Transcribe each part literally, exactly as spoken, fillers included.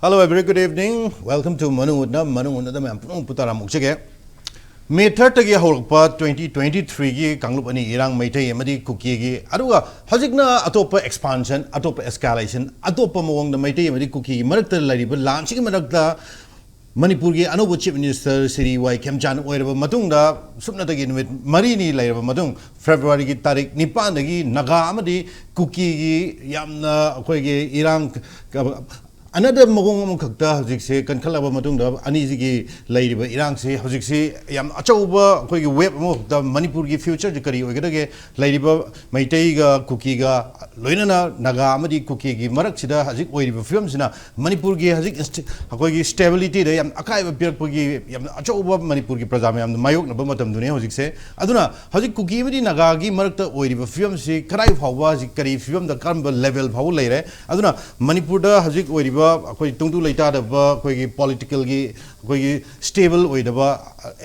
Hello, a very good evening. Welcome to ꯃꯅꯨꯡ ꯍꯨꯠꯅ, ꯃꯅꯨꯡ ꯍꯨꯠꯅꯗ ꯃꯌꯥꯝ ꯄꯨꯝꯅꯃꯛꯄꯨ ꯇꯔꯥꯝꯅ ꯑꯣꯛꯆꯒꯦ꯫ ꯃꯦ ꯊꯥꯔꯠꯇꯒꯤ ꯍꯧꯔꯛꯄ ꯇ꯭ꯋꯦꯟꯇꯤ ꯇ꯭ꯋꯦꯟꯇꯤ ꯊ꯭ꯔꯤꯒꯤ ꯀꯥꯡꯂꯨꯞ ꯑꯅꯤ, ꯏꯔꯥꯡ ꯃꯩꯇꯩ ꯑꯃꯗꯤ ꯀꯨꯀꯤꯒꯤ, ꯑꯗꯨꯒ ꯍꯧꯖꯤꯛꯅ ꯑꯇꯣꯞꯄ ꯑꯦꯛꯁꯄꯥꯟꯁꯟ, ꯑꯇꯣꯞꯄ ꯑꯦꯁꯀꯥꯂꯦꯁꯟ, ꯑꯇꯣꯞꯄ ꯃꯑꯣꯡꯗ ꯃꯩꯇꯩ ꯑꯃꯗꯤ ꯀꯨꯀꯤꯒꯤ ꯃꯔꯛꯇ ꯂꯩꯔꯤꯕ ꯂꯥꯟꯁꯤꯒꯤ ꯃꯔꯛꯇ ꯃꯅꯤꯄꯨꯔꯒꯤ ꯑꯅꯧꯕ ꯆꯤꯐ ꯃꯤꯅꯤꯁꯇꯔ ꯁ꯭ꯔꯤ ꯋꯥꯏ ꯈꯦꯝꯆꯥꯟ ꯑꯣꯏꯔꯕ ꯃꯇꯨꯡꯗ, ꯁꯨꯞꯅꯇꯒꯤ ꯅꯨꯃꯤꯠ ꯃꯔꯤꯅꯤ ꯂꯩꯔꯕ ꯃꯇꯨꯡ, ꯐꯦꯕ꯭ꯔꯨꯋꯥꯔꯤꯒꯤ ꯇꯥꯔꯤꯛ ꯅꯤꯄꯥꯟꯗꯒꯤ ꯅꯥꯒꯥ ꯑꯃꯗꯤ ꯀꯨꯀꯤꯒꯤ ꯌꯥꯝꯅ ꯑꯩꯈꯣꯏꯒꯤ ꯏꯔꯥꯡ, ꯑꯅꯗ ꯃꯑꯣꯡ ꯑꯃꯈꯛꯇ ꯍꯧꯖꯤꯛꯁꯦ ꯀꯟꯈꯠꯂꯕ ꯃꯇꯨꯡꯗ, ꯑꯅꯤꯁꯤꯒꯤ ꯂꯩꯔꯤꯕ ꯏꯔꯥꯡꯁꯤ ꯍꯧꯖꯤꯛꯁꯤ ꯌꯥꯝ ꯑꯆꯧꯕ ꯑꯩꯈꯣꯏꯒꯤ ꯋꯦꯕ ꯑꯃꯈꯛꯇ ꯃꯅꯤꯄꯨꯔꯒꯤ ꯐ꯭ꯌꯨꯆꯔꯁꯤ ꯀꯔꯤ ꯑꯣꯏꯒꯗꯒꯦ? ꯂꯩꯔꯤꯕ ꯃꯩꯇꯩꯒ ꯀꯨꯀꯤꯒ, ꯂꯣꯏꯅꯅ ꯅꯥꯒꯥ ꯑꯃꯗꯤ ꯀꯨꯀꯤꯒꯤ ꯃꯔꯛꯁꯤꯗ ꯍꯧꯖꯤꯛ ꯑꯣꯏꯔꯤꯕ ꯐꯤꯕꯝꯁꯤꯅ ꯃꯅꯤꯄꯨꯔꯒꯤ ꯍꯧꯖꯤꯛ ꯏꯟꯁꯇꯤ-, ꯑꯩꯈꯣꯏꯒꯤ ꯁ꯭ꯇꯦꯕꯤꯂꯤꯇꯤꯗ ꯌꯥꯝ ꯑꯀꯥꯏꯕ ꯄꯤꯔꯛꯄꯒꯤ ꯌꯥꯝꯅ ꯑꯆꯧꯕ ꯃꯅꯤꯄꯨꯔꯒꯤ ꯄ꯭ꯔꯖꯥ ꯃꯌꯥꯝꯅ ꯃꯥꯌꯣꯛꯅꯕ ꯃꯇꯝꯗꯨꯅꯤ ꯍꯧꯖꯤꯛꯁꯦ꯫ ꯑꯗꯨꯅ ꯍꯧꯖꯤꯛ ꯀꯨꯀꯤ ꯑꯃꯗꯤ ꯅꯥꯒꯥꯒꯤ ꯃꯔꯛꯇ ꯑꯣꯏꯔꯤꯕ ꯐꯤꯕꯝꯁꯤ ꯀꯗꯥꯏ ꯐꯥꯎꯕ, ꯍꯧꯖꯤꯛ ꯀꯔꯤ ꯐꯤꯕꯝꯗ, ꯀꯔꯝꯕ ꯂꯦꯚꯦꯜ ꯐꯥꯎꯕ ꯂꯩꯔꯦ? ꯑꯗꯨꯅ ꯃꯅꯤꯄꯨꯔꯗ ꯍꯧꯖꯤꯛ ꯑꯣꯏꯔꯤꯕ ꯑꯩꯈꯣꯏ ꯇꯨꯡꯗꯨ ꯂꯩꯇꯥꯗꯕ ꯑꯩꯈꯣꯏꯒꯤ ꯄꯣꯂꯤꯇꯤꯀꯦꯜꯒꯤ ꯑꯩꯈꯣꯏꯒꯤ ꯁ꯭ꯇꯦꯕꯜ ꯑꯣꯏꯗꯕ,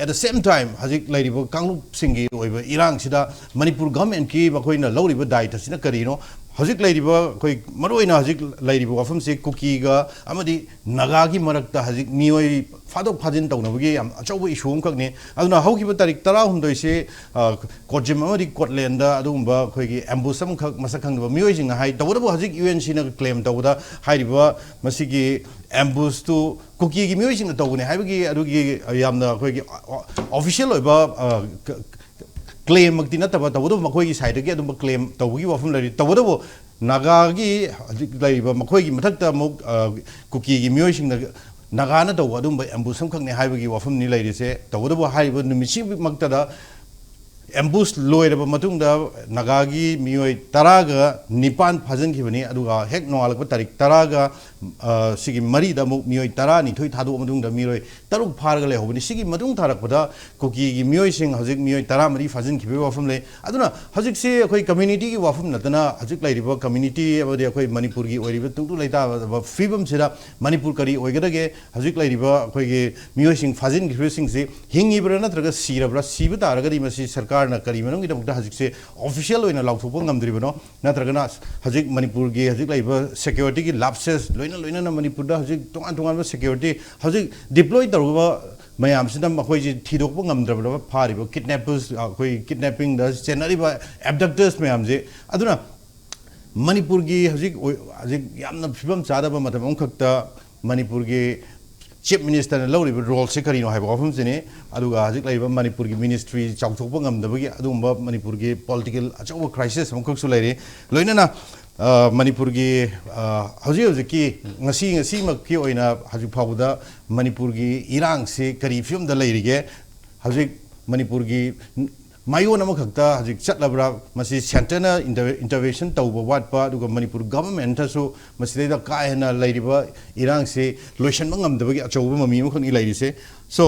at the same time ꯍꯧꯖꯤꯛ ꯂꯩꯔꯤꯕ ꯀꯥꯡꯂꯨꯞꯁꯤꯡꯒꯤ ꯑꯣꯏꯕ ꯏꯔꯥꯡꯁꯤꯗ ꯃꯅꯤꯄꯨꯔ ꯒꯚꯔꯟꯃꯦꯟꯠꯀꯤ ꯃꯈꯣꯏꯅ ꯂꯧꯔꯤꯕ ꯗꯥꯏꯇꯁꯤꯅ ꯀꯔꯤꯅꯣ? ꯍꯧꯖꯤꯛ ꯂꯩꯔꯤꯕ ꯑꯩꯈꯣꯏ ꯃꯔꯨꯑꯣꯏꯅ ꯍꯧꯖꯤꯛ ꯂꯩꯔꯤꯕ ꯋꯥꯐꯝꯁꯤ ꯀꯨꯀꯤꯒ ꯑꯃꯗꯤ ꯅꯥꯒꯥꯒꯤ ꯃꯔꯛꯇ ꯍꯧꯖꯤꯛ ꯃꯤꯑꯣꯏ ꯐꯥꯗꯣꯛ ꯐꯥꯖꯤꯟ ꯇꯧꯅꯕꯒꯤ ꯌꯥꯝ ꯑꯆꯧꯕ ꯏꯁꯨ ꯑꯃꯈꯛꯅꯤ꯫ ꯑꯗꯨꯅ ꯍꯧꯈꯤꯕ ꯇꯥꯔꯤꯛ ꯇꯔꯥꯍꯨꯝꯗꯣꯏꯁꯤ, ꯑ, ꯀꯣꯠꯖꯤꯝ ꯑꯃꯗꯤ ꯀꯣꯠꯂꯦꯟꯗ ꯑꯗꯨꯒꯨꯝꯕ ꯑꯩꯈꯣꯏꯒꯤ ꯑꯦꯝꯕꯨꯁ ꯑꯃꯈꯛ ꯃꯁꯛ ꯈꯪꯗꯕ ꯃꯤꯑꯣꯏꯁꯤꯡꯅ ꯍꯥꯏ꯫ ꯇꯧꯕꯇꯕꯨ ꯍꯧꯖꯤꯛ ꯌꯨ ꯑꯦꯟ ꯁꯤꯅ ꯀ꯭ꯂꯦꯝ ꯇꯧꯕꯗ ꯍꯥꯏꯔꯤꯕ ꯃꯁꯤꯒꯤ ꯑꯦꯝꯕꯨꯁꯇꯨ ꯀꯨꯀꯤꯒꯤ ꯃꯤꯑꯣꯏꯁꯤꯡꯅ ꯇꯧꯕꯅꯤ ꯍꯥꯏꯕꯒꯤ ꯑꯗꯨꯒꯤ ꯌꯥꯝꯅ ꯑꯩꯈꯣꯏꯒꯤ ꯑꯣꯐꯤꯁꯤꯌꯦꯜ ꯑꯣꯏꯕ, ꯑ, ꯀ-, ꯀ꯭ꯂꯦꯝꯃꯛꯇꯤ ꯅꯠꯇꯕ, ꯇꯧꯕꯇꯕꯨ ꯃꯈꯣꯏꯒꯤ ꯁꯥꯏꯠꯇꯒꯤ ꯑꯗꯨꯝꯕ ꯀ꯭ꯂꯦꯝ ꯇꯧꯕꯒꯤ ꯋꯥꯐꯝ ꯂꯩꯔꯤ꯫ ꯇꯧꯕꯇꯕꯨ ꯅꯥꯒꯥꯒꯤ ꯍꯧꯖꯤꯛ ꯂꯩꯔꯤꯕ ꯃꯈꯣꯏꯒꯤ ꯃꯊꯛꯇ ꯑꯃꯨꯛ, ꯑ, ꯀꯨꯀꯤꯒꯤ ꯃꯤꯑꯣꯏꯁꯤꯡꯅ ꯅꯥꯒꯥꯅ ꯇꯧꯕ ꯑꯗꯨꯝꯕ ꯑꯦꯝꯕꯨꯁ ꯑꯃꯈꯛꯅꯤ ꯍꯥꯏꯕꯒꯤ ꯋꯥꯐꯝꯅꯤ ꯂꯩꯔꯤꯁꯦ꯫ ꯇꯧꯕꯇꯕꯨ ꯍꯥꯏꯔꯤꯕ ꯅꯨꯃꯤꯠꯁꯤꯃꯛꯇꯗ ꯑꯦꯝꯕꯨꯁ ꯂꯣꯏꯔꯕ ꯃꯇꯨꯡꯗ ꯅꯥꯒꯥꯒꯤ ꯃꯤꯑꯣꯏ ꯇꯔꯥꯒ ꯅꯤꯄꯥꯟ ꯐꯥꯖꯤꯟꯈꯤꯕꯅꯤ꯫ ꯑꯗꯨꯒ ꯍꯦꯛ ꯅꯣꯡꯉꯥꯜꯂꯛꯄ ꯇꯥꯔꯤꯛ ꯇꯔꯥꯒ, ꯑ, ꯁꯤꯒꯤ ꯃꯔꯤꯗ ꯑꯃꯨꯛ ꯃꯤꯑꯣꯏ ꯇꯔꯥꯅꯤꯊꯣꯏ ꯊꯥꯗꯣꯛꯑ ꯃꯇꯨꯡꯗ ꯃꯤꯑꯣꯏ ꯇꯔꯨꯛ ꯐꯥꯔꯒ ꯂꯩꯍꯧꯕꯅꯤ꯫ ꯁꯤꯒꯤ ꯃꯇꯨꯡ ꯊꯥꯔꯛꯄꯗ ꯀꯨꯀꯤꯒꯤ ꯃꯤꯑꯣꯏꯁꯤꯡ ꯍꯧꯖꯤꯛ ꯃꯤꯑꯣꯏ ꯇꯔꯥꯃꯔꯤ ꯐꯥꯖꯤꯟꯈꯤꯕꯒꯤ ꯋꯥꯐꯝ ꯂꯩ꯫ ꯑꯗꯨꯅ ꯍꯧꯖꯤꯛꯁꯤ ꯑꯩꯈꯣꯏ ꯀꯝꯃ꯭ꯌꯨꯅꯤꯇꯤꯒꯤ ꯋꯥꯐꯝ ꯅꯠꯇꯅ ꯍꯧꯖꯤꯛ ꯂꯩꯔꯤꯕ ꯀꯝꯃ꯭ꯌꯨꯅꯤꯇꯤ ꯑꯃꯗꯤ ꯑꯩꯈꯣꯏ ꯃꯅꯤꯄꯨꯔꯒꯤ ꯑꯣꯏꯔꯤꯕ ꯇꯨꯡꯗꯨ ꯂꯩꯇꯥꯕ ꯐꯤꯕꯝꯁꯤꯗ ꯃꯅꯤꯄꯨꯔ ꯀꯔꯤ ꯑꯣꯏꯒꯗꯒꯦ? ꯍꯧꯖꯤꯛ ꯂꯩꯔꯤꯕ ꯑꯩꯈꯣꯏꯒꯤ ꯃꯤꯑꯣꯏꯁꯤꯡ ꯐꯥꯖꯤꯟꯈꯤꯕꯁꯤꯡꯁꯤ ꯍꯤꯡꯉꯤꯕ꯭ꯔꯥ ꯅꯠꯇ꯭ꯔꯒ ꯁꯤꯔꯕ꯭ꯔꯥ? ꯁꯤꯕ ꯇꯥꯔꯒꯗꯤ ꯃꯁꯤ ꯁꯔꯀꯥꯔ ꯁꯔꯀꯥꯔꯅ ꯀꯔꯤ ꯃꯔꯝꯒꯤꯗꯃꯛꯇ ꯍꯧꯖꯤꯛꯁꯦ ꯑꯣꯐꯤꯁꯤꯌꯦꯜ ꯑꯣꯏꯅ ꯂꯥꯎꯊꯣꯛꯄ ꯉꯝꯗ꯭ꯔꯤꯕꯅꯣ? ꯅꯠꯇ꯭ꯔꯒꯅ ꯍꯧꯖꯤꯛ ꯃꯅꯤꯄꯨꯔꯒꯤ ꯍꯧꯖꯤꯛ ꯂꯩꯔꯤꯕ ꯁꯦꯀ꯭ꯌꯨꯔꯤꯇꯤꯒꯤ ꯂꯥꯞꯁꯦꯁ, ꯂꯣꯏꯅ ꯂꯣꯏꯅꯅ ꯃꯅꯤꯄꯨꯔꯗ ꯍꯧꯖꯤꯛ ꯇꯣꯉꯥꯟ ꯇꯣꯉꯥꯟꯕ ꯁꯦꯀ꯭ꯌꯨꯔꯤꯇꯤ ꯍꯧꯖꯤꯛ ꯗꯤꯄ꯭ꯂꯣꯏ ꯇꯧꯔꯨꯕ ꯃꯌꯥꯝꯁꯤꯅ ꯃꯈꯣꯏꯁꯤ ꯊꯤꯗꯣꯛꯄ ꯉꯝꯗ꯭ꯔꯕꯅꯦꯕ, ꯐꯥꯔꯤꯕ ꯀꯤꯗꯅꯦꯄꯔꯁ, ꯑꯩꯈꯣꯏ ꯀꯤꯗꯅꯦꯄꯤꯡꯗ ꯆꯦꯟꯅꯔꯤꯕ ꯑꯦꯕꯗꯛꯇꯔꯁ ꯃꯌꯥꯝꯁꯦ꯫ ꯑꯗꯨꯅ ꯃꯅꯤꯄꯨꯔꯒꯤ ꯍꯧꯖꯤꯛ ꯑꯣꯏ-, ꯍꯧꯖꯤꯛ ꯌꯥꯝꯅ ꯐꯤꯕꯝ ꯆꯥꯗꯕ ꯃꯇꯝ ꯑꯃꯈꯛꯇ ꯃꯅꯤꯄꯨꯔꯒꯤ ꯆꯤꯐ ꯃꯤꯅꯤꯁꯇꯔꯅ ꯂꯧꯔꯤꯕ ꯔꯣꯜꯁꯦ ꯀꯔꯤꯅꯣ ꯍꯥꯏꯕ ꯋꯥꯐꯝꯁꯤꯅꯤ꯫ ꯑꯗꯨꯒ ꯍꯧꯖꯤꯛ ꯂꯩꯔꯤꯕ ꯃꯅꯤꯄꯨꯔꯒꯤ ꯃꯤꯅꯤꯁꯇ꯭ꯔꯤ ꯆꯥꯎꯊꯣꯛꯄ ꯉꯝꯗꯕꯒꯤ ꯑꯗꯨꯒꯨꯝꯕ ꯃꯅꯤꯄꯨꯔꯒꯤ ꯄꯣꯂꯤꯇꯤꯀꯦꯜ ꯑꯆꯧꯕ ꯀ꯭ꯔꯥꯏꯁꯤꯁ ꯑꯃꯈꯛꯁꯨ ꯂꯩꯔꯤ꯫ ꯂꯣꯏꯅꯅ, ꯑ, ꯃꯅꯤꯄꯨꯔꯒꯤ, ꯑ, ꯍꯧꯖꯤꯛ ꯍꯧꯖꯤꯛꯀꯤ ꯉꯁꯤ ꯉꯁꯤꯃꯛꯀꯤ ꯑꯣꯏꯅ ꯍꯧꯖꯤꯛ ꯐꯥꯎꯕꯗ ꯃꯅꯤꯄꯨꯔꯒꯤ ꯏꯔꯥꯡꯁꯤ ꯀꯔꯤ ꯐꯤꯕꯝꯗ ꯂꯩꯔꯤꯒꯦ? ꯍꯧꯖꯤꯛ ꯃꯅꯤꯄꯨꯔꯒꯤ ꯃꯥꯏꯑꯣꯟ ꯑꯃꯈꯛꯇ ꯍꯧꯖꯤꯛ ꯆꯠꯂꯕ꯭ꯔꯥ? ꯃꯁꯤ ꯁꯦꯟꯇꯔꯅ ꯏꯟꯇꯔ-, ꯏꯟꯇꯔꯚꯦꯟꯁꯟ ꯇꯧꯕ ꯋꯥꯠꯄ, ꯑꯗꯨꯒ ꯃꯅꯤꯄꯨꯔ ꯒꯚꯔꯟꯃꯦꯟꯇꯁꯨ ꯃꯁꯤꯗꯩꯗ ꯀꯥ ꯍꯦꯟꯅ ꯂꯩꯔꯤꯕ ꯏꯔꯥꯡꯁꯤ ꯂꯣꯏꯁꯤꯟꯕ ꯉꯝꯗꯕꯒꯤ ꯑꯆꯧꯕ ꯃꯃꯤ ꯑꯃꯈꯛꯅꯤ ꯂꯩꯔꯤꯁꯦ꯫ So,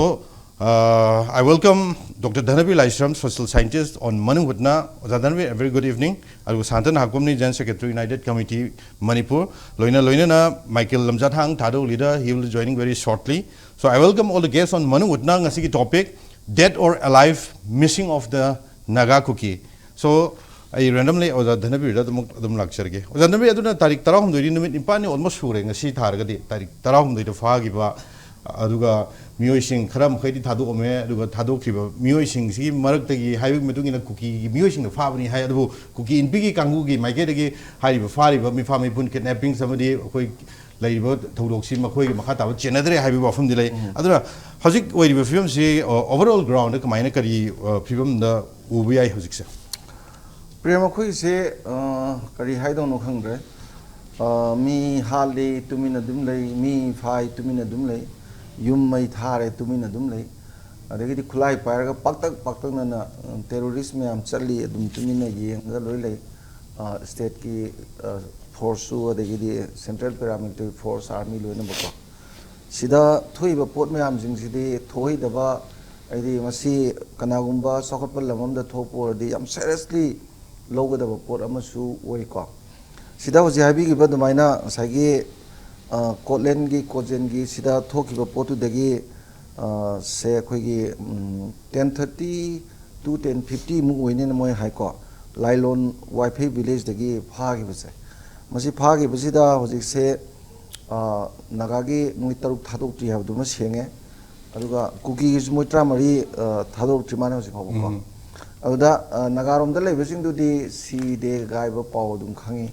uh, I welcome Doctor Dhanabir Laishram, social scientist, on Manu Hutna. Oja Dhanabir, a very good evening. ꯑꯗꯨꯒ ꯁꯥꯟꯇ ꯅꯍꯥꯛꯄꯝꯅꯤ, General Secretary, United Committee, Manipur. ꯂꯣꯏꯅ ꯂꯣꯏꯅꯅ Michael Lamjathang Thadou leader, he will be joining very shortly. So I welcome all the guests on Manu Hutna. ꯉꯁꯤꯒꯤ topic, Dead or Alive, Missing of the Naga Kuki. So, ꯑꯩ randomly ꯑꯣꯖꯥ ꯙꯅꯕꯤꯔꯗ ꯑꯗꯨꯃꯛ ꯑꯗꯨꯝ ꯂꯥꯛꯆꯔꯒꯦ꯫ ꯑꯣꯖꯥ ꯙꯅꯕꯤꯔ, ꯑꯗꯨꯅ ꯇꯥꯔꯤꯛ ꯇꯔꯥꯍꯨꯝꯗꯣꯏꯗꯤ ꯅꯨꯃꯤꯠ ꯅꯤꯄꯥꯜꯅꯤ almost ꯁꯨꯔꯦ, ꯉꯁꯤ ꯊꯥꯔꯒꯗꯤ ꯇꯥꯔꯤꯛ ꯇꯔꯥꯍꯨꯝꯗꯣꯏꯗ ꯐꯥꯈꯤꯕ꯫ ꯑꯗꯨꯒ ꯃꯤꯑꯣꯏꯁꯤꯡ ꯈꯔ ꯃꯈꯩꯗꯤ ꯊꯥꯗꯣꯛꯑꯝꯃꯦ, ꯑꯗꯨꯒ ꯊꯥꯗꯣꯛꯈ꯭ꯔꯤꯕ ꯃꯤꯑꯣꯏꯁꯤꯡꯁꯤꯒꯤ ꯃꯔꯛꯇꯒꯤ ꯍꯥꯏꯕꯒꯤ ꯃꯇꯨꯡ ꯏꯟꯅ ꯀꯨꯀꯤꯒꯤ ꯃꯤꯑꯣꯏꯁꯤꯡꯅ ꯐꯥꯕꯅꯤ ꯍꯥꯏ꯫ ꯑꯗꯨꯕꯨ ꯀꯨꯀꯤ ꯏꯟꯄꯤꯒꯤ ꯀꯥꯡꯕꯨꯒꯤ ꯃꯥꯏꯀꯩꯗꯒꯤ ꯍꯥꯏꯔꯤꯕ ꯐꯥꯔꯤꯕ ꯃꯤꯐꯥ ꯃꯤꯄꯨꯟ, ꯀꯤꯗꯅꯦꯄꯤꯡꯁ ꯑꯃꯗꯤ ꯑꯩꯈꯣꯏ ꯂꯩꯔꯤꯕ ꯊꯧꯗꯣꯛꯁꯤ ꯃꯈꯣꯏꯒꯤ ꯃꯈꯥ ꯇꯥꯕ ꯆꯦꯟꯅꯗ꯭ꯔꯦ ꯍꯥꯏꯕꯒꯤ ꯋꯥꯐꯝꯗꯤ ꯂꯩ꯫ ꯎꯝ꯫ ꯑꯗꯨꯅ ꯍꯧꯖꯤꯛ ꯑꯣꯏꯔꯤꯕ ꯐꯤꯕꯝꯁꯤ, ꯑ, overall ground ꯀꯃꯥꯏꯅ, ꯀꯔꯤ, ꯑ, ꯐꯤꯕꯝꯗ ꯎꯕ ꯌꯥꯏ ꯍꯧꯖꯤꯛꯁꯦ? ꯄ꯭ꯔꯦꯝ, ꯑꯩꯈꯣꯏꯁꯦ, ꯑ, ꯀꯔꯤ ꯍꯥꯏꯗꯧꯅꯣ ꯈꯪꯗ꯭ꯔꯦ꯫ ꯑ, ꯃꯤ ꯍꯥꯠꯂꯤ, ꯇꯨꯃꯤꯟꯅ ꯑꯗꯨꯝ ꯂꯩ, ꯃꯤ ꯐꯥꯏ, ꯇꯨꯃꯤꯟꯅ ꯑꯗꯨꯝ ꯂꯩ, ꯌꯨꯝ ꯃꯩ ꯊꯥꯔꯦ, ꯇꯨꯃꯤꯟꯅ ꯑꯗꯨꯝ ꯂꯩ, ꯑꯗꯒꯤꯗꯤ ꯈꯨꯠꯂꯥꯏ ꯄꯥꯏꯔꯒ ꯄꯥꯛꯇꯛ ꯄꯥꯛꯇꯛꯅꯅ, ꯑ, ꯇꯦꯔꯣꯔꯤꯁ ꯃꯌꯥꯝ ꯆꯠꯂꯤ, ꯑꯗꯨꯝ ꯇꯨꯃꯤꯟꯅ ꯌꯦꯡꯉꯒ ꯂꯣꯏ ꯂꯩ꯫ ꯑ, ꯁ꯭ꯇꯦꯠꯀꯤ, ꯑ, ꯐꯣꯔꯁꯁꯨ, ꯑꯗꯒꯤꯗꯤ ꯁꯦꯟꯇ꯭ꯔꯦꯜ ꯄꯦꯔꯥꯃꯤꯂꯤꯇꯔꯤ ꯐꯣꯔꯁ, ꯑꯥꯔꯃꯤ ꯂꯣꯏꯅꯃꯛꯀꯣ꯫ ꯁꯤꯗ ꯊꯣꯛꯏꯕ ꯄꯣꯠ ꯃꯌꯥꯝꯁꯤꯡꯁꯤꯗꯤ ꯊꯣꯛꯍꯩꯗꯕ, ꯍꯥꯏꯗꯤ ꯃꯁꯤ ꯀꯅꯥꯒꯨꯝꯕ ꯆꯥꯎꯈꯠꯄ ꯂꯝ ꯑꯃꯗ ꯊꯣꯛꯄ ꯑꯣꯏꯔꯗꯤ ꯌꯥꯝ ꯁꯦꯔꯤꯌꯁꯂꯤ ꯂꯧꯒꯗꯕ ꯄꯣꯠ ꯑꯃꯁꯨ ꯑꯣꯏꯀꯣ꯫ ꯁꯤꯗ ꯍꯧꯖꯤꯛ ꯍꯥꯏꯕꯤꯈꯤꯕ ꯑꯗꯨꯃꯥꯏꯅ ꯉꯁꯥꯏꯒꯤ, ꯑ, ꯀꯣꯠꯂꯦꯟꯒꯤ, ꯀꯣꯖꯦꯟꯒꯤ ꯁꯤꯗ ꯊꯣꯛꯈꯤꯕ ꯄꯣꯠꯇꯨꯗꯒꯤ, ꯑ, ꯁꯦ ꯑꯩꯈꯣꯏꯒꯤ, ꯎꯝ, ten thirty, ꯇꯨ ꯇꯦꯟ ꯐꯤꯐꯇꯤꯃꯨꯛ ꯑꯣꯏꯅꯦꯅ ꯃꯣꯏ ꯍꯥꯏꯀꯣ, ꯂꯥꯏꯂꯣꯟ ꯋꯥꯏꯐꯩ ꯚꯤꯂꯦꯖꯇꯒꯤ ꯐꯥꯈꯤꯕꯁꯦ꯫ ꯃꯁꯤ ꯐꯥꯈꯤꯕꯁꯤꯗ ꯍꯧꯖꯤꯛꯁꯦ, ꯑ, ꯅꯥꯒꯥꯒꯤ ꯃꯣꯏ ꯇꯔꯨꯛ ꯊꯥꯗꯣꯛꯇ꯭ꯔꯤ ꯍꯥꯏꯕꯗꯨꯃ ꯁꯦꯡꯉꯦ꯫ ꯑꯗꯨꯒ ꯀꯨꯀꯤꯒꯤꯁꯨ ꯃꯣꯏ ꯇꯔꯥꯃꯔꯤ, ꯑ, ꯊꯥꯗꯣꯔꯛꯇ꯭ꯔꯤ ꯃꯥꯅꯦ ꯍꯧꯖꯤꯛ ꯐꯥꯎꯕꯀꯣ꯫ ꯎꯝ꯫ ꯑꯗꯨꯗ, ꯑ, ꯅꯥꯒꯥꯔꯣꯝꯗ ꯂꯩꯕꯁꯤꯡꯗꯨꯗꯤ ꯁꯤꯗꯦ ꯀꯥꯏꯕ ꯄꯥꯎ ꯑꯗꯨꯝ ꯈꯪꯉꯤ꯫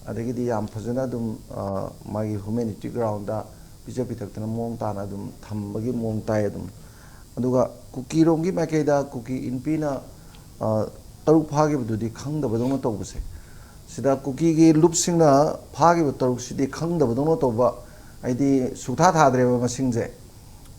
ꯑꯗꯒꯤꯗꯤ ꯌꯥꯝ ꯐꯖꯅ ꯑꯗꯨꯝ, ꯑ, ꯃꯥꯒꯤ ꯍ꯭ꯌꯨꯃꯦꯅꯤꯇꯤ ꯒ꯭ꯔꯥꯎꯟꯗ ꯄꯤꯖ ꯄꯤꯊꯛꯇꯅ ꯃꯑꯣꯡ ꯇꯥꯅ ꯑꯗꯨꯝ ꯊꯝꯕꯒꯤ ꯃꯑꯣꯡ ꯇꯥꯏ ꯑꯗꯨꯝ꯫ ꯑꯗꯨꯒ ꯀꯨꯀꯤꯔꯣꯝꯒꯤ ꯃꯥꯏꯀꯩꯗ ꯀꯨꯀꯤ ꯏꯟꯄꯤꯅ, ꯑ, ꯇꯔꯨꯛ ꯐꯥꯈꯤꯕꯗꯨꯗꯤ ꯈꯪꯗꯕꯗꯧꯅ ꯇꯧꯕꯁꯦ, ꯁꯤꯗ ꯀꯨꯀꯤꯒꯤ ꯂꯨꯞꯁꯤꯡꯅ ꯐꯥꯈꯤꯕ ꯇꯔꯨꯛꯁꯤꯗꯤ ꯈꯪꯗꯕꯗꯧꯅ ꯇꯧꯕ, ꯍꯥꯏꯗꯤ ꯁꯨꯛꯊꯥ ꯊꯥꯗ꯭ꯔꯦꯕ ꯃꯁꯤꯡꯁꯦ꯫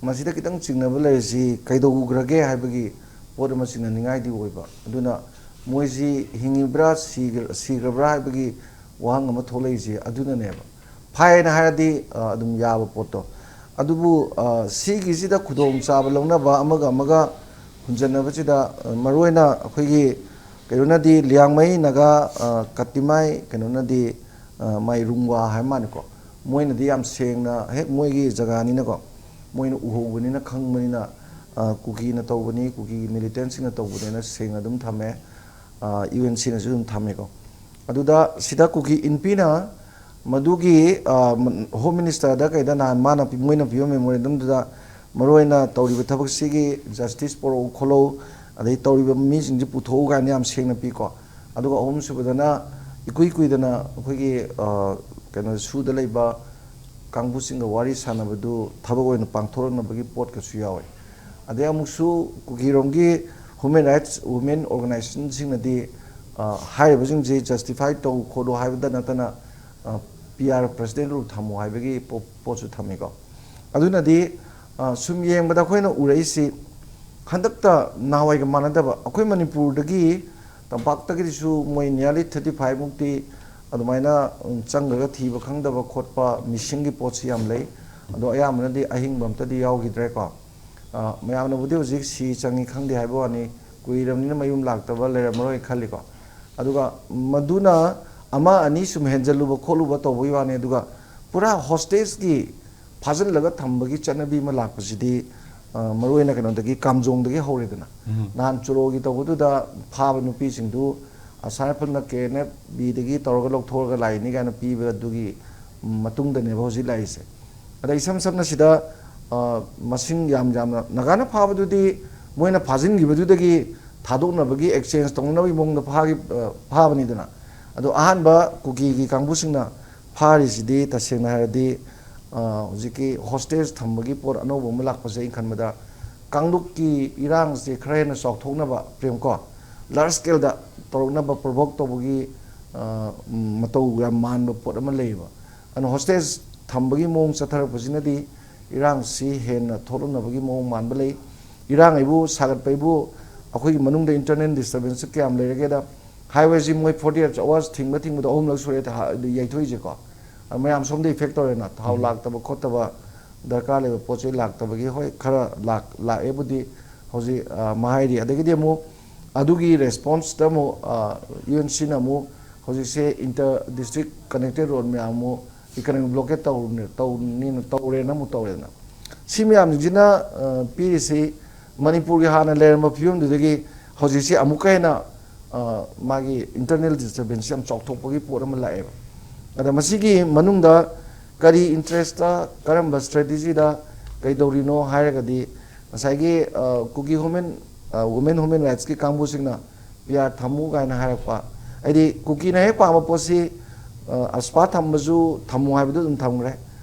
ꯃꯁꯤꯗ ꯈꯤꯇꯪ ꯆꯤꯡꯅꯕ ꯂꯩꯔꯤꯁꯤ ꯀꯩꯗꯧꯈ꯭ꯔꯒꯦ ꯍꯥꯏꯕꯒꯤ ꯄꯣꯠ ꯑꯃ ꯆꯤꯡꯅꯅꯤꯡꯉꯥꯏꯗꯤ ꯑꯣꯏꯕ꯫ ꯑꯗꯨꯅ ꯃꯣꯏꯁꯤ ꯍꯤꯡꯉꯤꯕ꯭ꯔꯥ ꯁꯤꯈ꯭ꯔ-, ꯁꯤꯈ꯭ꯔꯕ꯭ꯔꯥ ꯍꯥꯏꯕꯒꯤ ꯋꯥꯍꯪ ꯑꯃ ꯊꯣꯛꯂꯛꯏꯁꯦ ꯑꯗꯨꯅꯅꯦꯕ꯫ ꯐꯥꯏꯅ ꯍꯥꯏꯔꯗꯤ, ꯑ, ꯑꯗꯨꯝ ꯌꯥꯕ ꯄꯣꯠꯇꯣ꯫ ꯑꯗꯨꯕꯨ, ꯑ, ꯁꯤꯒꯤꯁꯤꯗ ꯈꯨꯗꯣꯡꯆꯥꯕ ꯂꯧꯅꯕ ꯑꯃꯒ ꯑꯃꯒ ꯍꯨꯟꯖꯟꯅꯕꯁꯤꯗ, ꯑ, ꯃꯔꯨꯑꯣꯏꯅ ꯑꯩꯈꯣꯏꯒꯤ ꯀꯩꯅꯣꯅꯗꯤ ꯂꯤꯌꯥꯡꯃꯩ ꯅꯥꯒꯥ, ꯑ, ꯀꯇꯤꯃꯥꯏ ꯀꯩꯅꯣꯅꯗꯤ, ꯑ, ꯃꯥꯏ ꯔꯨꯡꯋꯥ ꯍꯥꯏꯕ ꯃꯥꯜꯂꯤꯀꯣ꯫ ꯃꯣꯏꯅꯗꯤ ꯌꯥꯝ ꯁꯦꯡꯅ ꯍꯦꯛ ꯃꯣꯏꯒꯤ ꯖꯒꯥꯅꯤꯅꯀꯣ, ꯃꯣꯏꯅ ꯎꯍꯧꯕꯅꯤꯅ ꯈꯪꯕꯅꯤꯅ, ꯑ, ꯀꯨꯀꯤꯅ ꯇꯧꯕꯅꯤ, ꯀꯨꯀꯤꯒꯤ ꯃꯤꯂꯤꯇꯦꯟꯁꯤꯡꯅ ꯇꯧꯕꯅꯦꯅ ꯁꯦꯡꯅ ꯑꯗꯨꯝ ꯊꯝꯃꯦ꯫ ꯑ, ꯌꯨ ꯑꯦꯟ ꯁꯤꯅꯁꯨ ꯑꯗꯨꯝ ꯊꯝꯃꯦꯀꯣ꯫ ꯑꯗꯨꯗ ꯁꯤꯗ ꯀꯨꯀꯤ ꯏꯟꯄꯤꯅ ꯃꯗꯨꯒꯤ, ꯑ, ꯍꯣꯝ ꯃꯤꯅꯤꯁꯇꯔꯗ ꯀꯩꯗ ꯅꯍꯥꯟ ꯃꯥꯅ ꯄꯤ-, ꯃꯣꯏꯅ ꯄꯤꯕ ꯃꯦꯃꯣꯔꯦꯟꯗꯝꯗꯨꯗ ꯃꯔꯨꯑꯣꯏꯅ ꯇꯧꯔꯤꯕ ꯊꯕꯛꯁꯤꯒꯤ ꯖꯁꯇꯤꯁ ꯄꯨꯔꯛꯎ ꯈꯣꯠꯂꯧ, ꯑꯗꯩ ꯇꯧꯔꯤꯕ ꯃꯤꯁꯤꯡꯁꯤ ꯄꯨꯊꯣꯛꯎ ꯀꯥꯏꯅ ꯌꯥꯝ ꯁꯦꯡꯅ ꯄꯤꯀꯣ꯫ ꯑꯗꯨꯒ ꯑꯍꯨꯝꯁꯨꯕꯗꯅ ꯏꯀꯨꯏ ꯀꯨꯏꯗꯅ ꯑꯩꯈꯣꯏꯒꯤ, ꯑ, ꯀꯩꯅꯣ ꯁꯨꯗ ꯂꯩꯕ ꯀꯥꯡꯕꯨꯁꯤꯡꯒ ꯋꯥꯔꯤ ꯁꯥꯟꯅꯕꯗꯨ ꯊꯕꯛ ꯑꯣꯏꯅ ꯄꯥꯡꯊꯣꯔꯛꯅꯕꯒꯤ ꯄꯣꯠꯀꯁꯨ ꯌꯥꯎꯋꯦ꯫ ꯑꯗꯩ ꯑꯃꯨꯛꯁꯨ ꯀꯨꯀꯤꯔꯣꯝꯒꯤ ꯍ꯭ꯌꯨꯃꯦꯟ ꯔꯥꯏꯠꯁ ꯋꯨꯃꯦꯟ ꯑꯣꯔꯒꯅꯥꯏꯖꯦꯁꯟꯁꯤꯡꯅꯗꯤ, ꯑ, ꯍꯥꯏꯔꯤꯕꯁꯤꯡꯁꯤ ꯖꯁꯇꯤꯐꯥꯏ ꯇꯧ ꯈꯣꯠꯂꯨ ꯍꯥꯏꯕꯗ ꯅꯠꯇꯅ, ꯑ, ꯄꯤ ꯑꯥꯔ ꯄ꯭ꯔꯁꯤꯗꯦꯟ ꯔꯨꯜ ꯊꯝꯃꯨ ꯍꯥꯏꯕꯒꯤ ꯄꯣ-, ꯄꯣꯠꯁꯨ ꯊꯝꯃꯤꯀꯣ꯫ ꯑꯗꯨꯅꯗꯤ, ꯑ, ꯁꯨꯝ ꯌꯦꯡꯕꯗ ꯑꯩꯈꯣꯏꯅ ꯎꯔꯛꯏꯁꯤ ꯍꯟꯗꯛꯇ ꯅꯍꯥꯟꯋꯥꯏꯒ ꯃꯥꯟꯅꯗꯕ, ꯑꯩꯈꯣꯏ ꯃꯅꯤꯄꯨꯔꯗꯒꯤ ꯇꯝꯄꯥꯛꯇꯒꯤꯁꯨ ꯃꯣꯏ nearly thirty five ꯃꯨꯛꯇꯤ ꯑꯗꯨꯃꯥꯏꯅ, ꯎꯝ, ꯆꯪꯈ꯭ꯔꯒ ꯊꯤꯕ ꯈꯪꯗꯕ ꯈꯣꯠꯄ ꯃꯤꯁꯤꯡꯒꯤ ꯄꯣꯠꯁꯤ ꯌꯥꯝ ꯂꯩ꯫ ꯑꯗꯣ ꯑꯌꯥꯝꯕꯅꯗꯤ ꯑꯍꯤꯡꯕ ꯑꯝꯇꯗꯤ ꯌꯥꯎꯈꯤꯗ꯭ꯔꯦꯀꯣ꯫ ꯑ, ꯃꯌꯥꯝꯅꯕꯨꯗꯤ ꯍꯧꯖꯤꯛ ꯁꯤ ꯆꯪꯉꯤ ꯈꯪꯗꯦ ꯍꯥꯏꯕ ꯋꯥꯅꯤ, ꯀꯨꯏꯔꯕꯅꯤꯅ ꯃꯌꯨꯝ ꯂꯥꯛꯇꯕ ꯂꯩꯔꯝꯃꯔꯣꯏ ꯈꯜꯂꯤꯀꯣ꯫ ꯑꯗꯨꯒ ꯃꯗꯨꯅ ꯑꯃ ꯑꯅꯤ ꯁꯨꯝ ꯍꯦꯟꯖꯜꯂꯨꯕ ꯈꯣꯠꯂꯨꯕ ꯇꯧꯕꯒꯤ ꯋꯥꯅꯤ, ꯑꯗꯨꯒ ꯄꯨꯔꯥ ꯍꯣꯁꯇꯦꯖꯀꯤ ꯐꯥꯖꯤꯜꯂꯒ ꯊꯝꯕꯒꯤ ꯆꯠꯅꯕꯤ ꯑꯃ ꯂꯥꯛꯄꯁꯤꯗꯤ, ꯑ, ꯃꯔꯨꯑꯣꯏꯅ ꯀꯩꯅꯣꯗꯒꯤ, ꯀꯥꯝꯖꯣꯡꯗꯒꯤ ꯍꯧꯔꯦꯗꯅ꯫ ꯎꯝ꯫ ꯅꯍꯥꯟ ꯆꯨꯔꯣꯒꯤ ꯇꯧꯕꯗꯨꯗ ꯐꯥꯕ ꯅꯨꯄꯤꯁꯤꯡꯗꯨ ꯑꯁꯥꯏꯐꯜꯅ ꯀꯦ ꯑꯦꯟ ꯑꯦꯐ ꯕꯤꯗꯒꯤ ꯇꯧꯔꯒ ꯂꯧꯊꯣꯛꯑꯒ ꯂꯥꯛꯏꯅꯤ ꯀꯥꯏꯅ ꯄꯤꯕ ꯑꯗꯨꯒꯤ ꯃꯇꯨꯡꯗꯅꯦꯕ ꯍꯧꯖꯤꯛ ꯂꯥꯛꯏꯁꯦ꯫ ꯑꯗ ꯏꯁꯝ ꯁꯝꯅ ꯁꯤꯗ, ꯑ, ꯃꯁꯤꯡ ꯌꯥꯝ ꯌꯥꯝꯅ ꯅꯥꯒꯥꯅ ꯐꯥꯕꯗꯨꯗꯤ ꯃꯣꯏꯅ ꯐꯥꯖꯤꯟꯈꯤꯕꯗꯨꯗꯒꯤ ꯊꯥꯗꯣꯛꯅꯕꯒꯤ, exchange ꯇꯧꯅꯅꯕꯒꯤ ꯃꯑꯣꯡꯗ ꯐꯥꯈꯤ-, ꯑ, ꯐꯥꯕꯅꯤꯗꯅ꯫ ꯑꯗꯣ ꯑꯍꯥꯟꯕ ꯀꯨꯀꯤꯒꯤ ꯀꯥꯡꯕꯨꯁꯤꯡꯅ ꯐꯥꯔꯤꯁꯤꯗꯤ ꯇꯁꯦꯡꯅ ꯍꯥꯏꯔꯗꯤ, ꯑ, ꯍꯧꯖꯤꯛꯀꯤ hostage ꯊꯝꯕꯒꯤ ꯄꯣꯠ ꯑꯅꯧꯕ ꯑꯃ ꯂꯥꯛꯄꯁꯦ ꯑꯩꯅ ꯈꯟꯕꯗ ꯀꯥꯡꯂꯨꯞꯀꯤ ꯏꯔꯥꯡꯁꯦ ꯈꯔ ꯍꯦꯟꯅ ꯆꯥꯎꯊꯣꯛꯅꯕ, ꯄ꯭ꯔꯦꯝ, ꯀꯣ, large scaleꯗ ꯇꯧꯔꯛꯅꯕ provoke ꯇꯧꯕꯒꯤ, ꯑ, ꯃꯇꯧ ꯌꯥꯝ ꯃꯥꯟꯕ ꯄꯣꯠ ꯑꯃ ꯂꯩꯌꯦꯕ꯫ ꯑꯗꯨꯅ hostage ꯊꯝꯕꯒꯤ ꯃꯑꯣꯡ ꯆꯠꯊꯔꯛꯄꯁꯤꯅꯗꯤ ꯏꯔꯥꯡꯁꯤ ꯍꯦꯟꯅ ꯊꯣꯛꯂꯛꯅꯕꯒꯤ ꯃꯑꯣꯡ ꯃꯥꯟꯕ ꯂꯩ꯫ ꯏꯔꯥꯡ ꯍꯥꯏꯕꯨ, ꯁꯥꯒꯠꯄ ꯍꯥꯏꯕꯨ, ꯑꯩꯈꯣꯏꯒꯤ ꯃꯅꯨꯡꯗ internal disturbance ꯀꯌꯥꯝ ꯂꯩꯔꯒꯦꯗ, highwayꯁꯤ ꯃꯣꯏ forty eight hours ꯊꯤꯡꯕ ꯊꯤꯡꯕꯗ ꯑꯍꯨꯝꯂꯛ ꯁꯨꯔꯦ ꯊꯥ-, ꯌꯩꯊꯣꯛꯏꯁꯦꯀꯣ꯫ ꯑ, ꯃꯌꯥꯝ ꯁꯣꯝꯗ effect ꯇꯧꯔꯦꯅ, ꯊꯥꯎ ꯎꯝ꯫ ꯂꯥꯛꯇꯕ ꯈꯣꯠꯇꯕ, ꯗꯔꯀꯥꯔ ꯂꯩꯕ ꯄꯣꯠ ꯆꯩ ꯂꯥꯛꯇꯕꯒꯤ, ꯍꯣꯏ, ꯈꯔ ꯂꯥꯛ-, ꯂꯥꯛꯑꯦꯕꯨꯗꯤ ꯍꯧꯖꯤꯛ, ꯑ, ꯃꯍꯥꯏꯔꯤ꯫ ꯑꯗꯒꯤꯗꯤ ꯑꯃꯨꯛ ꯑꯗꯨꯒꯤ responseꯇ ꯑꯃꯨꯛ, ꯑ, UNCꯅ ꯑꯃꯨꯛ ꯍꯧꯖꯤꯛꯁꯦ inter district connected road ꯃꯌꯥꯝ ꯑꯃꯨꯛ economic blockade ꯇꯧꯔꯨꯅꯦ-, ꯇꯧꯅꯤꯅ, ꯇꯧꯔꯦꯅ ꯑꯃꯨꯛ ꯇꯧꯔꯦꯗꯅ꯫ ꯁꯤ ꯃꯌꯥꯝꯁꯤꯡꯁꯤꯅ, ꯑ, ꯄꯤꯔꯤꯁꯤ ꯃꯅꯤꯄꯨꯔꯒꯤ ꯍꯥꯟꯅ ꯂꯩꯔꯝꯕ ꯐꯤꯕꯝꯗꯨꯗꯒꯤ ꯍꯧꯖꯤꯛꯁꯤ ꯑꯃꯨꯛꯀ ꯍꯦꯟꯅ, ꯑ, ꯃꯥꯒꯤ internal disturbance ꯌꯥꯝ ꯆꯥꯎꯊꯣꯛꯄꯒꯤ ꯄꯣꯠ ꯑꯃ ꯂꯥꯛꯑꯦꯕ꯫ ꯑꯗ ꯃꯁꯤꯒꯤ ꯃꯅꯨꯡꯗ ꯀꯔꯤ interestꯇ, ꯀꯔꯝꯕ strategyꯗ ꯀꯩꯗꯧꯔꯤꯅꯣ ꯍꯥꯏꯔꯒꯗꯤ, ꯉꯁꯥꯏꯒꯤ, ꯑ, ꯀꯨꯀꯤ human, ꯑ, women human rightsꯀꯤ ꯀꯥꯡꯕꯨꯁꯤꯡꯅ ꯄꯤ ꯑꯥꯔ ꯊꯝꯃꯨ ꯀꯥꯏꯅ ꯍꯥꯏꯔꯛꯄ꯫ ꯍꯥꯏꯗꯤ ꯀꯨꯀꯤꯅ ꯍꯦꯛ ꯄꯥꯝꯕ ꯄꯣꯠꯁꯤ, ꯑ, ꯑꯁꯄꯥ ꯊꯝꯕꯁꯨ ꯊꯝꯃꯨ ꯍꯥꯏꯕꯗꯨ ꯑꯗꯨꯝ ꯊꯝꯈ꯭ꯔꯦ꯫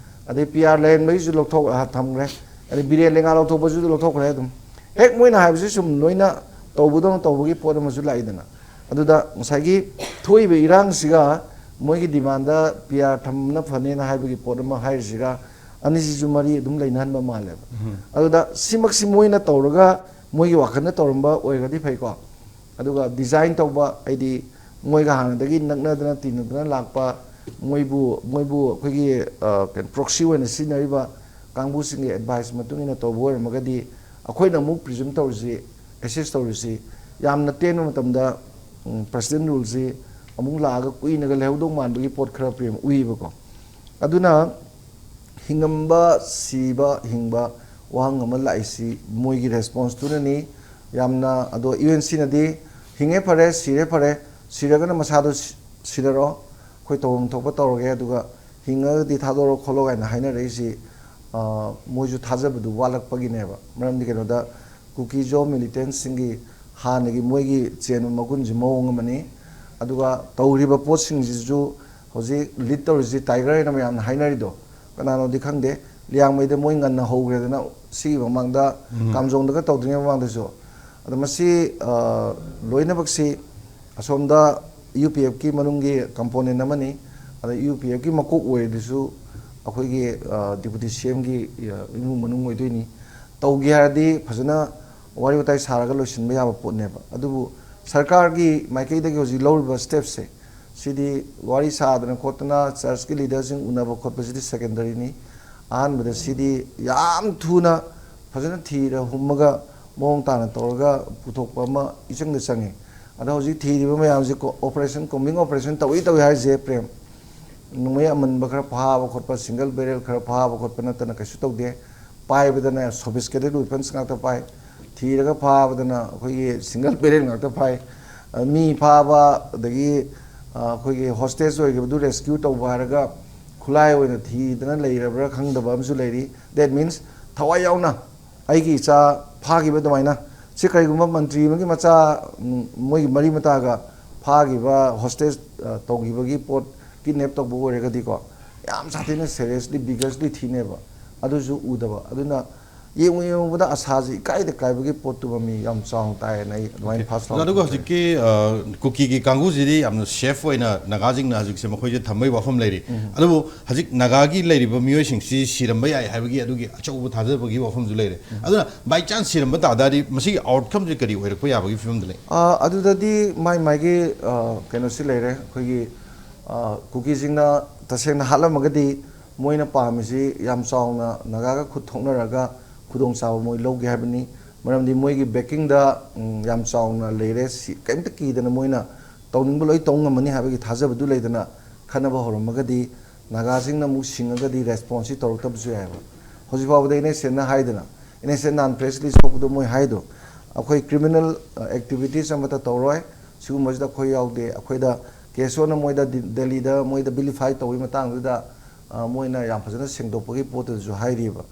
ꯑꯗꯩ ꯄꯤ ꯑꯥꯔ ꯂꯩꯍꯟꯕꯒꯤꯁꯨ ꯂꯧꯊꯣꯛ-, ꯑ, ꯊꯝꯈ꯭ꯔꯦ꯫ ꯑꯗꯩ ꯕꯤꯔꯦꯟ ꯂꯩꯉꯥ ꯂꯧꯊꯣꯛꯄꯁꯨ ꯂꯧꯊꯣꯛꯈ꯭ꯔꯦ ꯑꯗꯨꯝ꯫ ꯍꯦꯛ ꯃꯣꯏꯅ ꯍꯥꯏꯕꯁꯤ ꯁꯨꯝ ꯂꯣꯏꯅ ꯇꯧꯕꯗꯧꯅ ꯇꯧꯕꯒꯤ ꯄꯣꯠ ꯑꯃꯁꯨ ꯂꯥꯛꯏꯗꯅ꯫ ꯑꯗꯨꯗ ꯉꯁꯥꯏꯒꯤ ꯊꯣꯛꯏꯕ ꯏꯔꯥꯡꯁꯤꯒ ꯃꯣꯏꯒꯤ demandꯗ ꯄꯤ ꯑꯥꯔ ꯊꯝꯕꯅ ꯐꯅꯦꯅ ꯍꯥꯏꯕꯒꯤ ꯄꯣꯠ ꯑꯃ ꯍꯥꯏꯔꯤꯁꯤꯒ ꯑꯅꯤꯁꯤꯁꯨ ꯃꯔꯤ ꯑꯗꯨꯝ ꯂꯩꯅꯍꯟꯕ ꯃꯥꯜꯂꯦꯕ꯫ ꯎꯝ꯫ ꯑꯗꯨꯗ ꯁꯤꯃꯛꯁꯤ ꯃꯣꯏꯅ ꯇꯧꯔꯒ ꯃꯣꯏꯒꯤ ꯋꯥꯈꯜꯗ ꯇꯧꯔꯝꯕ ꯑꯣꯏꯔꯒꯗꯤ ꯐꯩꯀꯣ꯫ ꯑꯗꯨꯒ design ꯇꯧꯕ, ꯍꯥꯏꯗꯤ ꯃꯣꯏꯒ ꯍꯥꯟꯅꯗꯒꯤ ꯅꯛꯅꯗꯅ ꯇꯤꯟꯅꯗꯅ ꯂꯥꯛꯄ, ꯃꯣꯏꯕꯨ, ꯃꯣꯏꯕꯨ ꯑꯩꯈꯣꯏꯒꯤ, ꯑ, ꯀꯩꯅꯣ, proxy ꯑꯣꯏꯅ ꯁꯤꯖꯤꯟꯅꯔꯤꯕ ꯀꯥꯡꯕꯨꯁꯤꯡꯒꯤ advice ꯃꯇꯨꯡ ꯏꯟꯅ ꯇꯧꯕ ꯑꯣꯏꯔꯝꯃꯒꯗꯤ, ꯑꯩꯈꯣꯏꯅ ꯑꯃꯨꯛ presume ꯇꯧꯔꯤꯁꯤ, assess ꯇꯧꯔꯤꯁꯤ, ꯌꯥꯝꯅ ꯇꯦꯟꯕ ꯃꯇꯝꯗ, ꯎꯝ, president ruleꯁꯤ ꯑꯃꯨꯛ ꯂꯥꯛꯑꯒ ꯀꯨꯏꯅꯒ ꯂꯩꯍꯧꯗꯧ ꯃꯥꯟꯕꯒꯤ ꯄꯣꯠ ꯈꯔ ꯄ꯭ꯔꯦꯝ ꯎꯏꯌꯦꯕꯀꯣ꯫ ꯑꯗꯨꯅ ꯍꯤꯡꯉꯝꯕ, ꯁꯤꯕ, ꯍꯤꯡꯕ, ꯋꯥꯍꯪ ꯑꯃ ꯂꯥꯛꯏꯁꯤ ꯃꯣꯏꯒꯤ ꯔꯦꯁꯄꯣꯟꯁꯇꯨꯅꯅꯤ꯫ ꯌꯥꯝꯅ, ꯑꯗꯣ ꯌꯨ ꯑꯦꯟ ꯁꯤꯅꯗꯤ ꯍꯤꯡꯉꯦ ꯐꯔꯦ, ꯁꯤꯔꯦ ꯐꯔꯦ, ꯁꯤꯔꯒꯅ ꯃꯁꯥꯗꯣ ꯁꯤ- ꯁꯤꯔꯔꯣ, ꯑꯩꯈꯣꯏ ꯇꯧꯐꯝ ꯊꯣꯛꯄ ꯇꯧꯔꯒꯦ, ꯑꯗꯨꯒ ꯍꯤꯡꯉꯒꯗꯤ ꯊꯥꯗꯣꯔꯣ ꯈꯣꯠꯂꯣ ꯀꯥꯏꯅ ꯍꯥꯏꯅꯔꯛꯏꯁꯤ, ꯑ, ꯃꯣꯏꯁꯨ ꯊꯥꯖꯕꯗꯨ ꯋꯥꯠꯂꯛꯄꯒꯤꯅꯦꯕ꯫ ꯃꯔꯝꯗꯤ ꯀꯩꯅꯣꯗ, ꯀꯨꯀꯤꯖꯣ ꯃꯤꯂꯤꯇꯦꯟꯁꯤꯡꯒꯤ ꯍꯥꯟꯅꯒꯤ ꯃꯣꯏꯒꯤ ꯆꯦꯟꯕ ꯃꯒꯨꯟꯁꯤ ꯃꯑꯣꯡ ꯑꯃꯅꯤ꯫ ꯑꯗꯨꯒ ꯇꯧꯔꯤꯕ ꯄꯣꯠꯁꯤꯡꯁꯤꯁꯨ ꯍꯧꯖꯤꯛ ꯂꯤꯗ ꯇꯧꯔꯤꯁꯤ ꯇꯥꯏꯒꯔ ꯍꯥꯏꯅ ꯃꯌꯥꯝꯅ ꯍꯥꯏꯅꯔꯤꯗꯣ, ꯀꯅꯥꯅꯣꯗꯤ ꯈꯪꯗꯦ, ꯂꯤꯌꯥꯡꯃꯩꯗ ꯃꯣꯏ ꯉꯟꯅ ꯍꯧꯈ꯭ꯔꯦꯗꯅ, ꯁꯤꯒꯤ ꯃꯃꯥꯡꯗ ꯎꯝ꯫ ꯀꯥꯝꯖꯣꯡꯗꯒ ꯇꯧꯗ꯭ꯔꯤꯉꯩ ꯃꯃꯥꯡꯗꯁꯨ꯫ ꯑꯗꯣ ꯃꯁꯤ, ꯑ, ꯂꯣꯏꯅꯃꯛꯁꯤ ꯑꯁꯣꯝꯗ ꯌꯨ ꯄꯤ ꯑꯦꯐꯀꯤ ꯃꯅꯨꯡꯒꯤ ꯀꯝꯄꯣꯅꯦꯟ ꯑꯃꯅꯤ꯫ ꯑꯗ ꯌꯨ ꯄꯤ ꯑꯦꯐꯀꯤ ꯃꯀꯣꯛ ꯑꯣꯏꯔꯤꯗꯨꯁꯨ ꯑꯩꯈꯣꯏꯒꯤ, ꯑ, ꯗꯤꯄꯨꯇꯤ ꯁꯤ ꯑꯦꯝꯒꯤ, ꯑ, ꯏꯃꯨꯡ ꯃꯅꯨꯡ ꯑꯣꯏꯗꯣꯏꯅꯤ꯫ ꯇꯧꯒꯦ ꯍꯥꯏꯔꯗꯤ ꯐꯖꯅ ꯋꯥꯔꯤ ꯋꯥꯇꯥꯏ ꯁꯥꯔꯒ ꯂꯣꯏꯁꯤꯟꯕ ꯌꯥꯕ ꯄꯣꯠꯅꯦꯕ꯫ ꯑꯗꯨꯕꯨ ꯁꯔꯀꯥꯔꯒꯤ ꯃꯥꯏꯀꯩꯗꯒꯤ ꯍꯧꯖꯤꯛ ꯂꯧꯔꯤꯕ ꯁ꯭ꯇꯦꯞꯁꯦ, ꯁꯤꯗꯤ ꯋꯥꯔꯤ ꯁꯥꯗꯅ ꯈꯣꯠꯇꯅ ꯆꯔꯆꯀꯤ ꯂꯤꯗꯔꯁꯤꯡ ꯎꯅꯕ ꯈꯣꯠꯄꯁꯤꯗꯤ ꯁꯦꯀꯦꯟꯗꯔꯤꯅꯤ꯫ ꯑꯍꯥꯟꯕꯗ ꯁꯤꯗꯤ ꯌꯥꯝ ꯊꯨꯅ ꯐꯖꯅ ꯊꯤꯔ ꯍꯨꯝꯃꯒ ꯃꯑꯣꯡ ꯇꯥꯅ ꯇꯧꯔꯒ ꯄꯨꯊꯣꯛꯄ ꯑꯃ ꯏꯆꯪꯗ ꯆꯪꯉꯤ꯫ ꯑꯗꯣ ꯍꯧꯖꯤꯛ ꯊꯤꯔꯤꯕ ꯃꯌꯥꯝꯁꯤ ꯀꯣ-, ꯑꯣꯄꯔꯦꯁꯟ, ꯀꯣꯝꯕꯤꯡ ꯑꯣꯄꯔꯦꯁꯟ ꯇꯧꯏ ꯇꯧꯏ ꯍꯥꯏꯔꯤꯁꯦ, ꯄ꯭ꯔꯦꯝ, ꯅꯣꯡꯃꯩ ꯑꯃꯟꯕ ꯈꯔ ꯐꯥꯕ ꯈꯣꯠꯄ, ꯁꯤꯡꯒꯜ ꯕꯦꯔꯦꯜ ꯈꯔ ꯐꯥꯕ ꯈꯣꯠꯄ ꯅꯠꯇꯅ ꯀꯩꯁꯨ ꯇꯧꯗꯦ꯫ ꯄꯥꯏꯕꯗꯅ ꯁꯣꯐꯤꯁꯀꯦꯇꯦꯠ ꯋꯦꯄꯟꯁ ꯉꯥꯛꯇ ꯄꯥꯏ, ꯊꯤꯔꯒ ꯐꯥꯕꯗꯅ ꯑꯩꯈꯣꯏꯒꯤ ꯁꯤꯡꯒꯜ ꯕꯦꯔꯦꯜ ꯉꯥꯛꯇ ꯐꯥꯏ꯫ ꯑ, ꯃꯤ ꯐꯥꯕ, ꯑꯗꯒꯤ, ꯑ, ꯑꯩꯈꯣꯏꯒꯤ ꯍꯣꯁꯇꯦꯖ ꯑꯣꯏꯈꯤꯕꯗꯨ ꯔꯦꯁꯀ꯭ꯌꯨ ꯇꯧꯕ ꯍꯥꯏꯔꯒ ꯈꯨꯠꯂꯥꯏ ꯑꯣꯏꯅ ꯊꯤꯗꯅ ꯂꯩꯔꯕ꯭ꯔꯥ ꯈꯪꯗꯕ ꯑꯃꯁꯨ ꯂꯩꯔꯤ꯫ That means ꯊꯋꯥꯏ ꯌꯥꯎꯅ ꯑꯩꯒꯤ ꯏꯆꯥ ꯐꯥꯈꯤꯕ ꯑꯗꯨꯃꯥꯏꯅ, ꯁꯤ ꯀꯔꯤꯒꯨꯝꯕ ꯃꯟꯇ꯭ꯔꯤ ꯑꯃꯒꯤ ꯃꯆꯥ, ꯎꯝ, ꯃꯣꯏꯒꯤ ꯃꯔꯤ ꯃꯇꯥꯒ ꯐꯥꯈꯤꯕ, ꯍꯣꯁꯇꯦꯖ, ꯑ, ꯇꯧꯈꯤꯕꯒꯤ ꯄꯣꯠ, ꯀꯤꯗꯅꯦꯞ ꯇꯧꯕ ꯑꯣꯏꯔꯒꯗꯤꯀꯣ, ꯌꯥꯝ ꯁꯥꯊꯤꯅ ꯁꯦꯔꯤꯌꯁꯂꯤ, ꯕꯤꯒꯁꯂꯤ ꯊꯤꯅꯦꯕ꯫ ꯑꯗꯨꯁꯨ ꯎꯗꯕ꯫ ꯑꯗꯨꯅ ꯌꯦꯡꯉꯨ ꯌꯦꯡꯉꯨꯕꯗ ꯑꯁꯥꯁꯦ ꯏꯀꯥꯏꯗ ꯀꯥꯏꯕꯒꯤ ꯄꯣꯠꯇꯨꯃ ꯃꯤ ꯌꯥꯝ ꯆꯥꯎꯅ ꯇꯥꯏꯌꯦꯅ ꯑꯩ ꯑꯗꯨꯃꯥꯏꯅ ꯐꯥꯔꯁ ꯑꯣꯀꯦ꯫ ꯑꯗꯨꯒ ꯍꯧꯖꯤꯛꯀꯤ, ꯑ, ꯀꯨꯀꯤꯒꯤ ꯀꯥꯡꯕꯨꯁꯤꯗꯤ ꯌꯥꯝꯅ ꯁꯦꯐ ꯑꯣꯏꯅ ꯅꯥꯒꯥꯁꯤꯡꯅ ꯍꯧꯖꯤꯛꯁꯦ ꯃꯈꯣꯏꯁꯦ ꯊꯝꯕꯒꯤ ꯋꯥꯐꯝ ꯂꯩꯔꯤ꯫ ꯎꯝ꯫ ꯑꯗꯨꯕꯨ ꯍꯧꯖꯤꯛ ꯅꯥꯒꯥꯒꯤ ꯂꯩꯔꯤꯕ ꯃꯤꯑꯣꯏꯁꯤꯡꯁꯤ ꯁꯤꯔꯝꯕ ꯌꯥꯏ ꯍꯥꯏꯕꯒꯤ ꯑꯗꯨꯒꯤ ꯑꯆꯧꯕ ꯊꯥꯖꯕꯒꯤ ꯋꯥꯐꯝꯁꯨ ꯂꯩꯔꯦ꯫ ꯎꯝ꯫ ꯑꯗꯨꯅ by chance ꯁꯤꯔꯝꯕ ꯇꯥ ꯇꯥꯔꯗꯤ ꯃꯁꯤꯒꯤ ꯑꯥꯎꯠꯀꯝꯁꯦ ꯀꯔꯤ ꯑꯣꯏꯔꯛꯄ ꯌꯥꯕꯒꯤ ꯐꯤꯕꯝꯗ ꯂꯩ? ꯑ, ꯑꯗꯨꯗꯗꯤ ꯃꯥꯏ ꯃꯥꯏꯒꯤ, ꯑ, ꯀꯩꯅꯣꯁꯤ ꯂꯩꯔꯦ꯫ ꯑꯩꯈꯣꯏꯒꯤ, ꯑ, ꯀꯨꯀꯤꯁꯤꯡꯅ ꯇꯁꯦꯡꯅ ꯍꯥꯠꯂꯝꯃꯒꯗꯤ ꯃꯣꯏꯅ ꯄꯥꯝꯃꯤꯁꯤ ꯌꯥꯝ ꯆꯥꯎꯅ ꯅꯥꯒꯥꯒ ꯈꯨꯠ ꯊꯣꯛꯅꯔꯒ ꯈꯨꯗꯣꯡꯆꯥꯕ ꯃꯣꯏ ꯂꯧꯒꯦ ꯍꯥꯏꯕꯅꯤ꯫ ꯃꯔꯝꯗꯤ ꯃꯣꯏꯒꯤ ꯕꯦꯀꯤꯡꯗ, ꯎꯝ, ꯌꯥꯝ ꯆꯥꯎꯅ ꯂꯩꯔꯦ꯫ ꯁꯤ ꯀꯩꯝꯇ ꯀꯤꯗꯅ ꯃꯣꯏꯅ ꯇꯧꯅꯤꯡꯕ ꯂꯣꯏ ꯇꯧ ꯉꯝꯃꯅꯤ ꯍꯥꯏꯕꯒꯤ ꯊꯥꯖꯕꯗꯨ ꯂꯩꯗꯅ ꯈꯠꯅꯕ ꯍꯧꯔꯝꯃꯒꯗꯤ ꯅꯥꯒꯥꯁꯤꯡꯅ ꯑꯃꯨꯛ ꯁꯤꯡꯉꯒꯗꯤ ꯔꯦꯁꯄꯣꯟꯁꯁꯤ ꯇꯧꯔꯛꯇꯕꯁꯨ ꯌꯥꯏꯑꯕ꯫ ꯍꯧꯖꯤꯛ ꯐꯥꯎꯕꯗ ꯏꯟꯅꯣꯁꯦꯟꯅ ꯍꯥꯏꯗꯅ, ꯏꯟꯅꯣꯁꯦꯟ ꯅꯍꯥꯟ ꯄ꯭ꯔꯦꯁ ꯔꯤꯂꯤꯁ ꯊꯣꯛꯄꯗꯣ ꯃꯣꯏ ꯍꯥꯏꯗꯣ, ꯑꯩꯈꯣꯏ ꯀ꯭ꯔꯤꯃꯤꯅꯦꯜ ꯑꯦꯛꯇꯤꯚꯤꯇꯤꯁ ꯑꯃꯠꯇ ꯇꯧꯔꯣꯏ, ꯁꯤꯒꯨꯝꯕꯁꯤꯗ ꯑꯩꯈꯣꯏ ꯌꯥꯎꯗꯦ, ꯑꯩꯈꯣꯏꯗ ꯀꯦꯁꯣꯅ ꯃꯣꯏꯗ ꯗꯤ-, ꯗꯦꯜꯂꯤꯗ ꯃꯣꯏꯗ ꯚꯤꯂꯤꯐꯥꯏ ꯇꯧꯕꯒꯤ ꯃꯇꯥꯡꯗꯨꯗ, ꯑ, ꯃꯣꯏꯅ ꯌꯥꯝ ꯐꯖꯅ ꯁꯦꯡꯗꯣꯛꯄꯒꯤ ꯄꯣꯠꯇꯨꯁꯨ ꯍꯥꯏꯔꯤꯕ꯫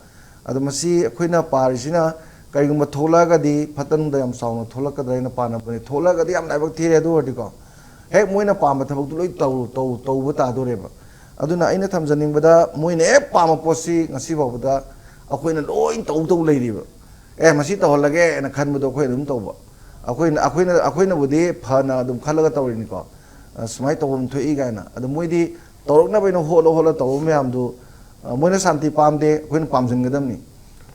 ꯑꯗꯣ ꯃꯁꯤ ꯑꯩꯈꯣꯏꯅ ꯄꯥꯔꯤꯁꯤꯅ ꯀꯔꯤꯒꯨꯝꯕ ꯊꯣꯛꯂꯛꯑꯒꯗꯤ ꯐꯠꯇꯅꯨꯡꯗ ꯌꯥꯝ ꯆꯥꯎꯅ ꯊꯣꯛꯂꯛꯀꯗ꯭ꯔꯥ ꯍꯥꯏꯅ ꯄꯥꯅꯕꯅꯤ꯫ ꯊꯣꯛꯂꯛꯑꯒꯗꯤ ꯌꯥꯝ ꯂꯥꯏꯕꯛ ꯊꯤꯔꯦ꯫ ꯑꯗꯨ ꯑꯣꯏꯔꯗꯤꯀꯣ, ꯍꯦꯛ ꯃꯣꯏꯅ ꯄꯥꯝꯕ ꯊꯕꯛꯇꯨ ꯂꯣꯏ ꯇꯧ-, ꯇꯧ-, ꯇꯧꯕ ꯇꯥꯗꯣꯔꯦꯕ꯫ ꯑꯗꯨꯅ ꯑꯩꯅ ꯊꯝꯖꯅꯤꯡꯕꯗ, ꯃꯣꯏꯅ ꯍꯦꯛ ꯄꯥꯝꯕ ꯄꯣꯠꯁꯤ ꯉꯁꯤ ꯐꯥꯎꯕꯗ ꯑꯩꯈꯣꯏꯅ ꯂꯣꯏ ꯇꯧ ꯇꯧ ꯂꯩꯔꯤꯕ꯫ ꯑꯦ, ꯃꯁꯤ ꯇꯧꯍꯜꯂꯒꯦꯅ ꯈꯟꯕꯗꯣ ꯑꯩꯈꯣꯏ ꯑꯗꯨꯝ ꯇꯧꯕ꯫ ꯑꯩꯈꯣꯏꯅ, ꯑꯩꯈꯣꯏꯅ, ꯑꯩꯈꯣꯏꯅꯕꯨꯗꯤ ꯐꯅ ꯑꯗꯨꯝ ꯈꯜꯂꯒ ꯇꯧꯔꯤꯅꯤꯀꯣ, ꯑ, ꯁꯨꯃꯥꯏꯅ ꯇꯧꯐꯝ ꯊꯣꯛꯏ ꯀꯥꯏꯅ꯫ ꯑꯗꯣ ꯃꯣꯏꯗꯤ ꯇꯧꯔꯛꯅꯕ ꯍꯥꯏꯅ ꯍꯣꯠꯂ ꯍꯣꯠꯂ ꯇꯧꯕ ꯃꯌꯥꯝꯗꯨ, ꯑ, ꯃꯣꯏꯅ ꯁꯥꯟꯇꯤ ꯄꯥꯝꯗꯦ, ꯑꯩꯈꯣꯏꯅ ꯄꯥꯝꯁꯤꯟꯒꯗꯕꯅꯤ꯫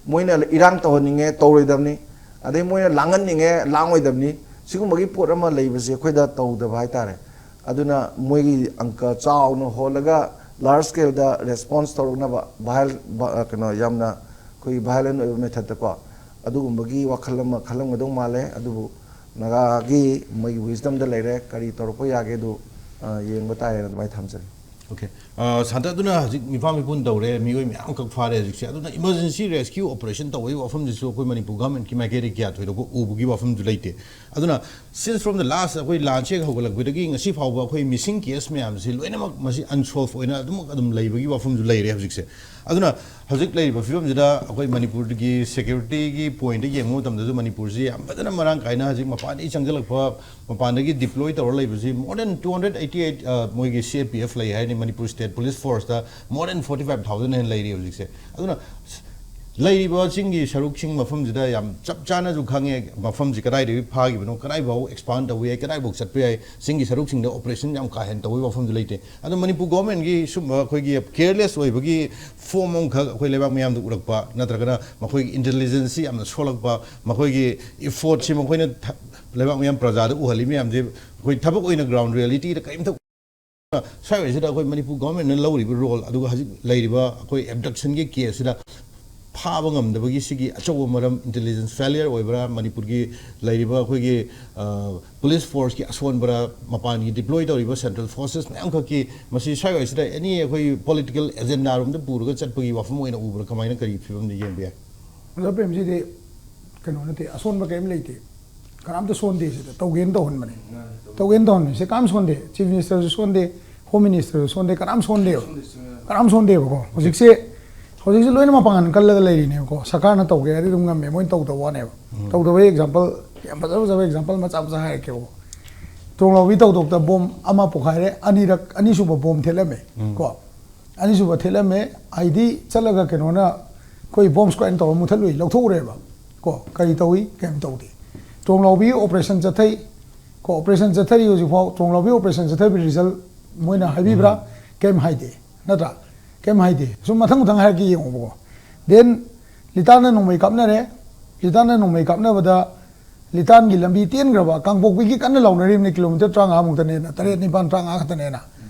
ꯃꯣꯏꯅ ꯏꯔꯥꯡ ꯇꯧꯍꯟꯅꯤꯡꯉꯦ, ꯇꯧꯔꯣꯏꯗꯕꯅꯤ꯫ ꯑꯗꯩ ꯃꯣꯏꯅ ꯂꯥꯡꯍꯟꯅꯤꯡꯉꯦ, ꯂꯥꯡꯉꯣꯏꯗꯕꯅꯤ꯫ ꯁꯤꯒꯨꯝꯕꯒꯤ ꯄꯣꯠ ꯑꯃ ꯂꯩꯕꯁꯦ ꯑꯩꯈꯣꯏꯗ ꯇꯧꯗꯕ ꯍꯥꯏꯇꯥꯔꯦ꯫ ꯑꯗꯨꯅ ꯃꯣꯏꯒꯤ ꯑꯪꯀ ꯆꯥꯎꯅ ꯍꯣꯜꯂꯒ ꯂꯥꯔꯖ ꯁ꯭ꯀꯦꯜꯗ ꯔꯦꯁꯄꯣꯟꯁ ꯇꯧꯔꯛꯅꯕ, ꯚꯥꯏꯜ-, ꯚ-, ꯀꯩꯅꯣ, ꯌꯥꯝꯅ ꯑꯩꯈꯣꯏꯒꯤ ꯚꯥꯏꯂꯦꯟ ꯑꯣꯏꯕ ꯃꯦꯊꯠꯇꯀꯣ, ꯑꯗꯨꯒꯨꯝꯕꯒꯤ ꯋꯥꯈꯜ ꯑꯃ ꯈꯜꯂꯝꯒꯗꯧ ꯃꯥꯜꯂꯦ꯫ ꯑꯗꯨꯕꯨ ꯅꯥꯒꯥꯒꯤ ꯃꯣꯏꯒꯤ ꯋꯤꯁꯗꯝꯗ ꯂꯩꯔꯦ, ꯀꯔꯤ ꯇꯧꯔꯛꯄ ꯌꯥꯒꯦꯗꯨ, ꯑ, ꯌꯦꯡꯕ ꯇꯥꯏꯌꯦꯅ ꯑꯗꯨꯃꯥꯏꯅ ꯊꯝꯖꯒꯦ꯫ ꯑꯣꯀꯦ꯫ ꯑ, ꯁꯥꯟꯇ, ꯑꯗꯨꯅ ꯍꯧꯖꯤꯛ ꯃꯤꯄꯥꯟ ꯃꯤꯄꯨꯟ ꯇꯧꯔꯦ, ꯃꯤꯑꯣꯏ ꯃꯌꯥꯝ ꯑꯃꯈꯛ ꯐꯥꯔꯦ ꯍꯧꯖꯤꯛꯁꯦ꯫ ꯑꯗꯨꯅ ꯏꯃꯔꯖꯦꯟꯁꯤ ꯔꯦꯁꯀ꯭ꯌꯨ ꯑꯣꯄꯔꯦꯁꯟ ꯇꯧꯕꯒꯤ ꯋꯥꯐꯝꯁꯤꯁꯨ ꯑꯩꯈꯣꯏ ꯃꯅꯤꯄꯨꯔ ꯒꯚꯔꯟꯃꯦꯟꯠꯀꯤ ꯃꯥꯏꯀꯩꯗꯒꯤ ꯀꯌꯥ ꯊꯣꯏꯗꯣꯛꯄ ꯎꯕꯒꯤ ꯋꯥꯐꯝꯁꯨ ꯂꯩꯇꯦ꯫ ꯑꯗꯨꯅ since from the last, ꯑꯩꯈꯣꯏ ꯂꯥꯟꯁꯦ ꯍꯦꯛ ꯍꯧꯒꯠꯂꯛꯄꯗꯒꯤ ꯉꯁꯤ ꯐꯥꯎꯕ ꯑꯩꯈꯣꯏ ꯃꯤꯁꯤꯡ ꯀꯦꯁ ꯃꯌꯥꯝꯁꯤ ꯂꯣꯏꯅꯃꯛ ꯃꯁꯤ ꯑꯟꯁꯣꯜꯚ ꯑꯣꯏꯅ ꯑꯗꯨꯃꯛ ꯑꯗꯨꯝ ꯂꯩꯕꯒꯤ ꯋꯥꯐꯝꯁꯨ ꯂꯩꯔꯦ ꯍꯧꯖꯤꯛꯁꯦ꯫ ꯑꯗꯨꯅ ꯍꯧꯖꯤꯛ ꯂꯩꯔꯤꯕ ꯐꯤꯕꯝꯁꯤꯗ ꯑꯩꯈꯣꯏ ꯃꯅꯤꯄꯨꯔꯒꯤ ꯁꯦꯀ꯭ꯌꯨꯔꯤꯇꯤꯒꯤ ꯄꯣꯏꯟꯠꯇ ꯌꯦꯡꯕ ꯃꯇꯝꯗꯁꯨ ꯃꯅꯤꯄꯨꯔꯁꯤ ꯌꯥꯝ ꯐꯖꯅ ꯃꯔꯥꯡ ꯀꯥꯏꯅ ꯍꯧꯖꯤꯛ ꯃꯄꯥꯟꯗꯒꯤ ꯆꯪꯁꯤꯜꯂꯛꯄ, ꯃꯄꯥꯟꯗꯒꯤ ꯗꯤꯄ꯭ꯂꯣꯏ ꯇꯧꯔ ꯂꯩꯕꯁꯤ more than two hundred eighty eight, ꯑ, ꯃꯣꯏꯒꯤ C A P F ꯂꯩ ꯍꯥꯏꯅꯤ, ꯃꯅꯤꯄꯨꯔ ꯁ꯭ꯇꯦꯠ ꯄꯨꯂꯤꯁ ꯐꯣꯔꯁꯇ more than forty five thousand ꯍꯦꯟꯅ ꯂꯩꯔꯤ ꯍꯧꯖꯤꯛꯁꯦ꯫ ꯑꯗꯨꯅ ꯂꯩꯔꯤꯕ ꯆꯤꯡꯒꯤ ꯁꯔꯨꯛꯁꯤꯡ ꯃꯐꯝꯁꯤꯗ ꯌꯥꯝ ꯆꯞ ꯆꯥꯅꯁꯨ ꯈꯪꯉꯦ, ꯃꯐꯝꯁꯤ ꯀꯗꯥꯏꯗꯒꯤ ꯐꯥꯈꯤꯕꯅꯣ, ꯀꯗꯥꯏꯐꯥꯎ ꯑꯦꯛꯁꯄꯥꯟ ꯇꯧꯕ ꯌꯥꯏ, ꯀꯗꯥꯏꯐꯥꯎ ꯆꯠꯄ ꯌꯥꯏ, ꯆꯤꯡꯒꯤ ꯁꯔꯨꯛꯁꯤꯡꯗ ꯑꯣꯄꯔꯦꯁꯟ ꯌꯥꯝ ꯀꯥ ꯍꯦꯟꯅ ꯇꯧꯕꯒꯤ ꯋꯥꯐꯝꯁꯨ ꯂꯩꯇꯦ꯫ ꯑꯗꯣ ꯃꯅꯤꯄꯨꯔ ꯒꯣꯔꯃꯦꯟꯒꯤ ꯁꯨꯝꯕ ꯑꯩꯈꯣꯏꯒꯤ ꯀꯦꯌꯔꯂꯦꯁ ꯑꯣꯏꯕꯒꯤ ꯐꯣꯝ ꯑꯃꯈꯛ ꯑꯩꯈꯣꯏ ꯂꯩꯕꯥꯛ ꯃꯤꯌꯥꯝꯗ ꯎꯔꯛꯄ, ꯅꯠꯇ꯭ꯔꯒꯅ ꯃꯈꯣꯏꯒꯤ ꯏꯟꯇꯦꯂꯤꯖꯦꯟꯁꯁꯤ ꯌꯥꯝꯅ ꯁꯣꯜꯂꯛꯄ, ꯃꯈꯣꯏꯒꯤ ꯏꯐꯣꯔꯠꯁꯤ ꯃꯈꯣꯏꯅ ꯊ-, ꯂꯩꯕꯥꯛ ꯃꯤꯌꯥꯝ ꯄ꯭ꯔꯖꯥꯗ ꯎꯍꯜꯂꯤ ꯃꯌꯥꯝꯁꯦ ꯑꯩꯈꯣꯏ ꯊꯕꯛ ꯑꯣꯏꯅ ꯒ꯭ꯔꯥꯎꯟ ꯔꯤꯌꯦꯂꯤꯇꯤꯗ ꯀꯔꯤꯝꯇ ꯁ꯭ꯋꯥꯏ ꯑꯣꯏꯁꯤꯗ ꯑꯩꯈꯣꯏ ꯃꯅꯤꯄꯨꯔ ꯒꯣꯔꯃꯦꯟꯅ ꯂꯧꯔꯤꯕ ꯔꯣꯜ, ꯑꯗꯨꯒ ꯍꯧꯖꯤꯛ ꯂꯩꯔꯤꯕ ꯑꯩꯈꯣꯏ ꯑꯦꯕꯗꯛꯁꯟꯒꯤ ꯀꯦꯁꯁꯤꯗ ꯐꯥꯕ ꯉꯝꯗꯕꯒꯤ ꯁꯤꯒꯤ ꯑꯆꯧꯕ ꯃꯔꯝ intelligence failure ꯑꯣꯏꯕ꯭ꯔꯥ, ꯃꯅꯤꯄꯨꯔꯒꯤ ꯂꯩꯔꯤꯕ ꯑꯩꯈꯣꯏꯒꯤ police forceꯀꯤ ꯑꯁꯣꯟꯕꯔꯥ, ꯃꯄꯥꯟꯒꯤ deploy ꯇꯧꯔꯤꯕ central forces ꯃꯌꯥꯝꯈꯛꯀꯤ ꯃꯁꯤ ꯁ꯭ꯋꯥꯏꯋꯥꯏꯁꯤꯗ any ꯑꯩꯈꯣꯏ political agenda ꯔꯣꯝꯗ ꯄꯨꯔꯒ ꯆꯠꯄꯒꯤ ꯋꯥꯐꯝ ꯑꯣꯏꯅ ꯎꯕ꯭ꯔꯥ, ꯀꯃꯥꯏꯅ, ꯀꯔꯤ ꯐꯤꯕꯝꯗ ꯌꯦꯡꯕ ꯌꯥꯏ? ꯑꯣꯖꯥ ꯄ꯭ꯔꯦꯝꯖꯤꯗꯤ ꯀꯩꯅꯣ ꯅꯠꯇꯦ, ꯑꯁꯣꯟꯕ ꯀꯔꯤꯝ ꯂꯩꯇꯦ, ꯀꯅꯥꯝꯇ ꯁꯣꯟꯗꯦ꯫ ꯁꯤꯗ ꯇꯧꯒꯦꯅ ꯇꯧꯍꯟꯕꯅꯦ, ꯇꯧꯒꯦꯅ ꯇꯧꯍꯟꯕꯅꯦ꯫ ꯁꯤ ꯀꯅꯥꯝ ꯁꯣꯟꯗꯦ, chief ministerꯁꯨ ꯁꯣꯟꯗꯦ, home ministerꯁꯨ ꯁꯣꯟꯗꯦ, ꯀꯅꯥꯝ ꯁꯣꯟꯗꯦꯕ, ꯀꯅꯥꯝ ꯁꯣꯟꯗꯦꯕꯀꯣ꯫ ꯍꯧꯖꯤꯛꯁꯦ, ꯍꯧꯖꯤꯛꯁꯦ ꯂꯣꯏꯅ ꯃꯄꯥꯡꯒꯜ ꯀꯜꯂꯒ ꯂꯩꯔꯤꯅꯦꯕꯀꯣ꯫ ꯁꯔꯀꯥꯔꯅ ꯇꯧꯒꯦ ꯍꯥꯏꯔꯗꯤ ꯑꯗꯨꯝ ꯉꯝꯃꯦ, ꯃꯣꯏꯅ ꯇꯧꯗꯕ ꯋꯥꯅꯦꯕ꯫ ꯇꯧꯗꯕꯒꯤ example, ꯌꯥꯝ ꯐꯖ ꯐꯖꯕ example ꯃꯆꯥ ꯃꯆꯥ ꯍꯥꯏꯔꯛꯀꯦꯕꯀꯣ꯫ ꯇ꯭ꯔꯣꯡꯂꯥꯎꯕꯤ ꯊꯧꯗꯣꯛꯇ bomb ꯑꯃ ꯄꯣꯈꯥꯏꯔꯦ, ꯑꯅꯤꯔꯛ, ꯑꯅꯤꯁꯨꯕ bomb ꯊꯦꯠꯂꯝꯃꯦ ꯀꯣ꯫ ꯑꯅꯤꯁꯨꯕ ꯊꯦꯠꯂꯝꯃꯦ, ꯍꯥꯏꯗꯤ ꯆꯠꯂꯒ ꯀꯩꯅꯣꯅ ꯑꯩꯈꯣꯏ bomb squadꯅ ꯇꯧꯔ ꯃꯨꯊꯠꯂꯨꯏ, ꯂꯧꯊꯣꯛꯎꯔꯦꯕ ꯀꯣ꯫ ꯀꯔꯤ ꯇꯧꯏ? ꯀꯩꯝ ꯇꯧꯗꯦ꯫ ꯇ꯭ꯔꯣꯡꯂꯥꯎꯕꯤ operation ꯆꯠꯊꯩ ꯀꯣ꯫ Operation ꯆꯠꯊꯔꯤ ꯍꯧꯖꯤꯛꯐꯥꯎ꯫ ꯇ꯭ꯔꯣꯡꯂꯥꯎꯕꯤ operation ꯆꯠꯊꯕꯤ result ꯃꯣꯏꯅ ꯍꯥꯏꯕꯤꯕ꯭ꯔꯥ? ꯀꯩꯝ ꯍꯥꯏꯗꯦ, ꯅꯠꯇ꯭ꯔꯥ? ꯀꯩꯝ ꯍꯥꯏꯗꯦ꯫ ꯁꯨꯝ ꯃꯊꯪ ꯃꯊꯪ ꯍꯥꯏꯔꯛꯀꯦ, ꯌꯦꯡꯉꯣꯕꯀꯣ꯫ Then ꯂꯤꯇꯥꯟꯅ ꯅꯣꯡꯃꯩ ꯀꯥꯞꯅꯔꯦ꯫ ꯂꯤꯇꯥꯟꯅ ꯅꯣꯡꯃꯩ ꯀꯥꯞꯅꯕꯗ ꯂꯤꯇꯥꯟꯒꯤ ꯂꯝꯕꯤ ꯇꯦꯟꯈ꯭ꯔꯕ, ꯀꯥꯡꯄꯣꯛꯄꯤꯒꯤ ꯀꯟꯅ ꯂꯥꯎꯅꯔꯤꯕꯅꯤ, kilometre ꯇꯔꯥꯃꯉꯥ ꯃꯨꯛꯇꯅꯦꯅ, ꯇꯔꯦꯠ, ꯅꯤꯄꯥꯟ, ꯇꯔꯥꯃꯉꯥ ꯈꯛꯇꯅꯦꯅ꯫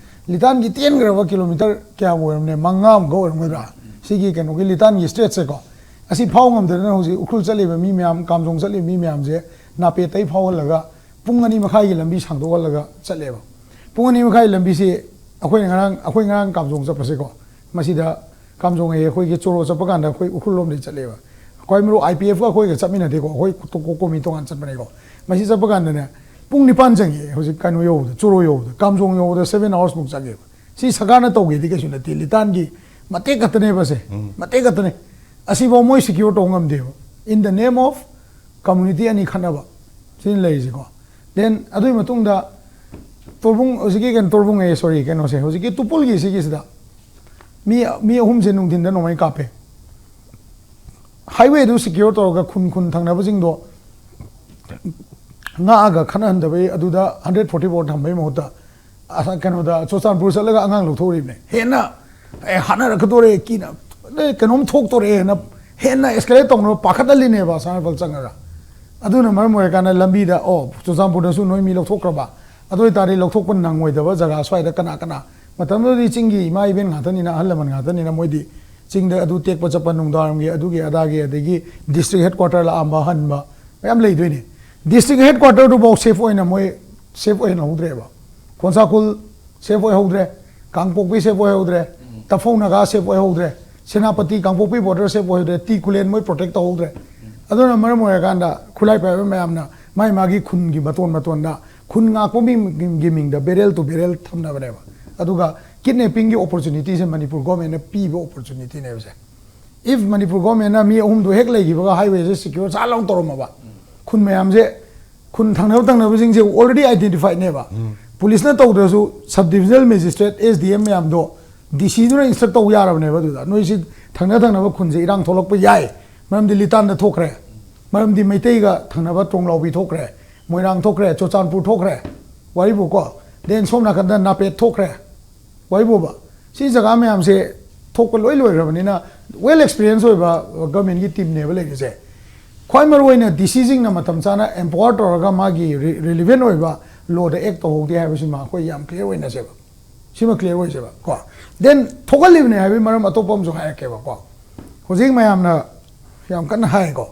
ꯂꯤꯇꯥꯟꯒꯤ ꯇꯦꯟꯈ꯭ꯔꯕ kilometre ꯀꯌꯥꯕꯨ ꯑꯣꯏꯔꯝꯅꯦ? ꯃꯉꯥꯃꯨꯛꯀ ꯑꯣꯏꯔꯝꯒꯗ꯭ꯔꯥ? ꯁꯤꯒꯤ ꯀꯩꯅꯣꯒꯤ ꯂꯤꯇꯥꯟꯒꯤ stretchꯁꯦꯀꯣ꯫ ꯑꯁꯤ ꯐꯥꯎ ꯉꯝꯗꯗꯅ ꯍꯧꯖꯤꯛ ꯎꯈ꯭ꯔꯨꯜ ꯆꯠꯂꯤꯕ ꯃꯤ ꯃꯌꯥꯝ, ꯀꯥꯝꯖꯣꯡ ꯆꯠꯂꯤꯕ ꯃꯤ ꯃꯌꯥꯝꯁꯦ ꯅꯥꯄꯦꯠꯇꯩ ꯐꯥꯎꯍꯜꯂꯒ ꯄꯨꯡ ꯑꯅꯤ ꯃꯈꯥꯏꯒꯤ ꯂꯝꯕꯤ ꯁꯥꯡꯗꯣꯛꯍꯜꯂꯒ ꯆꯠꯂꯦꯕ꯫ ꯄꯨꯡ ꯑꯅꯤ ꯃꯈꯥꯏ ꯂꯝꯕꯤꯁꯤ ꯑꯩꯈꯣꯏꯅ ꯉꯔꯥꯡ, ꯑꯩꯈꯣꯏ ꯉꯔꯥꯡ ꯀꯥꯝꯖꯣꯡ ꯆꯠꯄꯁꯦꯀꯣ, ꯃꯁꯤꯗ ꯀꯥꯝꯖꯣꯡ ꯑꯌꯦ ꯑꯩꯈꯣꯏꯒꯤ ꯆꯣꯔꯣ ꯆꯠꯄ ꯀꯥꯟꯗ ꯑꯩꯈꯣꯏ ꯎꯈ꯭ꯔꯨꯜ ꯂꯣꯝꯗꯩ ꯆꯠꯂꯦꯕ꯫ ꯈ꯭ꯋꯥꯏ ꯃꯔꯨ IPFꯀ ꯑꯩꯈꯣꯏꯒ ꯆꯠꯃꯤꯟꯅꯗꯦꯀꯣ, ꯑꯩꯈꯣꯏ ꯇꯣ-, ꯀꯣ-, ꯀꯣꯃꯤ ꯇꯣꯉꯥꯟ ꯆꯠꯄꯅꯦꯀꯣ꯫ ꯃꯁꯤ ꯆꯠꯄ ꯀꯥꯟꯗꯅꯦ, ꯄꯨꯡ ꯅꯤꯄꯥꯟ ꯆꯪꯉꯦ ꯍꯧꯖꯤꯛ ꯀꯩꯅꯣ ꯌꯧꯕꯗ, ꯆꯣꯔꯣ ꯌꯧꯕꯗ꯫ ꯀꯥꯝꯖꯣꯡ ꯌꯧꯕꯗ seven hoursꯃꯨꯛ ꯆꯪꯉꯦꯕ꯫ ꯁꯤ ꯁꯔꯀꯥꯔꯅ ꯇꯧꯒꯦꯗꯤ ꯀꯩꯁꯨ ꯅꯠꯇꯦ, ꯂꯤꯇꯥꯟꯒꯤ ꯃꯇꯦꯛ ꯈꯛꯇꯅꯦꯕ ꯁꯦ, ꯃꯇꯦꯛ ꯈꯛꯇꯅꯦ꯫ ꯑꯁꯤꯐꯥꯎ ꯃꯣꯏ secure ꯇꯧꯕ ꯉꯝꯗꯦꯕ, in the name of community ꯑꯅꯤ ꯈꯠꯅꯕ꯫ ꯁꯤꯅ ꯂꯩꯔꯤꯁꯤꯀꯣ꯫ Then ꯑꯗꯨꯒꯤ ꯃꯇꯨꯡꯗ ꯇꯣꯔꯕꯨꯡ, ꯍꯧꯖꯤꯛꯀꯤ ꯀꯩꯅꯣ, ꯇꯣꯔꯕꯨꯡ ꯑꯦ, sorry, ꯀꯩꯅꯣꯁꯦ, ꯍꯧꯖꯤꯛꯀꯤ ꯇꯨꯄꯨꯜꯒꯤ ꯁꯤꯒꯤꯁꯤꯗ ꯃꯤ, ꯃꯤ ꯑꯍꯨꯝꯁꯦ ꯅꯨꯡꯊꯤꯟꯗ ꯅꯣꯡꯃꯩ ꯀꯥꯞꯄꯦ꯫ Highwayꯗꯨ secure ꯇꯧꯔꯒ ꯈꯨꯟ, ꯈꯨꯟ ꯊꯪꯅꯕꯁꯤꯡꯗꯣ ꯉꯥꯛꯑꯒ ꯈꯠꯅꯍꯟꯗꯕꯩ, ꯑꯗꯨꯗ hundred forty four ꯊꯝꯕꯩ ꯃꯍꯨꯠꯇ ꯑꯁ, ꯀꯩꯅꯣꯗ, ꯆꯨꯔꯆꯥꯟꯄꯨꯔ ꯆꯠꯂꯒ ꯑꯉꯥꯡ ꯂꯧꯊꯣꯛꯎꯔꯤꯕꯅꯦ꯫ ꯍꯦꯟꯅ, ꯑꯦ, ꯍꯥꯠꯅꯔꯛꯀꯗꯣꯔꯦ, ꯀꯤꯅ, ꯑꯦ, ꯀꯩꯅꯣꯝ ꯊꯣꯛꯇꯣꯔꯦꯅ ꯍꯦꯟꯅ escalate ꯇꯧꯅꯕ ꯄꯥꯈꯠꯍꯜꯂꯤꯅꯦꯕ ꯑꯁꯥꯝ ꯔꯥꯏꯐꯜ ꯆꯪꯉꯒ꯫ ꯑꯗꯨꯅ ꯃꯔꯝ ꯑꯣꯏꯔꯀꯥꯟꯗ ꯂꯝꯕꯤꯗ, ꯑꯣ, ꯆꯨꯔꯆꯥꯟꯄꯨꯔꯗꯁꯨ ꯅꯣꯏ ꯃꯤ ꯂꯧꯊꯣꯛꯈ꯭ꯔꯕ, ꯑꯗꯨ ꯑꯣꯏꯇꯥꯔꯗꯤ ꯂꯧꯊꯣꯛꯄ ꯅꯪꯉꯣꯏꯗꯕ ꯖꯒꯥ ꯁ꯭ꯋꯥꯏꯗ ꯀꯅꯥ ꯀꯅꯥ, ꯃꯇꯝꯗꯨꯗꯗꯤ ꯆꯤꯡꯒꯤ ꯏꯃꯥ ꯏꯕꯦꯟ ꯉꯥꯛꯇꯅꯤꯅ, ꯑꯍꯜ ꯂꯃꯟ ꯉꯥꯛꯇꯅꯤꯅ, ꯃꯣꯏꯗꯤ ꯆꯤꯡꯗ ꯑꯗꯨ ꯇꯦꯛꯄ ꯆꯠꯄ, ꯅꯨꯡꯗꯥꯡꯋꯥꯏꯔꯝꯒꯤ ꯑꯗꯨꯒꯤ ꯑꯗꯥꯒꯤ, ꯑꯗꯒꯤ district headquarter ꯂꯥꯛꯑꯝꯕ ꯍꯟꯕ ꯃꯌꯥꯝ ꯂꯩꯗꯣꯏꯅꯦ꯫ District headquarter ꯗꯨꯐꯥꯎ safe ꯑꯣꯏꯅ ꯃꯣꯏ safe ꯑꯣꯏꯍꯟꯍꯧꯗ꯭ꯔꯦꯕ꯫ ꯈꯣꯟꯁꯥꯈꯨꯜ safe ꯑꯣꯏꯍꯧꯗ꯭ꯔꯦ, ꯀꯥꯡꯄꯣꯛꯄꯤ safe ꯑꯣꯏꯍꯧꯗ꯭ꯔꯦ, ꯇꯐꯧ ꯅꯥꯒꯥ safe ꯑꯣꯏꯍꯧꯗ꯭ꯔꯦ, ꯁꯦꯅꯥꯄꯇꯤ ꯀꯥꯡꯄꯣꯛꯄꯤ border safe ꯑꯣꯏꯍꯧꯗ꯭ꯔꯦ, ꯇꯤ ꯈꯨꯂꯦꯟ ꯃꯣꯏ protect ꯇꯧꯍꯧꯗ꯭ꯔꯦ꯫ ꯑꯗꯨꯅ ꯃꯔꯝ ꯑꯣꯏꯔꯀꯥꯟꯗ ꯈꯨꯠꯂꯥꯏ ꯄꯥꯏꯕ ꯃꯌꯥꯝꯅ ꯃꯥꯏ ꯃꯥꯒꯤ ꯈꯨꯟꯒꯤ ꯃꯇꯣꯟ ꯃꯇꯣꯟꯗ ꯈꯨꯟ ꯉꯥꯛꯄ ꯃꯤꯒꯤ ꯃꯤꯡꯗ barrel to barrel ꯊꯝꯅꯕꯅꯦꯕ꯫ ꯑꯗꯨꯒ kidnapping ꯒꯤ opportunity ꯁꯦ ꯃꯅꯤꯄꯨꯔ government ꯅ ꯄꯤꯕ opportunity ꯅꯦꯕ ꯁꯦ꯫ If ꯃꯅꯤꯄꯨꯔ government ꯅ ꯃꯤ ꯑꯍꯨꯝꯗꯣ ꯍꯦꯛ ꯂꯩꯈꯤꯕꯒ highway ꯁꯦ secure ꯁꯥꯠ ꯂꯥꯎꯅ ꯇꯧꯔꯝꯃꯕ, ꯈꯨꯟ ꯃꯌꯥꯝꯁꯦ, ꯈꯨꯟ ꯊꯪꯅꯕ ꯊꯪꯅꯕꯁꯤꯡꯁꯦ already identified ꯅꯦꯕ꯫ Police ꯅ ꯇꯧꯗ꯭ꯔꯁꯨ sub divisional magistrate, S D M ꯃꯌꯥꯝꯗꯣ D C ꯗꯨꯅ instruct ꯇꯧ ꯌꯥꯔꯕꯅꯦꯕ꯫ ꯑꯗꯨꯗ ꯅꯣꯏꯁꯤ ꯊꯪꯅ ꯊꯪꯅꯕ ꯈꯨꯟꯁꯦ ꯏꯔꯥꯡ ꯊꯣꯛꯂꯛꯄ ꯌꯥꯏ, ꯃꯔꯝꯗꯤ ꯂꯤꯇꯥꯟꯗ ꯊꯣꯛꯈ꯭ꯔꯦ, ꯃꯔꯝꯗꯤ ꯃꯩꯇꯩꯒ ꯊꯪꯅꯕ ꯇ꯭ꯔꯣꯡꯂꯥꯎꯕꯤ ꯊꯣꯛꯈ꯭ꯔꯦ, ꯃꯣꯏꯔꯥꯡ ꯊꯣꯛꯈ꯭ꯔꯦ, ꯆꯨꯔꯆꯥꯟꯄꯨꯔ ꯊꯣꯛꯈ꯭ꯔꯦ, ꯋꯥꯔꯤꯕꯨꯀꯣ, then ꯁꯣꯝ ꯅꯥꯀꯟꯗ ꯅꯥꯄꯦꯠ ꯊꯣꯛꯈ꯭ꯔꯦ, ꯋꯥꯔꯤꯕꯣꯕ꯫ ꯁꯤ ꯖꯒꯥ ꯃꯌꯥꯝꯁꯦ ꯊꯣꯛꯄ ꯂꯣꯏ ꯂꯣꯏꯈ꯭ꯔꯕꯅꯤꯅ, well experience ꯑꯣꯏꯕ government ꯀꯤ team ꯅꯦꯕ ꯂꯩꯔꯤꯁꯦ꯫ ꯈ꯭ꯋꯥꯏ ꯃꯔꯨ ꯑꯣꯏꯅ D C ꯁꯤꯡꯅ ꯃꯇꯝ ꯆꯥꯅ empower ꯇꯧꯔꯒ ꯃꯥꯒꯤ re-, relevant ꯑꯣꯏꯕ law ꯗ act ꯇꯧꯍꯧꯗꯦ ꯍꯥꯏꯕꯁꯤꯃ ꯑꯩꯈꯣꯏ ꯌꯥꯝ clear ꯑꯣꯏꯅꯁꯦꯕ꯫ ꯁꯤꯃ clear ꯑꯣꯏꯁꯦꯕ ꯀꯣ꯫ Then ꯊꯣꯛꯍꯜꯂꯤꯕꯅꯦ ꯍꯥꯏꯕꯒꯤ ꯃꯔꯝ ꯑꯇꯣꯞꯄ ꯑꯃꯁꯨ ꯍꯥꯏꯔꯛꯀꯦꯕꯀꯣ꯫ ꯍꯧꯖꯤꯛ ꯃꯌꯥꯝꯅ ꯌꯥꯝ ꯀꯟꯅ ꯍꯥꯏꯀꯣ,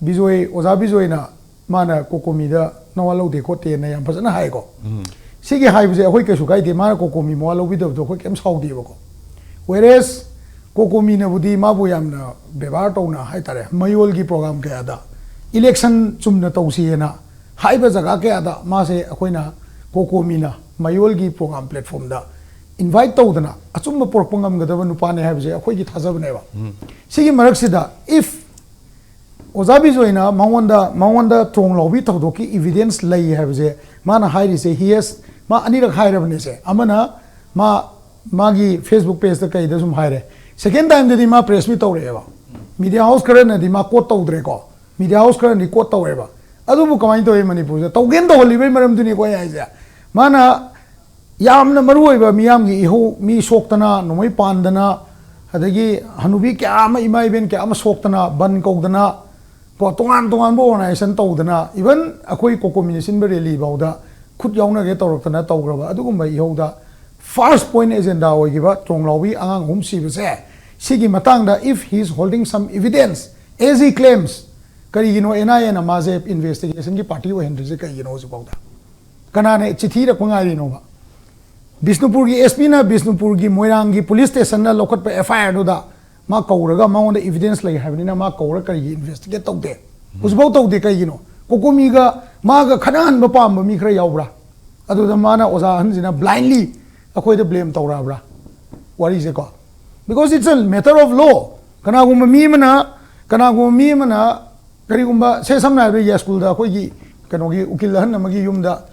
ꯕꯤꯖꯣꯏ, ꯑꯣꯖꯥ ꯕꯤꯖꯣꯏꯅ ꯃꯥꯅ ꯀꯣꯀꯣꯃꯤꯗ ꯅꯋꯥ ꯂꯧꯗꯦ ꯈꯣꯠꯇꯦꯅ ꯌꯥꯝ ꯐꯖꯅ ꯍꯥꯏꯀꯣ꯫ ꯁꯤꯒꯤ ꯍꯥꯏꯕꯁꯦ ꯑꯩꯈꯣꯏ ꯀꯩꯁꯨ ꯀꯥꯏꯗꯦ, ꯃꯥꯅ ꯀꯣꯀꯣꯃꯤ ꯃꯋꯥ ꯂꯧꯕꯤꯗꯕꯗꯣ ꯑꯩꯈꯣꯏ ꯀꯩꯝ ꯁꯥꯎꯗꯦꯕꯀꯣ꯫ Whereas ꯀꯣꯀꯣꯃꯤꯅꯕꯨꯗꯤ ꯃꯥꯕꯨ ꯌꯥꯝꯅ ꯕꯦꯕꯥꯔ ꯇꯧꯅ ꯍꯥꯏꯇꯥꯔꯦ, ꯃꯌꯣꯜꯒꯤ program ꯀꯌꯥꯗ, election ꯆꯨꯝꯅ ꯇꯧꯁꯤꯑꯅ ꯍꯥꯏꯕ ꯖꯒꯥ ꯀꯌꯥꯗ ꯃꯥꯁꯦ ꯑꯩꯈꯣꯏꯅ ꯀꯣꯀꯣꯃꯤꯅ ꯃꯌꯣꯜꯒꯤ program platform ꯗ invite ꯇꯧꯗꯅ ꯑꯆꯨꯝꯕ ꯄꯨꯔꯛꯄ ꯉꯝꯒꯗꯕ ꯅꯨꯄꯥꯅꯦ ꯍꯥꯏꯕꯁꯦ ꯑꯩꯈꯣꯏꯒꯤ ꯊꯥꯖꯕꯅꯦꯕ꯫ ꯁꯤꯒꯤ ꯃꯔꯛꯁꯤꯗ if ꯑꯣꯖꯥ ꯕꯤꯖꯣꯏꯅ ꯃꯉꯣꯟꯗ, ꯃꯉꯣꯟꯗ ꯇ꯭ꯔꯣꯡ ꯂꯥꯎꯕꯤ ꯊꯧꯗꯣꯛꯀꯤ evidence ꯂꯩ ꯍꯥꯏꯕꯁꯦ ꯃꯥꯅ ꯍꯥꯏꯔꯤꯁꯦ, he has, ꯃꯥ ꯑꯅꯤꯔꯛ ꯍꯥꯏꯔꯕꯅꯦꯁꯦ꯫ ꯑꯃꯅ ꯃꯥ, ꯃꯥꯒꯤ Facebook page ꯇ ꯀꯩꯗ ꯁꯨꯝ ꯍꯥꯏꯔꯦ, second time ꯗꯗꯤ ꯃꯥ press meet ꯇꯧꯔꯛꯑꯦꯕ꯫ Media house ꯈꯔꯅꯗꯤ ꯃꯥ quote ꯇꯧꯗ꯭ꯔꯦꯀꯣ, media house ꯈꯔꯅꯗꯤ quote ꯇꯧꯔꯦꯕ꯫ ꯑꯗꯨꯕꯨ ꯀꯃꯥꯏꯅ ꯇꯧꯋꯤ ꯃꯅꯤꯄꯨꯔꯁꯦ? ꯇꯧꯒꯦꯅ ꯇꯧꯍꯜꯂꯤꯕꯩ ꯃꯔꯝꯗꯨꯅꯤꯀꯣ ꯑꯩ ꯍꯥꯏꯁꯦ꯫ ꯃꯥꯅ ꯌꯥꯝꯅ ꯃꯔꯨ ꯑꯣꯏꯕ ꯃꯤꯌꯥꯝꯒꯤ ꯏꯍꯧ, ꯃꯤ ꯁꯣꯛꯇꯅ, ꯅꯣꯡꯃꯩ ꯄꯥꯟꯗꯅ, ꯑꯗꯒꯤ ꯍꯅꯨꯕꯤ ꯀꯌꯥ ꯑꯃ, ꯏꯃꯥ ꯏꯕꯦꯟ ꯀꯌꯥ ꯑꯃ ꯁꯣꯛꯇꯅ, ꯕꯟ ꯀꯧꯗꯅ, ꯀꯣ, ꯇꯣꯉꯥꯟ ꯇꯣꯉꯥꯟꯕ organization ꯇꯧꯗꯅ, even ꯑꯩꯈꯣꯏ ꯀꯣꯀꯣꯃꯤꯅ ꯁꯤꯟꯕ rally ꯐꯥꯎꯗ ꯈꯨꯠ ꯌꯥꯎꯅꯒꯦ ꯇꯧꯔꯛꯇꯅ ꯇꯧꯈ꯭ꯔꯕ ꯑꯗꯨꯒꯨꯝꯕ ꯏꯍꯧꯗ first point agenda ꯑꯣꯏꯈꯤꯕ ꯇ꯭ꯔꯣꯡꯂꯥꯎꯕꯤ ꯑꯉꯥꯡ ꯑꯍꯨꯝ ꯁꯤꯕꯁꯦ ꯁꯤꯒꯤ ꯃꯇꯥꯡꯗ, if he is holding some evidence as he claims, ꯀꯔꯤꯒꯤꯅꯣ ꯑꯦꯟ ꯑꯥꯏ ꯑꯦꯅ ꯃꯥꯁꯦ ꯏꯟꯚꯦꯁꯇꯤꯒꯦꯁꯟꯒꯤ ꯄꯥꯔꯇꯤ ꯑꯣꯏꯍꯟꯗ꯭ꯔꯤꯁꯦ ꯀꯩꯒꯤꯅꯣ ꯍꯧꯖꯤꯛꯐꯥꯎꯗ? ꯀꯅꯥꯅ ꯆꯤꯊꯤ ꯏꯔꯛꯄ ꯉꯥꯏꯔꯤꯅꯣꯕ? ꯕꯤꯁꯅꯨꯄꯨꯔꯒꯤ ꯑꯦꯁ ꯄꯤꯅ ꯕꯤꯁꯅꯨꯄꯨꯔꯒꯤ ꯃꯣꯏꯔꯥꯡꯒꯤ ꯄꯨꯂꯤꯁ ꯁ꯭ꯇꯦꯁꯟꯗ ꯂꯧꯈꯠꯄ ꯑꯦꯐ ꯑꯥꯏ ꯑꯥꯔꯗꯨꯗ ꯃꯥ ꯀꯧꯔꯒ, ꯃꯉꯣꯟꯗ ꯏꯚꯤꯗꯦꯟꯁ ꯂꯩ ꯍꯥꯏꯕꯅꯤꯅ ꯃꯥ ꯀꯧꯔ ꯀꯔꯤꯒꯤ ꯏꯟꯚꯦꯁꯇꯤꯒꯦꯠ ꯇꯧꯗꯦ? ꯍꯧꯖꯤꯛꯐꯥꯎ ꯇꯧꯗꯦ꯫ ꯀꯩꯒꯤꯅꯣ? ꯀꯣꯀꯣꯃꯤꯒ ꯃꯥꯒ ꯈꯠꯅꯍꯟꯕ ꯄꯥꯝꯕ ꯃꯤ ꯈꯔ ꯌꯥꯎꯕ꯭ꯔꯥ? ꯑꯗꯨꯗ ꯃꯥꯅ, ꯑꯣꯖꯥ ꯑꯍꯟꯁꯤꯅ ꯕ꯭ꯂꯥꯏꯟꯂꯤ ꯑꯩꯈꯣꯏꯗ blame ꯇꯧꯔꯛꯑꯕ꯭ꯔꯥ? ꯋꯥꯔꯤꯁꯦꯀꯣ, because it's a matter of law. ꯀꯅꯥꯒꯨꯝꯕ ꯃꯤ ꯑꯃꯅ, ꯀꯅꯥꯒꯨꯝꯕ ꯃꯤ ꯑꯃꯅ, ꯀꯔꯤꯒꯨꯝꯕ, ꯁꯦ, ꯁꯝꯅ ꯍꯥꯏꯔꯕꯗ, ꯌꯥꯏꯁ꯭ꯀꯨꯜꯗ ꯑꯩꯈꯣꯏꯒꯤ ꯀꯩꯅꯣꯒꯤ ꯎꯀꯤꯜ ꯑꯍꯟ ꯑꯃꯒꯤ ꯌꯨꯝꯗ,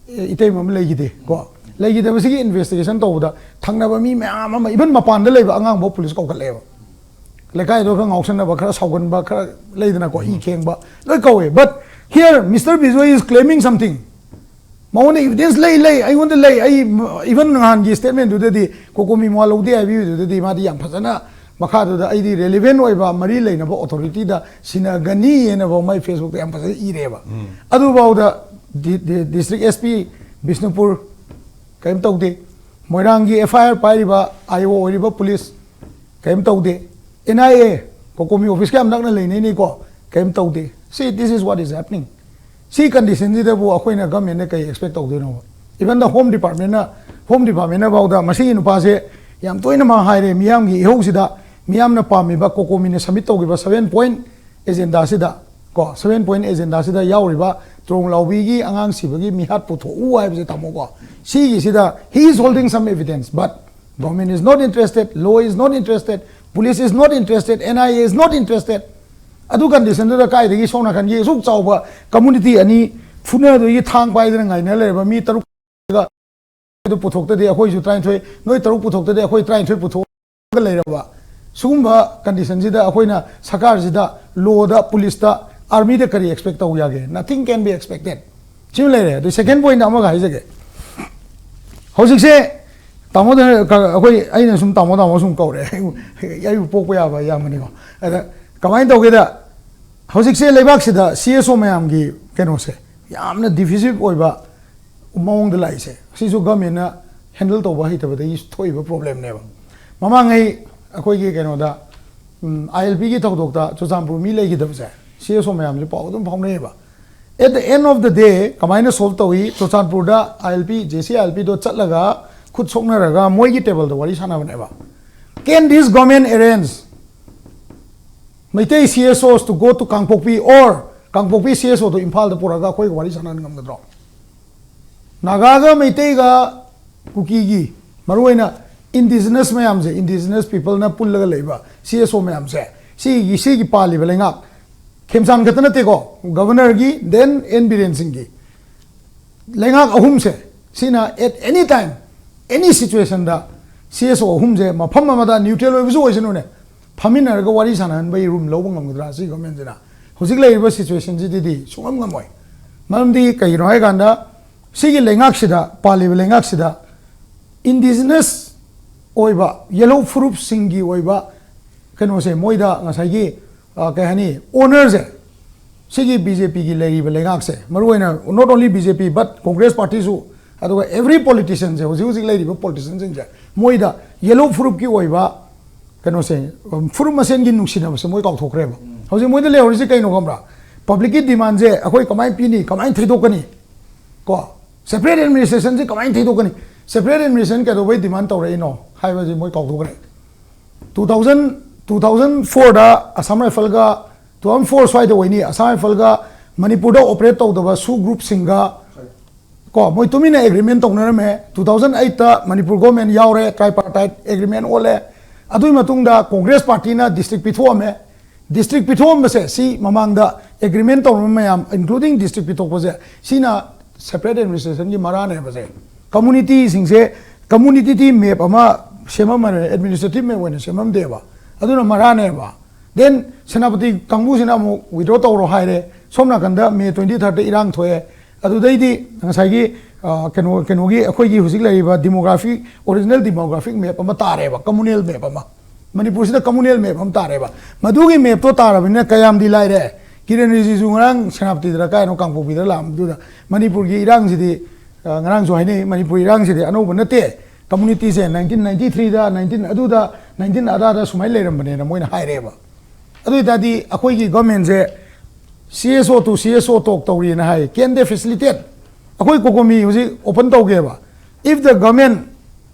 ꯑꯦ, ꯏꯇꯩꯃ ꯑꯃ ꯂꯩꯈꯤꯗꯦ ꯀꯣ, ꯂꯩꯈꯤꯗꯕꯁꯤꯒꯤ ꯏꯟꯚꯦꯁꯇꯤꯒꯦꯁꯟ ꯇꯧꯕꯗ ꯊꯪꯅꯕ ꯃꯤ ꯃꯌꯥꯝ ꯑꯃ, ꯏꯚꯟ ꯃꯄꯥꯟꯗ ꯂꯩꯕ ꯑꯉꯥꯡꯐꯥꯎ ꯄꯨꯂꯤꯁ ꯀꯧꯈꯠꯂꯦꯕ꯫ ꯂꯩꯀꯥꯏꯗꯣ ꯈꯔ ꯉꯥꯎꯁꯟꯅꯕ, ꯈꯔ ꯁꯥꯎꯒꯟꯕ, ꯈꯔ ꯂꯩꯗꯅꯀꯣ, ꯏ ꯈꯦꯡꯕ ꯂꯣꯏ ꯀꯧꯋꯦ꯫ But here Mister Bijoy is claiming something. ꯃꯉꯣꯟꯗ ꯏꯚꯤꯗꯦꯟꯁ ꯂꯩ, ꯂꯩ, ꯑꯩꯉꯣꯟꯗ ꯂꯩ꯫ ꯑꯩ ꯏꯚꯟ ꯅꯍꯥꯟꯒꯤ ꯁ꯭ꯇꯦꯠꯃꯦꯟꯗꯨꯗꯗꯤ, ꯀꯣꯀꯣꯃꯤ ꯃꯋꯥ ꯂꯧꯗꯦ ꯍꯥꯏꯕꯤꯕꯗꯨꯗꯗꯤ ꯃꯥꯗꯤ ꯌꯥꯝ ꯐꯖꯅ ꯃꯈꯥꯗꯨꯗ, ꯑꯩꯗꯤ ꯔꯦꯂꯤꯚꯦꯟ ꯑꯣꯏꯕ ꯃꯔꯤ ꯂꯩꯅꯕ ꯑꯣꯊꯣꯔꯤꯇꯤꯗ ꯁꯤꯟꯅꯒꯅꯤ ꯍꯥꯏꯅꯐꯥꯎ ꯃꯥꯏ ꯐꯦꯁꯕꯨꯛꯇ ꯌꯥꯝ ꯐꯖꯅ ꯏꯔꯦꯕ꯫ ꯑꯗꯨꯐꯥꯎꯗ ꯗꯤ-, ꯗꯤ-, ꯗꯤꯁꯇ꯭ꯔꯤꯛ ꯑꯦꯁ ꯄꯤ ꯕꯤꯁꯅꯨꯄꯨꯔ ꯀꯔꯤꯝ ꯇꯧꯗꯦ꯫ ꯃꯣꯏꯔꯥꯡꯒꯤ ꯑꯦꯐ ꯑꯥꯏ ꯑꯥꯔ ꯄꯥꯏꯔꯤꯕ ꯑꯥꯏ ꯑꯣ ꯑꯣꯏꯔꯤꯕ ꯄꯨꯂꯤꯁ ꯀꯔꯤꯝ ꯇꯧꯗꯦ꯫ ꯑꯦꯟ ꯑꯥꯏ ꯑꯦ, ꯀꯣꯀꯣꯃꯤ ꯑꯣꯐꯤꯁꯀ ꯌꯥꯝ ꯅꯛꯅ ꯂꯩꯅꯩꯅꯤꯀꯣ, ꯀꯔꯤꯝ ꯇꯧꯗꯦ꯫ See, this is what is happening. ꯁꯤ ꯀꯟꯗꯤꯁꯟꯁꯤꯗꯕꯨ ꯑꯩꯈꯣꯏꯅ ꯒꯃꯦꯟꯅ ꯀꯩ ꯑꯦꯛꯁꯄꯦꯛ ꯇꯧꯗꯣꯏꯅꯣꯕ? ꯏꯚꯟ ꯗ ꯍꯣꯝ ꯗꯤꯄꯥꯔꯠꯃꯦꯟꯅ, ꯍꯣꯝ ꯗꯤꯄꯥꯔꯠꯃꯦꯟꯅ ꯐꯥꯎꯗ ꯃꯁꯤꯒꯤ ꯅꯨꯄꯥꯁꯦ ꯌꯥꯝ ꯇꯣꯏꯅ ꯃꯥ ꯍꯥꯏꯔꯦ, ꯃꯤꯌꯥꯝꯒꯤ ꯏꯍꯧꯁꯤꯗ ꯃꯤꯌꯥꯝꯅ ꯄꯥꯝꯃꯤꯕ ꯀꯣꯀꯣꯃꯤꯅ ꯁꯕꯃꯤꯠ ꯇꯧꯈꯤꯕ ꯁꯚꯦꯟ ꯄꯣꯏꯟ ꯑꯦꯖꯦꯟꯗꯥꯁꯤꯗ, ꯀꯣ, ꯁꯚꯦꯟ ꯄꯣꯏꯟ ꯑꯦꯖꯦꯟꯗꯥꯁꯤꯗ ꯌꯥꯎꯔꯤꯕ ꯇ꯭ꯔꯣꯡ ꯂꯥꯎꯕꯤꯒꯤ ꯑꯉꯥꯡ ꯁꯤꯕꯒꯤ ꯃꯤꯍꯥꯠ ꯄꯨꯊꯣꯛꯎ ꯍꯥꯏꯕꯁꯦ, ꯇꯥꯃꯣ, ꯀꯣ, ꯁꯤꯒꯤꯁꯤꯗ he is holding some evidence, but government is not interested, law is not interested, police is not interested, N I A is not interested. ꯑꯗꯨ ꯀꯟꯗꯤꯁꯟꯗꯨꯗ ꯀꯥꯏꯗꯒꯤ ꯁꯣꯝ ꯅꯥꯀꯟꯒꯤ ꯑꯁꯨꯛ ꯆꯥꯎꯕ ꯀꯝꯃꯨꯅꯤꯇꯤ ꯑꯅꯤ ꯐꯨꯅꯗꯣꯏꯒꯤ ꯊꯥꯡ ꯄꯥꯏꯗꯅ ꯉꯥꯏꯅ ꯂꯩꯔꯕ ꯃꯤ ꯇꯔꯨꯛ ꯑꯗꯨ ꯄꯨꯊꯣꯛꯇꯗꯤ ꯑꯩꯈꯣꯏꯁꯨ ꯇꯔꯥꯅꯤꯊꯣꯏ, ꯅꯣꯏ ꯇꯔꯨꯛ ꯄꯨꯊꯣꯛꯇꯗꯤ ꯑꯩꯈꯣꯏ ꯇꯔꯥꯅꯤꯊꯣꯏ ꯄꯨꯊꯣꯛꯑꯒ ꯂꯩꯔꯕ ꯁꯤꯒꯨꯝꯕ ꯀꯟꯗꯤꯁꯟꯁꯤꯗ ꯑꯩꯈꯣꯏꯅ ꯁꯔꯀꯥꯔꯁꯤꯗ, ꯂꯣꯗ, ꯄꯨꯂꯤꯁꯇ, ꯑꯥꯔꯃꯤꯗ ꯀꯔꯤ ꯑꯦꯛꯁꯄꯦꯛ ꯇꯧꯕ ꯌꯥꯒꯦ? Nothing can be expected. ꯁꯤꯃ ꯂꯩꯔꯦ꯫ ꯑꯗꯨ ꯁꯦꯀꯦꯟ ꯄꯣꯏꯟ ꯑꯃꯒ ꯍꯥꯏꯖꯒꯦ꯫ ꯍꯧꯖꯤꯛꯁꯦ ꯇꯥꯃꯣꯗ ꯀ-, ꯑꯩꯈꯣꯏ, ꯑꯩꯅ ꯁꯨꯝ ꯇꯥꯃꯣ, ꯇꯥꯃꯣ ꯁꯨꯝ ꯀꯧꯔꯦ꯫ ꯑꯩꯕꯨ, ꯑꯩꯕꯨ ꯄꯣꯛꯄ ꯌꯥꯕ ꯏꯌꯥꯝꯕꯅꯤꯀꯣ꯫ ꯑꯗ ꯀꯃꯥꯏꯅ ꯇꯧꯒꯦꯗ, ꯍꯧꯖꯤꯛꯁꯦ ꯂꯩꯕꯥꯛꯁꯤꯗ ꯁꯤ ꯑꯦꯁ ꯑꯣ ꯃꯌꯥꯝꯒꯤ ꯀꯩꯅꯣꯁꯦ ꯌꯥꯝꯅ ꯗꯤꯐꯤꯁꯤꯠ ꯑꯣꯏꯕ ꯃꯑꯣꯡꯗ ꯂꯥꯛꯏꯁꯦ, ꯁꯤꯁꯨ ꯒꯃꯦꯟꯅ ꯍꯦꯟꯗꯜ ꯇꯧꯕ ꯍꯩꯇꯕꯗꯒꯤ ꯊꯣꯛꯏꯕ ꯄ꯭ꯔꯣꯕ꯭ꯂꯦꯝꯅꯦꯕ꯫ ꯃꯃꯥꯡꯉꯩ ꯑꯩꯈꯣꯏꯒꯤ ꯀꯩꯅꯣꯗ, ꯎꯝ, ILP ꯒꯤ ꯊꯧꯗꯣꯛꯇ ꯆꯨꯔꯆꯥꯟꯄꯨꯔ ꯃꯤ ꯂꯩꯈꯤꯗꯕꯁꯦ, CSO ꯃꯌꯥꯝꯁꯦ ꯄꯥꯎ ꯑꯗꯨꯝ ꯐꯥꯎꯅꯩꯌꯦꯕ꯫ At the end of the day, ꯀꯃꯥꯏꯅ solve ꯇꯧꯏ? ꯆꯨꯔꯆꯥꯟꯄꯨꯔꯗ ILP, JC ILP ꯗꯣ ꯆꯠꯂꯒ ꯈꯨꯠ ꯁꯣꯛꯅꯔꯒ ꯃꯣꯏꯒꯤ table ꯗ ꯋꯥꯔꯤ ꯁꯥꯟꯅꯕꯅꯦꯕ꯫ Can this government arrange Meitei CSOs to go to Kangpokpi or Kangpokpi CSO ꯗꯣ ꯏꯝꯐꯥꯜꯗ ꯄꯨꯔꯛꯑꯒ ꯑꯩꯈꯣꯏꯒ ꯋꯥꯔꯤ ꯁꯥꯟꯅꯍꯟ ꯉꯝꯒꯗ꯭ꯔꯣ? ꯅꯥꯒꯥꯒ ꯃꯩꯇꯩꯒ ꯀꯨꯀꯤꯒꯤ, ꯃꯔꯨꯑꯣꯏꯅ indigenous ꯃꯌꯥꯝꯁꯦ, indigenous people ꯅ ꯄꯨꯜꯂꯒ ꯂꯩꯕ CSO ꯃꯌꯥꯝꯁꯦ, ꯁꯤꯒꯤ, ꯁꯤꯒꯤ ꯄꯥꯜꯂꯤꯕ ꯂꯩꯉꯥꯛ, ꯈꯦꯝꯆꯥꯟ ꯈꯛꯇ ꯅꯠꯇꯦꯀꯣ, ꯒꯕꯔꯅꯔꯒꯤ, then N ꯕꯤꯔꯦꯟ ꯁꯤꯡꯒꯤ, ꯂꯩꯉꯥꯛ ꯑꯍꯨꯝꯁꯦ, ꯁꯤꯅ at any time, any situation the CSO ꯑꯍꯨꯝꯁꯦ ꯃꯐꯝ ꯑꯃꯗ neutral ꯑꯣꯏꯕꯁꯨ ꯑꯣꯏꯁꯅꯨꯅꯦ, ꯐꯝꯃꯤꯟꯅꯔꯒ ꯋꯥꯔꯤ ꯁꯥꯟꯅꯍꯟꯕꯒꯤ room ꯂꯧꯕ ꯉꯝꯒꯗ꯭ꯔꯥ ꯁꯤ government ꯁꯤꯅ? ꯍꯧꯖꯤꯛ ꯂꯩꯔꯤꯕ situation ꯁꯤꯗꯗꯤ ꯁꯨꯡꯉꯝ ꯉꯝꯃꯣꯏ꯫ ꯃꯔꯝꯗꯤ ꯀꯩꯒꯤꯅꯣ ꯍꯥꯏꯀꯥꯟꯗ, ꯁꯤꯒꯤ ꯂꯩꯉꯥꯛꯁꯤꯗ, ꯄꯥꯜꯂꯤꯕ ꯂꯩꯉꯥꯛꯁꯤꯗ indigenous ꯑꯣꯏꯕ, ꯌꯦꯜꯍꯧ ꯐꯨꯔꯨꯞꯁꯤꯡꯒꯤ ꯑꯣꯏꯕ ꯀꯩꯅꯣꯁꯦ, ꯃꯣꯏꯗ ꯉꯁꯥꯏꯒꯤ, ꯑ, ꯀꯩ ꯍꯥꯏꯅꯤ, honour ꯁꯦ, ꯁꯤꯒꯤ BJP ꯒꯤ ꯂꯩꯔꯤꯕ ꯂꯩꯉꯥꯛꯁꯦ, ꯃꯔꯨꯑꯣꯏꯅ not only BJP but Congress party ꯁꯨ, ꯑꯗꯨꯒ every politician ꯁꯦ, ꯍꯧꯖꯤꯛ ꯍꯧꯖꯤꯛ ꯂꯩꯔꯤꯕ politician ꯁꯤꯡꯁꯦ, ꯃꯣꯏꯗ ꯌꯦꯜꯍꯧ ꯐꯨꯔꯨꯞꯀꯤ ꯑꯣꯏꯕ ꯀꯩꯅꯣꯁꯦ, ꯎꯝ, ꯐꯨꯔꯨꯞ ꯃꯁꯦꯟꯒꯤ ꯅꯨꯡꯁꯤꯅꯕꯁꯦ ꯃꯣꯏ ꯀꯥꯎꯊꯣꯛꯈ꯭ꯔꯦꯕ꯫ ꯍꯧꯖꯤꯛ ꯃꯣꯏꯗ ꯂꯩꯍꯧꯔꯤꯁꯦ ꯀꯩꯅꯣ ꯈꯪꯕ꯭ꯔꯥ? Public ꯀꯤ demand ꯁꯦ ꯑꯩꯈꯣꯏ ꯀꯃꯥꯏꯅ ꯄꯤꯅꯤ, ꯀꯃꯥꯏꯅ ꯊꯩꯗꯣꯛꯀꯅꯤ, ꯀꯣ, separate administration ꯁꯦ ꯀꯃꯥꯏꯅ ꯊꯩꯗꯣꯛꯀꯅꯤ, separate administration ꯀꯩꯗꯧꯕꯩ demand ꯇꯧꯔꯛꯏꯅꯣ ꯍꯥꯏꯕꯁꯦ ꯃꯣꯏ ꯀꯥꯎꯊꯣꯛꯈ꯭ꯔꯦ꯫ Two thousand, two thousand four ꯗ Assam Rifle ꯒ, two thousand four ꯁ꯭ꯋꯥꯏꯗ ꯑꯣꯏꯅꯤ, Assam Rifle ꯒ ꯃꯅꯤꯄꯨꯔꯗ operate ꯇꯧꯗꯕ SoO group ꯁꯤꯡꯒ, ꯀꯣ, ꯃꯣꯏ ꯇꯨꯃꯤꯟꯅ agreement ꯇꯧꯅꯔꯝꯃꯦ꯫ Two thousand eight ꯇ ꯃꯅꯤꯄꯨꯔ government ꯌꯥꯎꯔꯦ, tripartite agreement ꯑꯣꯜꯂꯦ꯫ ꯑꯗꯨꯒꯤ ꯃꯇꯨꯡꯗ Congress party ꯅ district ꯄꯤꯊꯣꯛꯑꯝꯃꯦ꯫ District ꯄꯤꯊꯣꯛꯑꯝꯕꯁꯦ ꯁꯤ ꯃꯃꯥꯡꯗ agreement ꯇꯧꯔꯝꯕ ꯃꯌꯥꯝ, including district ꯄꯤꯊꯣꯛꯄꯁꯦ, ꯁꯤꯅ separate administration ꯒꯤ ꯃꯔꯥꯅꯦꯕꯁꯦ꯫ Community ꯁꯤꯡꯁꯦ, community map ꯑꯃ ꯁꯦꯝꯃꯝꯃꯦ, administrative map ꯑꯣꯏꯅ ꯁꯦꯝꯃꯝꯗꯦꯕ꯫ ꯑꯗꯨꯅ ꯃꯔꯥꯅꯦꯕ꯫ Then ꯁꯦꯅꯥꯄꯇꯤ ꯀꯥꯡꯕꯨꯁꯤꯅ ꯑꯃꯨꯛ withdraw ꯇꯧꯔꯣ ꯍꯥꯏꯔꯦ꯫ ꯁꯣꯝ ꯅꯥꯀꯟꯗ May twenty third ꯗ ꯏꯔꯥꯡ ꯊꯣꯛꯑꯦ꯫ ꯑꯗꯨꯗꯩꯗꯤ ꯉꯁꯥꯏꯒꯤ, ꯑ, ꯀꯩꯅꯣ, ꯀꯩꯅꯣꯒꯤ, ꯑꯩꯈꯣꯏꯒꯤ ꯍꯧꯖꯤꯛ ꯂꯩꯔꯤꯕ demographic, original demographic map ꯑꯃ ꯇꯥꯔꯦꯕ, communal map ꯑꯃ꯫ ꯃꯅꯤꯄꯨꯔꯁꯤꯗ communal map ꯑꯃ ꯇꯥꯔꯦꯕ꯫ ꯃꯗꯨꯒꯤ map ꯇꯣ ꯇꯥꯔꯕꯅꯤꯅ ꯀꯌꯥꯝꯗꯤ ꯂꯥꯏꯔꯦ? ꯀꯤꯔꯦꯟ ꯔꯤꯖꯤꯖꯨ ꯉꯔꯥꯡ ꯁꯦꯅꯥꯄꯇꯤꯗꯔ ꯀꯥꯏꯅꯣ, ꯀꯥꯡꯄꯣꯛꯄꯤꯗꯔ ꯂꯥꯛꯑꯝꯕꯗꯨꯗ, ꯃꯅꯤꯄꯨꯔꯒꯤ ꯏꯔꯥꯡꯁꯤꯗꯤ, ꯑ, ꯉꯔꯥꯡꯁꯨ ꯍꯥꯏꯅꯩ, ꯃꯅꯤꯄꯨꯔ ꯏꯔꯥꯡꯁꯤꯗꯤ ꯑꯅꯧꯕ ꯅꯠꯇꯦ꯫ ꯀꯝꯃꯨꯅꯤꯇꯤꯁꯦ ꯅꯥꯏꯟꯇꯤꯟ ꯅꯥꯏꯟꯇꯤ ꯊ꯭ꯔꯤꯗ, ꯅꯥꯏꯟꯇꯤꯟ ꯑꯗꯨꯗ, ꯅꯥꯏꯟꯇꯤꯟ ꯑꯗꯥꯗ ꯁꯨꯃꯥꯏꯅ ꯂꯩꯔꯝꯕꯅꯦꯅ ꯃꯣꯏꯅ ꯍꯥꯏꯔꯦꯕ꯫ ꯑꯗꯨ ꯑꯣꯏ ꯇꯥꯔꯗꯤ ꯑꯩꯈꯣꯏꯒꯤ ꯒꯚꯔꯟꯃꯦꯟꯁꯦ ꯁꯤ ꯑꯦꯁ ꯑꯣ ꯇꯨ ꯁꯤ ꯑꯦꯁ ꯑꯣ ꯇꯣꯛ ꯇꯧꯔꯤꯅ ꯍꯥꯏ, can they facilitate? ꯑꯩꯈꯣꯏ ꯀꯣꯀꯣꯃꯤ ꯍꯧꯖꯤꯛ ꯑꯣꯄꯟ ꯇꯧꯒꯦꯕ, if the government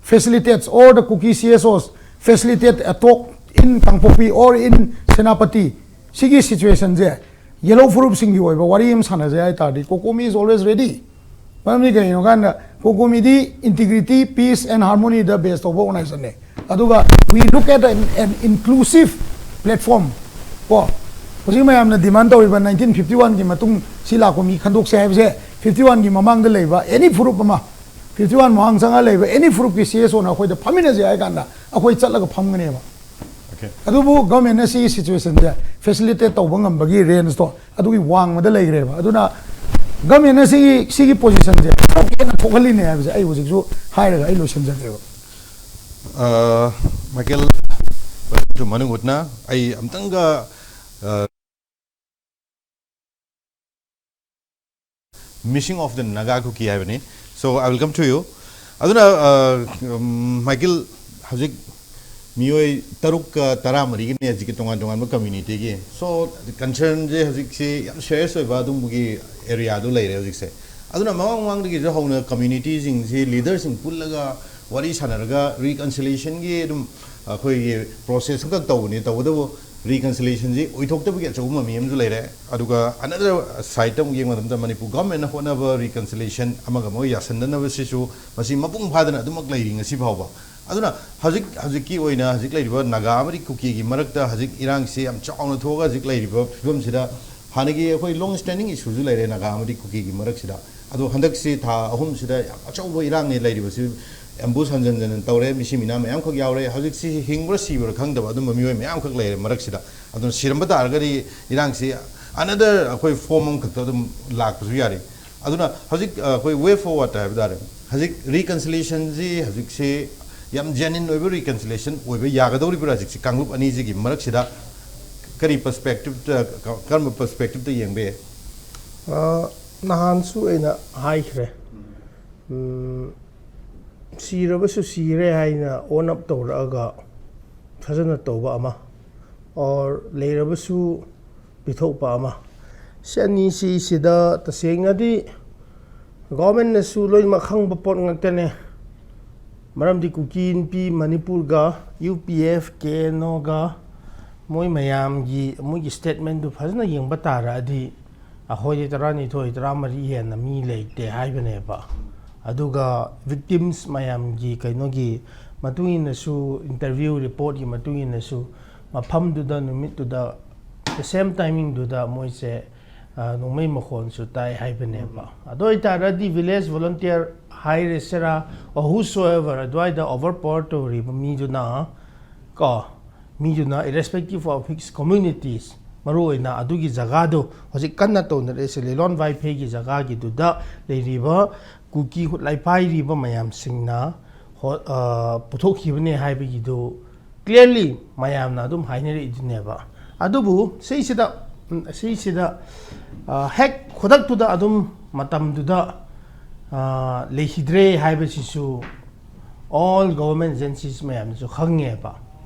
facilitates or the Kuki C S Os facilitate a talk in Kangpokpi or in Senapati, ꯁꯤꯒꯤ ꯁꯤꯆꯨꯋꯦꯁꯟꯁꯦ ꯌꯦꯂꯧ ꯐꯨꯔꯨꯞꯁꯤꯡꯒꯤ ꯑꯣꯏꯕ ꯋꯥꯔꯤ ꯑꯃ ꯁꯥꯟꯅꯖꯩ ꯍꯥꯏ ꯇꯥꯔꯗꯤ, ꯀꯣꯀꯣꯃꯤ is always ready꯫ ꯃꯔꯝꯗꯤ ꯀꯩꯒꯤꯅꯣ ꯍꯥꯏ ꯀꯥꯟꯗ ꯀꯣꯀꯣꯃꯤꯗꯤ integrity, peace and harmony ꯗ ꯕꯦꯁ ꯇꯧꯕ ꯑꯣꯔꯒꯅꯥꯏꯖꯦꯁꯟꯅꯦ꯫ ꯑꯗꯨꯒ we look at an, an inclusive platform꯫ ꯀꯣ, ꯍꯧꯖꯤꯛ ꯃꯌꯥꯝꯅ ꯗꯤꯃꯥꯟ ꯇꯧꯔꯤꯕ ꯅꯥꯏꯟꯇꯤꯟ ꯐꯤꯐꯇꯤ ꯋꯥꯟꯒꯤ ꯃꯇꯨꯡ ꯁꯤ ꯂꯥꯛꯄ ꯃꯤ ꯈꯟꯗꯣꯛꯁꯦ ꯍꯥꯏꯕꯁꯦ, ꯐꯤꯐꯇꯤ ꯋꯥꯟꯒꯤ ꯃꯃꯥꯡꯗ ꯂꯩꯕ ꯑꯦꯅꯤ ꯐꯨꯔꯨꯞ ꯑꯃ, ꯐꯤꯐꯇꯤ ꯋꯥꯟ ꯃꯃꯥꯡ ꯆꯪꯉ ꯂꯩꯕ ꯑꯦꯅꯤ ꯐꯨꯔꯨꯞꯀꯤ ꯁꯤ ꯑꯦꯁ ꯑꯣꯅ ꯑꯩꯈꯣꯏꯗ ꯐꯝꯃꯤꯟꯅꯁꯦ ꯍꯥꯏ ꯀꯥꯟꯗ ꯑꯩꯈꯣꯏ ꯆꯠꯂꯒ ꯐꯝꯒꯅꯦꯕ꯫ Okay. ꯑꯗꯨꯕꯨ ꯒꯚꯔꯟꯃꯦꯟꯅ ꯁꯤꯒꯤ ꯁꯤꯆꯨꯋꯦꯁꯟꯁꯦ ꯐꯦꯁꯤꯂꯤꯇꯦꯠ ꯇꯧꯕ ꯉꯝꯕꯒꯤ ꯔꯦꯟꯖꯇꯣ ꯑꯗꯨꯒꯤ ꯋꯥꯡꯃꯗ ꯂꯩꯈ꯭ꯔꯦꯕ꯫ ꯑꯗꯨꯅ ꯒꯚꯔꯟꯃꯦꯟꯅ ꯁꯤꯒꯤ, ꯁꯤꯒꯤ ꯄꯣꯖꯤꯁꯟꯁꯦ ꯍꯦꯟꯅ ꯊꯣꯛꯍꯜꯂꯤꯅꯦ ꯍꯥꯏꯕꯁꯦ ꯑꯩ ꯍꯧꯖꯤꯛꯁꯨ ꯍꯥꯏꯔꯒ ꯑꯩ ꯂꯣꯏꯁꯤꯟꯖꯒꯦꯕ꯫ Uh, Michael, ꯃꯅꯨꯡ ꯍꯨꯠꯅ ꯑꯩ ꯑꯝꯇꯪꯒ, uh, Missing of the Naga Kuki ꯍꯥꯏꯕꯅꯤ꯫ So I will come to you. ꯑꯗꯨꯅ, uh, um, Michael, ꯍꯧꯖꯤꯛ ꯃꯤꯑꯣꯏ ꯇꯔꯨꯛꯀ ꯇꯔꯥꯃꯔꯤꯒꯤꯅꯦ ꯍꯧꯖꯤꯛꯀꯤ ꯇꯣꯉꯥꯟ ꯇꯣꯉꯥꯟꯕ ꯀꯝꯃ꯭ꯌꯨꯅꯤꯇꯤꯒꯤ꯫ So concernꯁꯦ ꯍꯧꯖꯤꯛꯁꯤ ꯌꯥꯝ ꯁꯦꯔꯤꯌꯁ ꯑꯣꯏꯕ ꯑꯗꯨꯝꯕꯒꯤ ꯑꯦꯔꯤꯌꯥꯗꯨ ꯂꯩꯔꯦ ꯍꯧꯖꯤꯛꯁꯦ꯫ ꯑꯗꯨꯅ ꯃꯃꯥꯡ ꯃꯃꯥꯡꯗꯒꯤꯁꯨ ꯍꯧꯅ ꯀꯝꯃ꯭ꯌꯨꯅꯤꯇꯤꯁꯤꯡꯁꯤ ꯂꯤꯗꯔꯁꯤꯡ ꯄꯨꯜꯂꯒ ꯋꯥꯔꯤ ꯁꯥꯟꯅꯔꯒ ꯔꯤꯀꯟꯁꯤꯂꯤꯌꯦꯁꯟꯒꯤ ꯑꯗꯨꯝ ꯑꯩꯈꯣꯏꯒꯤ ꯄ꯭ꯔꯣꯁꯦꯁ ꯑꯃꯈꯛ ꯇꯧꯕꯅꯤ꯫ ꯇꯧꯕꯇꯕꯨ ꯔꯤꯀꯟꯁꯤꯂꯤꯌꯦꯁꯟꯁꯤ ꯑꯣꯏꯊꯣꯛꯇꯕꯒꯤ ꯑꯆꯧꯕ ꯃꯃꯤ ꯑꯃꯁꯨ ꯂꯩꯔꯦ꯫ ꯑꯗꯨꯒ ꯑꯅꯗꯔ ꯁꯥꯏꯠꯇ ꯑꯃꯨꯛ ꯌꯦꯡꯕ ꯃꯇꯝꯗ ꯃꯅꯤꯄꯨꯔ ꯒꯚꯔꯟꯃꯦꯟꯅ ꯍꯣꯠꯅꯕ ꯔꯤꯀꯟꯁꯤꯂꯤꯌꯦꯁꯟ ꯑꯃꯒ ꯑꯃꯒ ꯌꯥꯁꯟꯅꯅꯕꯁꯤꯁꯨ ꯃꯁꯤ ꯃꯄꯨꯡ ꯐꯥꯗꯅ ꯑꯗꯨꯃꯛ ꯂꯩꯔꯤ ꯉꯁꯤ ꯐꯥꯎꯕ꯫ ꯑꯗꯨꯅ ꯍꯧꯖꯤꯛ ꯍꯧꯖꯤꯛꯀꯤ ꯑꯣꯏꯅ ꯍꯧꯖꯤꯛ ꯂꯩꯔꯤꯕ ꯅꯥꯒꯥ ꯑꯃꯗꯤ ꯀꯨꯀꯤꯒꯤ ꯃꯔꯛꯇ ꯍꯧꯖꯤꯛ ꯏꯔꯥꯡꯁꯤ ꯌꯥꯝ ꯆꯥꯎꯅ ꯊꯣꯛꯑꯒ ꯍꯧꯖꯤꯛ ꯂꯩꯔꯤꯕ ꯐꯤꯕꯝꯁꯤꯗ ꯍꯥꯟꯅꯒꯤ ꯑꯩꯈꯣꯏ ꯂꯣꯡ ꯁ꯭ꯇꯦꯟꯗꯤꯡ ꯏꯁꯨꯁꯨ ꯂꯩꯔꯦ ꯅꯥꯒꯥ ꯑꯃꯗꯤ ꯀꯨꯀꯤꯒꯤ ꯃꯔꯛꯁꯤꯗ꯫ ꯑꯗꯣ ꯍꯟꯗꯛꯁꯤ ꯊꯥ ꯑꯍꯨꯝꯁꯤꯗ ꯌꯥꯝ ꯑꯆꯧꯕ ꯏꯔꯥꯡꯅꯤ ꯂꯩꯔꯤꯕꯁꯤ꯫ ꯑꯦꯝꯕꯨꯁ ꯍꯟꯖꯟ ꯍꯟꯖꯟ ꯇꯧꯔꯦ, ꯃꯤꯁꯤ ꯃꯤꯅꯥ ꯃꯌꯥꯝꯈꯛ ꯌꯥꯎꯔꯦ꯫ ꯍꯧꯖꯤꯛꯁꯤ ꯍꯤꯡꯕ꯭ꯔꯥ ꯁꯤꯕ꯭ꯔꯥ ꯈꯪꯗꯕ ꯑꯗꯨꯝꯕ ꯃꯤꯑꯣꯏ ꯃꯌꯥꯝꯈꯛ ꯂꯩꯔꯦ ꯃꯔꯛꯁꯤꯗ꯫ ꯑꯗꯨꯅ ꯁꯤꯔꯝꯕ ꯇꯥꯔꯒꯗꯤ ꯏꯔꯥꯡꯁꯤ ꯑꯅꯗꯔ ꯑꯩꯈꯣꯏ ꯐꯣꯔꯝ ꯑꯃꯈꯛꯇ ꯑꯗꯨꯝ ꯂꯥꯛꯄꯁꯨ ꯌꯥꯔꯤ꯫ ꯑꯗꯨꯅ ꯍꯧꯖꯤꯛ ꯑꯩꯈꯣꯏ ꯋꯦ ꯐꯣꯔꯋꯥꯔꯗ ꯍꯥꯏꯕ ꯇꯥꯔꯦ, ꯍꯧꯖꯤꯛ ꯔꯤꯀꯟꯁꯤꯂꯤꯌꯦꯁꯟꯁꯤ ꯍꯧꯖꯤꯛꯁꯤ ꯌꯥꯝ ꯖꯦꯅ꯭ꯌꯨꯟ ꯑꯣꯏꯕ ꯔꯤꯀꯟꯁꯤꯂꯤꯌꯦꯁꯟ ꯑꯣꯏꯕ ꯌꯥꯒꯗꯧꯔꯤꯕ꯭ꯔꯥ ꯍꯧꯖꯤꯛꯁꯤ ꯀꯥꯡꯂꯨꯞ ꯑꯅꯤꯁꯤꯒꯤ ꯃꯔꯛꯁꯤꯗ? ꯀꯔꯤ ꯄꯔꯁꯄꯦꯛꯇꯤꯞꯇ, ꯀꯔꯝꯕ ꯄꯔꯁꯄꯦꯛꯇꯤꯞꯇ ꯌꯦꯡꯕ ꯌꯥꯏ? ꯑ, ꯅꯍꯥꯟꯁꯨ ꯑꯩꯅ ꯍꯥꯏꯈ꯭ꯔꯦ꯫ ꯎꯝ, ꯁꯤꯔꯕꯁꯨ ꯁꯤꯔꯦ ꯍꯥꯏꯅ own up ꯇꯧꯔꯛꯑꯒ ꯐꯖꯅ ꯇꯧꯕ ꯑꯃ, or ꯂꯩꯔꯕꯁꯨ ꯄꯤꯊꯣꯛꯄ ꯑꯃ, ꯁꯤ ꯑꯅꯤꯁꯤ ꯁꯤꯗ ꯇꯁꯦꯡꯅꯗꯤ government ꯅꯁꯨ ꯂꯣꯏꯅꯃꯛ ꯈꯪꯕ ꯄꯣꯠ ꯉꯥꯛꯇꯅꯦ꯫ ꯃꯔꯝꯗꯤ ꯀꯨꯀꯤ ꯏꯟꯄꯤ ꯃꯅꯤꯄꯨꯔꯒ U P F, K N ꯑꯣꯒ ꯃꯣꯏ ꯃꯌꯥꯝꯒꯤ ꯃꯣꯏꯒꯤ statement ꯇꯨ ꯐꯖꯅ ꯌꯦꯡꯕ ꯇꯥꯔꯛꯑꯗꯤ ꯑꯩꯈꯣꯏꯗꯤ ꯇꯔꯥꯅꯤꯊꯣꯏ, ꯇꯔꯥꯃꯔꯤ ꯍꯦꯟꯅ ꯃꯤ ꯂꯩꯇꯦ ꯍꯥꯏꯕꯅꯦꯕ꯫ ꯑꯗꯨꯒ victims ꯃꯌꯥꯝꯒꯤ ꯀꯩꯅꯣꯒꯤ ꯃꯇꯨꯡ ꯏꯟꯅꯁꯨ, interview report ꯀꯤ ꯃꯇꯨꯡ ꯏꯟꯅꯁꯨ, ꯃꯐꯝꯗꯨꯗ ꯅꯨꯃꯤꯠꯇꯨꯗ the same timing ꯗꯨꯗ ꯃꯣꯏꯁꯦ, ꯑ, ꯅꯣꯡꯃꯩ ꯃꯈꯣꯟꯁꯨ ꯇꯥꯏ ꯍꯥꯏꯕꯅꯦꯕ꯫ ꯑꯗꯨ ꯑꯣꯏꯇꯥꯔꯗꯤ village volunteer ꯍꯥꯏꯔꯁꯤꯔꯥ, or whosoever ꯑꯗꯨꯋꯥꯏꯗ overpower ꯇꯧꯔꯤꯕ ꯃꯤꯗꯨꯅ, ꯀꯣ, ꯃꯤꯗꯨꯅ irrespective of his communities, ꯃꯔꯨꯑꯣꯏꯅ ꯑꯗꯨꯒꯤ ꯖꯒꯥꯗꯨ ꯍꯧꯖꯤꯛ ꯀꯟꯅ ꯇꯧꯅꯔꯛꯏꯁꯦ ꯂꯤꯂꯣꯡ ꯋꯥꯏꯐꯩꯒꯤ ꯖꯒꯥꯒꯤꯗꯨꯗ ꯂꯩꯔꯤꯕ ꯀꯨꯀꯤ ꯈꯨꯠꯂꯥꯏ ꯄꯥꯏꯔꯤꯕ ꯃꯌꯥꯝꯁꯤꯡꯅ ꯍꯣ-, ꯑ, ꯄꯨꯊꯣꯛꯈꯤꯕꯅꯦ ꯍꯥꯏꯕꯒꯤꯗꯨ clearly ꯃꯌꯥꯝꯅ ꯑꯗꯨꯝ ꯍꯥꯏꯅꯔꯛꯏꯗꯨꯅꯦꯕ꯫ ꯑꯗꯨꯕꯨ ꯁꯤꯁꯤꯗ, ꯎꯝ, ꯁꯤꯁꯤꯗ, ꯑ, ꯍꯦꯛ ꯈꯨꯗꯛꯇꯨꯗ ꯑꯗꯨꯝ ꯃꯇꯝꯗꯨꯗ, ꯑ, ꯂꯩꯈꯤꯗ꯭ꯔꯦ ꯍꯥꯏꯕꯁꯤꯁꯨ all government agencies ꯃꯌꯥꯝꯅꯁꯨ ꯈꯪꯉꯦꯕ꯫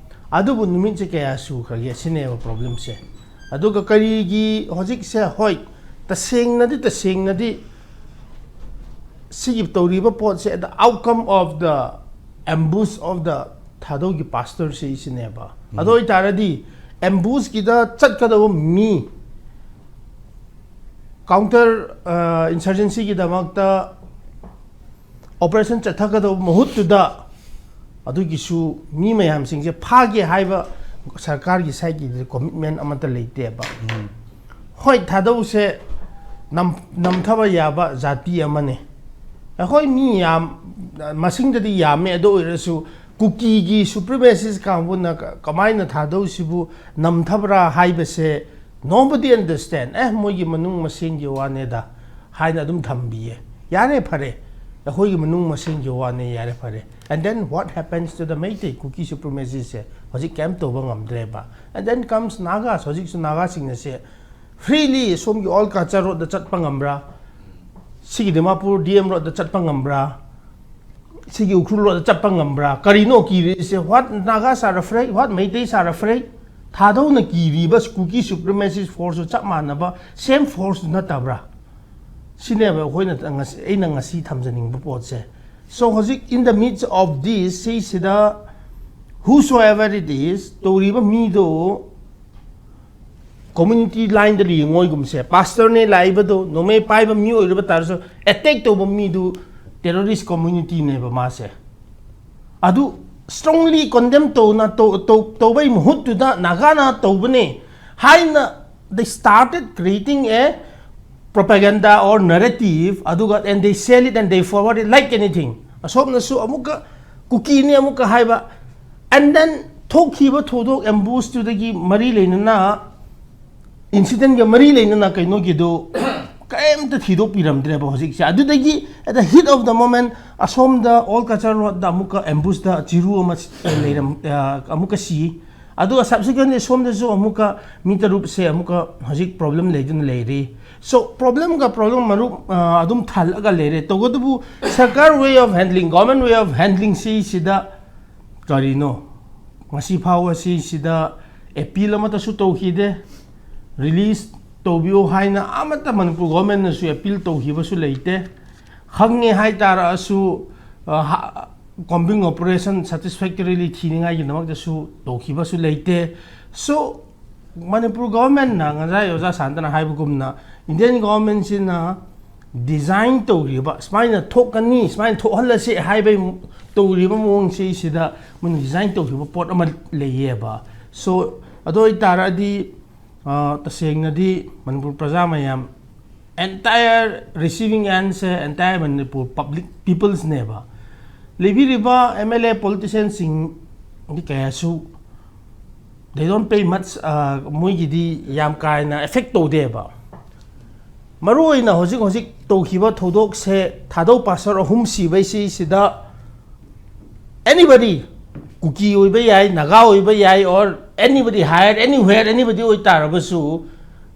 ꯑꯗꯨꯕꯨ ꯅꯨꯃꯤꯠꯁꯦ ꯀꯌꯥ ꯁꯨꯈ꯭ꯔꯒꯦ ꯁꯤꯅꯦꯕ problemꯁꯦ꯫ ꯑꯗꯨꯒ ꯀꯔꯤꯒꯤ ꯍꯧꯖꯤꯛꯁꯦ, ꯍꯣꯏ, ꯇꯁꯦꯡꯅꯗꯤ, ꯇꯁꯦꯡꯅꯗꯤ ꯁꯤꯒꯤ ꯇꯧꯔꯤꯕ ꯄꯣꯠꯁꯦ the outcome of the ambush of the ꯊꯥꯗꯧꯒꯤ pastor ꯁꯦ ꯁꯤꯅꯦꯕ꯫ ꯑꯗꯨ ꯑꯣꯏꯇꯥꯔꯗꯤ ambush ꯀꯤꯗ ꯆꯠꯀꯗꯕ ꯃꯤ, counter, ꯑ, insurgency ꯒꯤꯗꯃꯛꯇ operation ꯆꯠꯊꯒꯗꯕ ꯃꯍꯨꯠꯇꯨꯗ ꯑꯗꯨꯒꯤꯁꯨ ꯃꯤ ꯃꯌꯥꯝꯁꯤꯡꯁꯦ ꯐꯥꯒꯦ ꯍꯥꯏꯕ ꯁꯔꯀꯥꯔꯒꯤ side ꯀꯤꯗꯤ commitment ꯑꯃꯠꯇ ꯂꯩꯇꯦꯕ꯫ ꯍꯣꯏ, ꯊꯥꯗꯧꯁꯦ ꯅꯝ-, ꯅꯝꯊꯕ ꯌꯥꯕ ꯖꯥꯇꯤ ꯑꯃꯅꯤ꯫ ꯑꯩꯈꯣꯏ ꯃꯤ ꯌꯥꯝ, ꯃꯁꯤꯡꯗꯗꯤ ꯌꯥꯝꯃꯦ, ꯑꯗꯨ ꯑꯣꯏꯔꯁꯨ ꯀꯨꯀꯤꯒꯤ supremacist ꯀꯥꯡꯕꯨꯅ ꯀ-, ꯀꯃꯥꯏꯅ ꯊꯥꯗꯧꯁꯤꯕꯨ ꯅꯝꯊꯕ꯭ꯔꯥ ꯍꯥꯏꯕꯁꯦ nobody understand꯫ ꯑꯦ, ꯃꯣꯏꯒꯤ ꯃꯅꯨꯡ ꯃꯁꯦꯟꯒꯤ ꯋꯥꯅꯦꯗ ꯍꯥꯏꯅ ꯑꯗꯨꯝ ꯊꯝꯕꯤꯌꯦ꯫ ꯌꯥꯔꯦ, ꯐꯔꯦ, ꯑꯩꯈꯣꯏꯒꯤ ꯃꯅꯨꯡ ꯃꯁꯦꯟꯒꯤ ꯋꯥꯅꯦ, ꯌꯥꯔꯦ, ꯐꯔꯦ꯫ And then what happens to the Meitei, Kuki supremacist ꯁꯦ? ꯍꯧꯖꯤꯛ ꯀꯩꯝ ꯇꯧꯕ ꯉꯝꯗ꯭ꯔꯦꯕ꯫ And then comes Nagas, ꯍꯧꯖꯤꯛꯁꯨ ꯅꯥꯒꯥꯁꯤꯡꯅꯁꯦ freely ꯁꯣꯝꯒꯤ old Cachar road ꯇ ꯆꯠꯄ ꯉꯝꯕ꯭ꯔꯥ? ꯁꯤꯒꯤ ꯗꯤꯃꯥꯄꯨꯔ ꯗꯤ ꯑꯦꯝ road ꯇ ꯆꯠꯄ ꯉꯝꯕ꯭ꯔꯥ? ꯁꯤꯒꯤ ꯎꯈ꯭ꯔꯨꯜ ꯔꯣꯗ ꯆꯠꯄ ꯉꯝꯕ꯭ꯔꯥ? ꯀꯔꯤꯅꯣ ꯀꯤꯔꯤꯁꯦ? What Nagas are afraid? What Meiteis are afraid? ꯊꯥꯗꯧꯅ ꯀꯤꯔꯤꯕ Kuki supremacist force ꯁꯨ ꯆꯞ ꯃꯥꯟꯅꯕ same force ꯅꯠꯇꯕ꯭ꯔꯥ? ꯁꯤꯅꯦꯕ ꯑꯩꯈꯣꯏꯅ ꯉꯁꯤ, ꯑꯩꯅ ꯉꯁꯤ ꯊꯝꯖꯅꯤꯡꯕ ꯄꯣꯠꯁꯦ꯫ So ꯍꯧꯖꯤꯛ in the midst of this ꯁꯤꯁꯤꯗ whosoever it is ꯇꯧꯔꯤꯕ ꯃꯤꯗꯣ community line ꯗ ꯌꯦꯡꯉꯣꯏꯒꯨꯝꯁꯦ, pastor ꯅꯦ ꯂꯥꯛꯏꯕꯗꯣ, ꯅꯣꯡꯃꯩ ꯄꯥꯏꯕ ꯃꯤ ꯑꯣꯏꯔꯕ ꯇꯥꯔꯁꯨ, attack ꯇꯧꯕ ꯃꯤꯗꯨ terrorist community ꯅꯦꯕ ꯃꯥꯁꯦ꯫ ꯑꯗꯨ strongly condemn ꯇꯧꯅ ꯇꯧ- ꯇꯧ- ꯇꯧꯕꯩ ꯃꯍꯨꯠꯇꯨꯗ ꯅꯥꯒꯥꯅ ꯇꯧꯕꯅꯦ ꯍꯥꯏꯅ they started creating a propaganda or narrative, ꯑꯗꯨꯒ and they sell it and they forward it like anything. ꯑꯁꯣꯝꯅꯁꯨ ꯑꯃꯨꯛꯀ ꯀꯨꯀꯤꯅꯤ ꯑꯃꯨꯛꯀ ꯍꯥꯏꯕ, and then ꯊꯣꯛꯈꯤꯕ ꯊꯧꯗꯣꯛ ambush ꯇꯨꯗꯒꯤ ꯃꯔꯤ ꯂꯩꯅꯅ, incident ꯀ ꯃꯔꯤ ꯂꯩꯅꯅ ꯀꯩꯅꯣꯒꯤꯗꯣ ꯀꯔꯤꯝꯇ ꯊꯤꯗꯣꯛꯄꯤꯔꯝꯗ꯭ꯔꯦꯕ ꯍꯧꯖꯤꯛꯁꯦ꯫ ꯑꯗꯨꯗꯒꯤ at the heat of the moment ꯑꯁꯣꯝꯗ Old Cachar Road ꯗ ꯑꯃꯨꯛꯀ ambush ꯇ ꯆꯤꯔꯨ ꯑꯃ ꯂꯩꯔꯝ ꯑꯃꯨꯛꯀ ꯁꯤ, ꯑꯗꯨꯒ subsequently ꯁꯣꯝꯗꯁꯨ ꯑꯃꯨꯛꯀ ꯃꯤ ꯇꯔꯨꯛꯁꯦ ꯑꯃꯨꯛꯀ ꯍꯧꯖꯤꯛ problem ꯂꯩꯗꯨꯅ ꯂꯩꯔꯤ꯫ So problem ꯒ problem ꯃꯔꯨꯞ ꯑꯗꯨꯝ ꯊꯜꯂꯒ ꯂꯩꯔꯦ꯫ ꯇꯧꯕꯇꯕꯨ ꯁꯔꯀꯥꯔ way of handling, government way of handling ꯁꯤꯁꯤꯗ ꯀꯔꯤꯅꯣ? ꯉꯁꯤ ꯐꯥꯎꯕ ꯁꯤꯁꯤꯗ appeal ꯑꯃꯠꯇꯁꯨ ꯇꯧꯈꯤꯗꯦ꯫ Release ꯇꯧꯕꯤꯌꯨ ꯍꯥꯏꯅ ꯑꯃꯠꯇ ꯃꯅꯤꯄꯨꯔ government ꯅꯁꯨ appeal ꯇꯧꯈꯤꯕꯁꯨ ꯂꯩꯇꯦ꯫ ꯈꯪꯉꯦ ꯍꯥꯏ ꯇꯥꯔꯛꯑꯁꯨ combing operation satisfactorily ꯊꯤꯅꯤꯡꯉꯥꯏꯒꯤꯗꯃꯛꯇꯁꯨ ꯇꯧꯈꯤꯕꯁꯨ ꯂꯩꯇꯦ꯫ So ꯃꯅꯤꯄꯨꯔ government ꯅ ꯉꯁꯥꯏ ꯑꯣꯖꯥ ꯁꯥꯟꯇꯅ ꯍꯥꯏꯕꯒꯨꯝꯅ Indian government ꯁꯤꯅ design ꯇꯧꯔꯤꯕ, ꯁꯨꯃꯥꯏꯅ ꯊꯣꯛꯀꯅꯤ, ꯁꯨꯃꯥꯏꯅ ꯊꯣꯛꯍꯜꯂꯁꯤ ꯍꯥꯏꯕꯒꯤ ꯇꯧꯔꯤꯕ ꯃꯑꯣꯡꯁꯤ ꯁꯤꯗ ꯃꯣꯏꯅ design ꯇꯧꯈꯤꯕ ꯄꯣꯠ ꯑꯃ ꯂꯩꯌꯦꯕ꯫ So ꯑꯗꯨ ꯑꯣꯏꯇꯥꯔꯗꯤ ꯇꯁꯦꯡꯅꯗꯤ ꯃꯅꯤꯄꯨꯔ ꯄ꯭ꯔꯖꯥ ꯃꯌꯥꯝ, entire receiving end ꯁꯦ entire ꯃꯅꯤꯄꯨꯔ public peoples ꯅꯦꯕ꯫ ꯂꯩꯕꯤꯔꯤꯕ MLA politician ꯁꯤꯡꯗꯤ ꯀꯌꯥꯁꯨ they don't pay much, ꯃꯣꯏꯒꯤꯗꯤ ꯌꯥꯝ ꯀꯥ ꯍꯦꯟꯅ effect ꯇꯧꯗꯦꯕ꯫ ꯃꯔꯨꯑꯣꯏꯅ ꯍꯧꯖꯤꯛ ꯍꯧꯖꯤꯛ ꯇꯧꯈꯤꯕ ꯊꯧꯗꯣꯛꯁꯦ, ꯊꯥꯗꯧ pastor ꯑꯍꯨꯝ ꯁꯤꯕꯩꯁꯤ ꯁꯤꯗ anybody, ꯀꯨꯀꯤ ꯑꯣꯏꯕ ꯌꯥꯏ, ꯅꯥꯒꯥ ꯑꯣꯏꯕ ꯌꯥꯏ, or anybody hired anywhere, anybody ꯑꯣꯏꯇꯥꯔꯕꯁꯨ,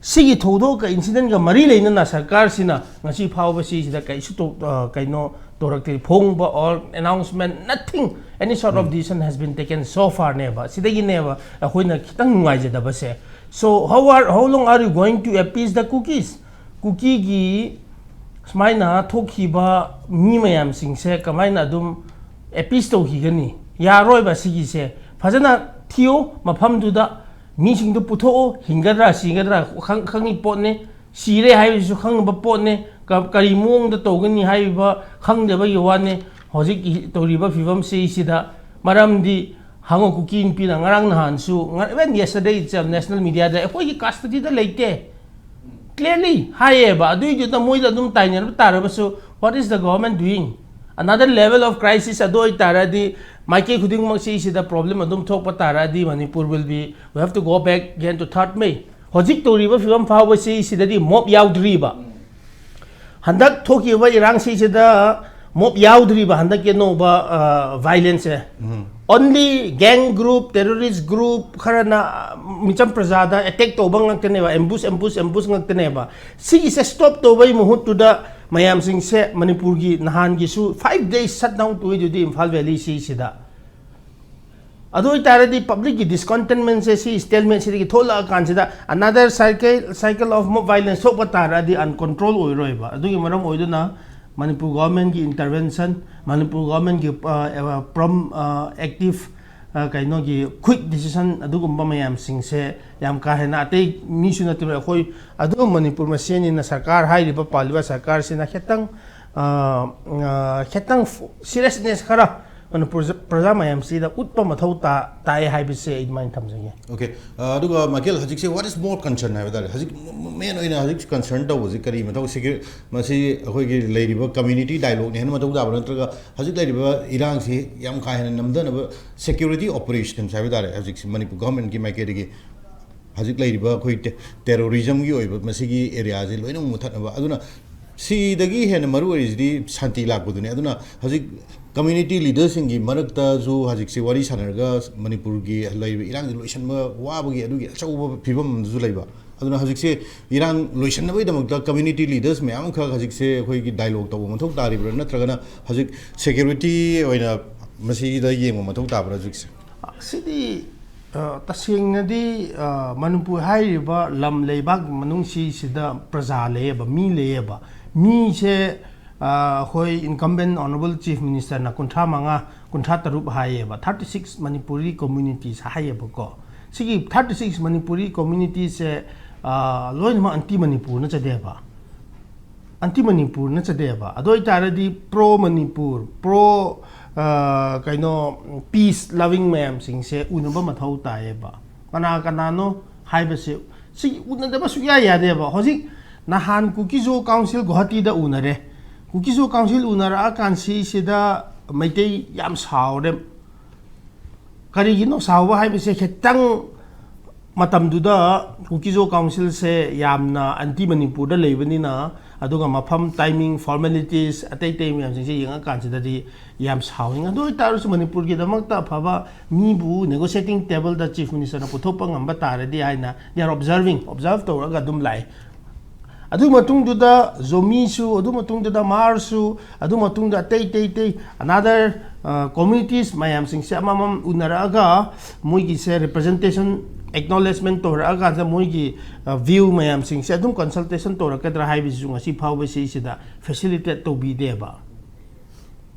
ꯁꯤꯒꯤ ꯊꯧꯗꯣꯛꯀ incident ꯀ ꯃꯔꯤ ꯂꯩꯅꯅ ꯁꯔꯀꯥꯔꯁꯤꯅ ꯉꯁꯤ ꯐꯥꯎꯕ ꯁꯤꯁꯤꯗ ꯀꯩꯁꯨ ꯇꯧ-, ꯑ, ꯀꯩꯅꯣ ꯇꯧꯔꯛꯇꯦ꯫ ꯐꯣꯡꯕ or announcement, nothing, any sort of decision has been taken so far ꯅꯦꯕ꯫ ꯁꯤꯗꯒꯤꯅꯦꯕ ꯑꯩꯈꯣꯏꯅ ꯈꯤꯇꯪ ꯅꯨꯡꯉꯥꯏꯖꯗꯕꯁꯦ꯫ So how are, how long are you going to appease the Kukis? ꯀꯨꯀꯤꯒꯤ ꯁꯨꯃꯥꯏꯅ ꯊꯣꯛꯈꯤꯕ ꯃꯤ ꯃꯌꯥꯝꯁꯤꯡꯁꯦ ꯀꯃꯥꯏꯅ ꯑꯗꯨꯝ appease ꯇꯧꯈꯤꯒꯅꯤ? ꯌꯥꯔꯣꯏꯕ ꯁꯤꯒꯤꯁꯦ꯫ ꯐꯖꯅ ꯊꯤꯌꯣ, ꯃꯐꯝꯗꯨꯗ ꯃꯤꯁꯤꯡꯗꯨ ꯄꯨꯊꯣꯛꯑꯣ, ꯍꯤꯡꯒꯗ꯭ꯔꯥ ꯁꯤꯒꯗ꯭ꯔꯥ ꯈꯪ-, ꯈꯪꯉꯤ ꯄꯣꯠꯅꯤ꯫ ꯁꯤꯔꯦ ꯍꯥꯏꯕꯁꯤꯁꯨ ꯈꯪꯉꯤꯕ ꯄꯣꯠꯅꯤ꯫ ꯀ-, ꯀꯔꯤ ꯃꯑꯣꯡꯗ ꯇꯧꯒꯅꯤ ꯍꯥꯏꯕ ꯈꯪꯗꯕꯒꯤ ꯋꯥꯅꯤ꯫ ꯍꯧꯖꯤꯛ ꯇꯧꯔꯤꯕ ꯐꯤꯕꯝꯁꯤ ꯁꯤꯗ, ꯃꯔꯝꯗꯤ ꯍꯥꯡꯉꯣ, ꯀꯨꯀꯤ ꯅꯨꯄꯤꯅ ꯉꯔꯥꯡ ꯅꯍꯥꯟꯁꯨ, ꯉ-, even yesterday itself national media ꯗ ꯑꯩꯈꯣꯏꯒꯤ custody ꯗ ꯂꯩꯇꯦ꯫ Clearly ꯍꯥꯏꯌꯦꯕ꯫ ꯑꯗꯨꯏꯗꯨꯗ ꯃꯣꯏꯗ ꯑꯗꯨꯝ ꯇꯥꯏꯅꯔꯕ ꯇꯥꯔꯕꯁꯨ, what is the government doing? Another level of crisis ꯑꯗꯨ ꯑꯣꯏꯇꯥꯔꯗꯤ, ꯃꯥꯏꯀꯩ ꯈꯨꯗꯤꯡꯃꯛꯁꯤ ꯁꯤꯗ problem ꯑꯗꯨꯝ ꯊꯣꯛꯄ ꯇꯥꯔꯗꯤ, Manipur will be, we have to go back again to third May. ꯍꯧꯖꯤꯛ ꯇꯧꯔꯤꯕ ꯐꯤꯕꯝ ꯐꯥꯎꯕꯁꯤ ꯁꯤꯗꯗꯤ mob ꯌꯥꯎꯗ꯭ꯔꯤꯕ꯫ ꯍꯟꯗꯛ ꯊꯣꯛꯈꯤꯕ ꯏꯔꯥꯡꯁꯤꯁꯤꯗ mob ꯌꯥꯎꯗ꯭ꯔꯤꯕ ꯍꯟꯗꯛꯀꯤ ꯑꯅꯧꯕ, ꯑ, violence ꯁꯦ꯫ Only gang group, terrorist group ꯈꯔꯅ, ꯑ, ꯃꯤꯆꯝ ꯄ꯭ꯔꯖꯥꯗ attack ꯇꯧꯕ ꯉꯥꯛꯇꯅꯦꯕ, ambush, ambush, ambush ꯉꯥꯛꯇꯅꯦꯕ꯫ ꯁꯤꯒꯤꯁꯦ stop ꯇꯧꯕꯒꯤ ꯃꯍꯨꯠꯇꯨꯗ ꯃꯌꯥꯝꯁꯤꯡꯁꯦ ꯃꯅꯤꯄꯨꯔꯒꯤ ꯅꯍꯥꯟꯒꯤꯁꯨ five days shutdown ꯇꯧꯏꯗꯨꯗꯤ ꯏꯝꯐꯥꯜ ꯚꯦꯂꯤ ꯁꯤꯁꯤꯗ꯫ ꯑꯗꯨ ꯑꯣꯏꯇꯥꯔꯗꯤ public ꯀꯤ discontentment ꯁꯦ ꯁꯤ stalemate ꯁꯤꯗꯒꯤ ꯊꯣꯛꯂꯛꯑꯀꯥꯟꯁꯤꯗ another cycle, cycle of mob violence ꯊꯣꯛꯄ ꯇꯥꯔꯗꯤ uncontrol ꯑꯣꯏꯔꯣꯏꯕ꯫ ꯑꯗꯨꯒꯤ ꯃꯔꯝ ꯑꯣꯏꯗꯨꯅ ꯃꯅꯤꯄꯨꯔ government ꯀꯤ intervention, ꯃꯅꯤꯄꯨꯔ government ꯀꯤ, ꯑ, ꯑ, prom-, ꯑ, active, ꯑ, ꯀꯩꯅꯣꯒꯤ quick decision ꯑꯗꯨꯒꯨꯝꯕ ꯃꯌꯥꯝꯁꯤꯡꯁꯦ ꯌꯥꯝ ꯀꯥ ꯍꯦꯟꯅ ꯑꯇꯩ ꯃꯤꯁꯨ ꯅꯠꯇꯕ ꯑꯩꯈꯣꯏ ꯑꯗꯨꯝ ꯃꯅꯤꯄꯨꯔ ꯃꯁꯦꯟꯅꯤꯅ ꯁꯔꯀꯥꯔ ꯍꯥꯏꯔꯤꯕ ꯄꯥꯜꯂꯤꯕ ꯁꯔꯀꯥꯔꯁꯤꯅ ꯈꯤꯇꯪ, ꯑ, ꯑ, ꯈꯤꯇꯪ seriousness ꯈꯔ ꯃꯅꯤꯄꯨꯔ ꯄ꯭ꯔꯖꯥ ꯃꯌꯥꯝꯁꯤꯗ ꯎꯠꯄ ꯃꯊꯧ ꯇꯥ-, ꯇꯥꯏ ꯍꯥꯏꯕꯁꯦ ꯑꯩ ꯑꯗꯨꯃꯥꯏꯅ ꯊꯝꯖꯒꯦ꯫ Okay꯫ ꯑ, ꯑꯗꯨꯒ ꯃꯥꯏꯀꯦꯜ, ꯍꯧꯖꯤꯛꯁꯦ what is more concern ꯍꯥꯏꯕ ꯇꯥꯔꯦ, ꯍꯧꯖꯤꯛ main ꯑꯣꯏꯅ ꯍꯧꯖꯤꯛ concern ꯇꯧꯕꯁꯤ ꯀꯔꯤ ꯃꯊꯧ, secur-, ꯃꯁꯤ ꯑꯩꯈꯣꯏꯒꯤ ꯂꯩꯔꯤꯕ community dialogue ꯅ ꯍꯦꯟꯅ ꯃꯊꯧ ꯇꯥꯕ꯭ꯔꯥ, ꯅꯠꯇ꯭ꯔꯒ ꯍꯧꯖꯤꯛ ꯂꯩꯔꯤꯕ ꯏꯔꯥꯡꯁꯤ ꯌꯥꯝ ꯀꯥ ꯍꯦꯟꯅ ꯅꯝꯊꯅꯕ security operations ꯍꯥꯏꯕ ꯇꯥꯔꯦ, ꯍꯧꯖꯤꯛꯁꯤ ꯃꯅꯤꯄꯨꯔ government ꯀꯤ ꯃꯥꯏꯀꯩꯗꯒꯤ ꯍꯧꯖꯤꯛ ꯂꯩꯔꯤꯕ ꯑꯩꯈꯣꯏ ꯇꯦ-, terrorism ꯒꯤ ꯑꯣꯏꯕ ꯃꯁꯤꯒꯤ area ꯁꯤ ꯂꯣꯏꯅꯃꯛ ꯃꯨꯊꯠꯅꯕ꯫ ꯑꯗꯨꯅ ꯁꯤꯗꯒꯤ ꯍꯦꯟꯅ ꯃꯔꯨ ꯑꯣꯏꯔꯤꯁꯤꯗꯤ ꯁꯥꯟꯇꯤ ꯂꯥꯛꯄꯗꯨꯅꯤ꯫ ꯑꯗꯨꯅ ꯍꯧꯖꯤꯛ community leader ꯁꯤꯡꯒꯤ ꯃꯔꯛꯇꯁꯨ ꯍꯧꯖꯤꯛꯁꯤ ꯋꯥꯔꯤ ꯁꯥꯟꯅꯔꯒ ꯃꯅꯤꯄꯨꯔꯒꯤ ꯂꯩꯔꯤꯕ ꯏꯔꯥꯡꯁꯤ ꯂꯣꯏꯁꯤꯟꯕ ꯋꯥꯕꯒꯤ ꯑꯗꯨꯒꯤ ꯑꯆꯧꯕ ꯐꯤꯕꯝ ꯑꯃꯁꯨ ꯂꯩꯕ꯫ ꯑꯗꯨꯅ ꯍꯧꯖꯤꯛꯁꯦ ꯏꯔꯥꯡ ꯂꯣꯏꯁꯤꯟꯅꯕꯒꯤꯗꯃꯛꯇ community leaders ꯃꯌꯥꯝ ꯑꯃꯈꯛ ꯍꯧꯖꯤꯛꯁꯦ ꯑꯩꯈꯣꯏꯒꯤ dialogue ꯇꯧꯕ ꯃꯊꯧ ꯇꯥꯔꯤꯕ꯭ꯔꯥ, ꯅꯠꯇ꯭ꯔꯒꯅ ꯍꯧꯖꯤꯛ security ꯑꯣꯏꯅ ꯃꯁꯤꯗ ꯌꯦꯡꯕ ꯃꯊꯧ ꯇꯥꯕ꯭ꯔꯥ ꯍꯧꯖꯤꯛꯁꯦ? ꯁꯤꯗꯤ ꯑ, ꯇꯁꯦꯡꯅꯗꯤ ꯑ, ꯃꯅꯤꯄꯨꯔ ꯍꯥꯏꯔꯤꯕ ꯂꯝ ꯂꯩꯕꯥꯛ ꯃꯅꯨꯡꯁꯤꯁꯤꯗ ꯄ꯭ꯔꯖꯥ ꯂꯩꯌꯦꯕ, ꯃꯤ ꯂꯩꯌꯦꯕ꯫ ꯃꯤꯁꯦ ꯑ, ꯑꯩꯈꯣꯏ incumbent honourable chief ministerꯅ ꯀꯨꯟꯊ꯭ꯔꯥ ꯃꯉꯥ, ꯀꯨꯟꯊ꯭ꯔꯥ ꯇꯔꯨꯛ ꯍꯥꯏꯌꯦꯕ, thirty six Manipuri communities ꯍꯥꯏꯌꯦꯕꯀꯣ꯫ ꯁꯤꯒꯤ thirty six Manipuri communitiesꯁꯦ ꯑ, ꯂꯣꯏꯅꯃꯛ anti ꯃꯅꯤꯄꯨꯔ ꯅꯠꯆꯗꯦꯕ, anti ꯃꯅꯤꯄꯨꯔ ꯅꯠꯆꯗꯦꯕ꯫ ꯑꯗꯨ ꯑꯣꯏꯇꯥꯔꯗꯤ pro ꯃꯅꯤꯄꯨꯔ, pro ꯑ, ꯀꯩꯅꯣ, peace loving ꯃꯌꯥꯝꯁꯤꯡꯁꯦ ꯎꯅꯕ ꯃꯊꯧ ꯇꯥꯏꯌꯦꯕ꯫ ꯀꯅꯥ ꯀꯅꯥꯅꯣ ꯍꯥꯏꯕꯁꯦ ꯁꯤ ꯎꯅꯗꯕ ꯁꯨꯛꯌꯥ ꯌꯥꯗꯦꯕ꯫ ꯍꯧꯖꯤꯛ ꯅꯍꯥꯟ ꯀꯨꯀꯤꯖꯣ ꯀꯥꯎꯟꯁꯤꯜ ꯒꯨꯋꯥꯍꯥꯇꯤꯗ ꯎꯅꯔꯦ꯫ ꯀꯨꯀꯤꯖꯣ ꯀꯥꯎꯟꯁꯤꯜ ꯎꯅꯔꯛꯑꯀꯥꯟꯁꯤꯁꯤꯗ ꯃꯩꯇꯩ ꯌꯥꯝ ꯁꯥꯎꯔꯦ꯫ ꯀꯔꯤꯒꯤꯅꯣ ꯁꯥꯎꯕ ꯍꯥꯏꯕꯁꯦ? ꯈꯤꯇꯪ ꯃꯇꯝꯗꯨꯗ ꯀꯨꯀꯤꯖꯣ ꯀꯥꯎꯟꯁꯤꯜꯁꯦ ꯌꯥꯝꯅ anti ꯃꯅꯤꯄꯨꯔꯗ ꯂꯩꯕꯅꯤꯅ, ꯑꯗꯨꯒ ꯃꯐꯝ, timing, formalities, ꯑꯇꯩ ꯑꯇꯩ ꯃꯌꯥꯝꯁꯤꯡꯁꯦ ꯌꯦꯡꯉꯀꯥꯟꯁꯤꯗꯗꯤ ꯌꯥꯝ ꯁꯥꯎꯅꯤꯡꯉꯤ꯫ ꯑꯗꯨ ꯑꯣꯏꯇꯥꯔꯁꯨ ꯃꯅꯤꯄꯨꯔꯒꯤꯗꯃꯛꯇ ꯑꯐꯕ ꯃꯤꯕꯨ negotiating tableꯗ chief ministerꯅ ꯄꯨꯊꯣꯛꯄ ꯉꯝꯕ ꯇꯥꯔꯗꯤ ꯍꯥꯏꯅ they are observing, observe ꯇꯧꯔꯒ ꯑꯗꯨꯝ ꯂꯥꯛꯑꯦ꯫ ꯑꯗꯨ ꯃꯇꯨꯡꯗꯨꯗ ꯖꯣꯃꯤꯁꯨ, ꯑꯗꯨ ꯃꯇꯨꯡꯗꯨꯗ ꯃꯥꯔꯁꯨ, ꯑꯗꯨ ꯃꯇꯨꯡꯗ ꯑꯇꯩ ꯑꯇꯩ ꯑꯇꯩ another communities ꯃꯌꯥꯝꯁꯤꯡꯁꯦ ꯑꯃꯃꯝ ꯎꯅꯔꯛꯑꯒ ꯃꯣꯏꯒꯤꯁꯦ representation, acknowledgement ꯇꯧꯔꯛꯑꯀꯥꯟꯗ ꯃꯣꯏꯒꯤ view ꯃꯌꯥꯝꯁꯤꯡꯁꯦ ꯑꯗꯨꯝ consultation ꯇꯧꯔꯛꯀꯗ꯭ꯔꯥ ꯍꯥꯏꯕꯁꯤꯁꯨ ꯉꯁꯤ ꯐꯥꯎꯕ ꯁꯤꯁꯤꯗ facilitate ꯇꯧꯕꯤꯗꯦꯕ꯫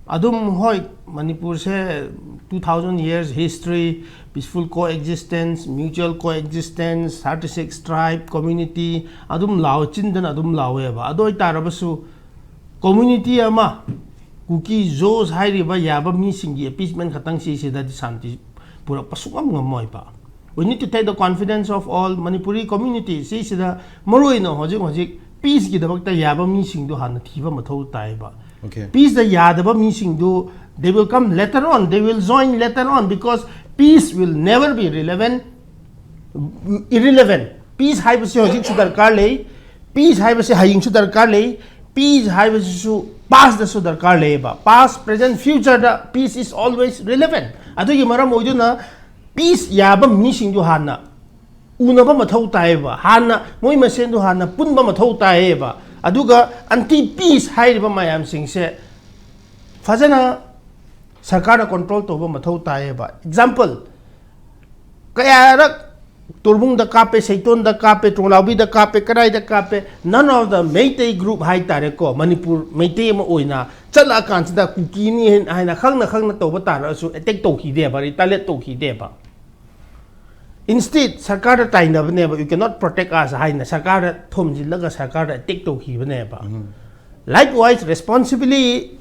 ꯑꯗꯨꯝ ꯍꯣꯏ, ꯃꯅꯤꯄꯨꯔꯁꯦ two thousand years history, peaceful coexistence, mutual coexistence, thirty six tribe community ꯑꯗꯨꯝ ꯂꯥꯎ, ꯆꯤꯟꯗꯅ ꯑꯗꯨꯝ ꯂꯥꯎꯋꯦꯕ꯫ ꯑꯗꯨ ꯑꯣꯏꯇꯥꯔꯕꯁꯨ community ꯑꯃ, ꯀꯨꯀꯤ ꯖꯣꯁ ꯍꯥꯏꯔꯤꯕ ꯌꯥꯕ ꯃꯤꯁꯤꯡꯒꯤ appeasement ꯈꯛꯇꯪ ꯁꯤꯁꯤꯗꯗꯤ ꯁꯥꯟꯇꯤ ꯄꯨꯔꯛꯄ ꯁꯨꯡꯉꯝ ꯉꯝꯃꯣꯏꯕ꯫ We need to take the confidence of all Manipuri community꯫ ꯁꯤꯁꯤꯗ ꯃꯔꯨꯑꯣꯏꯅ ꯍꯧꯖꯤꯛ ꯍꯧꯖꯤꯛ peaceꯀꯤꯗꯃꯛꯇ ꯌꯥꯕ ꯃꯤꯁꯤꯡꯗꯣ ꯍꯥꯟꯅ ꯊꯤꯕ ꯃꯊꯧ ꯇꯥꯏꯕ꯫ Okay. Peaceꯇ ꯌꯥꯗꯕ ꯃꯤꯁꯤꯡꯗꯨ, they will come later on, they will join later on, because peace will never be relevant, irrelevant꯫ Peace ꯍꯥꯏꯕꯁꯤ ꯍꯧꯖꯤꯛꯁꯨ ꯗꯔꯀꯥꯔ ꯂꯩ, peace ꯍꯥꯏꯕꯁꯤ ꯍꯌꯦꯡꯁꯨ ꯗꯔꯀꯥꯔ ꯂꯩ, peace ꯍꯥꯏꯕꯁꯤꯁꯨ pastꯇꯁꯨ ꯗꯔꯀꯥꯔ ꯂꯩꯌꯦꯕ꯫ Past, present, futureꯗ peace is always relevant꯫ ꯑꯗꯨꯒꯤ ꯃꯔꯝ ꯑꯣꯏꯗꯨꯅ peace ꯌꯥꯕ ꯃꯤꯁꯤꯡꯗꯨ ꯍꯥꯟꯅ ꯎꯅꯕ ꯃꯊꯧ ꯇꯥꯏꯌꯦꯕ꯫ ꯍꯥꯟꯅ ꯃꯣꯏ ꯃꯁꯦꯟꯗꯨ ꯍꯥꯟꯅ ꯄꯨꯟꯕ ꯃꯊꯧ ꯇꯥꯏꯌꯦꯕ꯫ ꯑꯗꯨꯒ ꯑꯟꯇꯤ ꯄꯤꯁ ꯍꯥꯏꯔꯤꯕ ꯃꯌꯥꯝꯁꯤꯡꯁꯦ ꯐꯖꯅ ꯁꯔꯀꯥꯔꯅ ꯀꯣꯟꯇ꯭ꯔꯣꯜ ꯇꯧꯕ ꯃꯊꯧ ꯇꯥꯏꯌꯦꯕ꯫ ꯑꯦꯛꯖꯥꯝꯄꯜ, ꯀꯌꯥꯔꯛ ꯇꯣꯔꯕꯨꯡꯗ ꯀꯥꯞꯄꯦ, ꯁꯩꯇꯣꯟꯗ ꯀꯥꯞꯄꯦ, ꯇ꯭ꯔꯣꯂꯥꯎꯕꯤꯗ ꯀꯥꯞꯄꯦ, ꯀꯗꯥꯏꯗ ꯀꯥꯞꯄꯦ? None of the Meitei group ꯍꯥꯏ ꯇꯥꯔꯦꯀꯣ, ꯃꯅꯤꯄꯨꯔ ꯃꯩꯇꯩ ꯑꯃ ꯑꯣꯏꯅ ꯆꯠꯂꯛꯑꯀꯥꯟꯁꯤꯗ ꯀꯨꯀꯤꯅꯤ ꯍꯥꯏꯅ ꯈꯪꯅ ꯈꯪꯅ ꯇꯧꯕ ꯇꯥꯔꯛꯑꯁꯨ ꯑꯦꯇꯦꯛ ꯇꯧꯈꯤꯗꯦꯕ, ꯔꯤꯇꯥꯂꯤꯌꯦꯠ ꯇꯧꯈꯤꯗꯦꯕ꯫ Instead, ꯁꯔꯀꯥꯔꯗ ꯇꯥꯏꯅꯕꯅꯦꯕ, "You cannot protect us" ꯍꯥꯏꯅ ꯁꯔꯀꯥꯔꯗ ꯊꯣꯝꯖꯤꯜꯂꯒ ꯁꯔꯀꯥꯔꯗ ꯑꯦꯇꯦꯛ ꯇꯧꯈꯤꯕꯅꯦꯕ꯫ Likewise, responsibly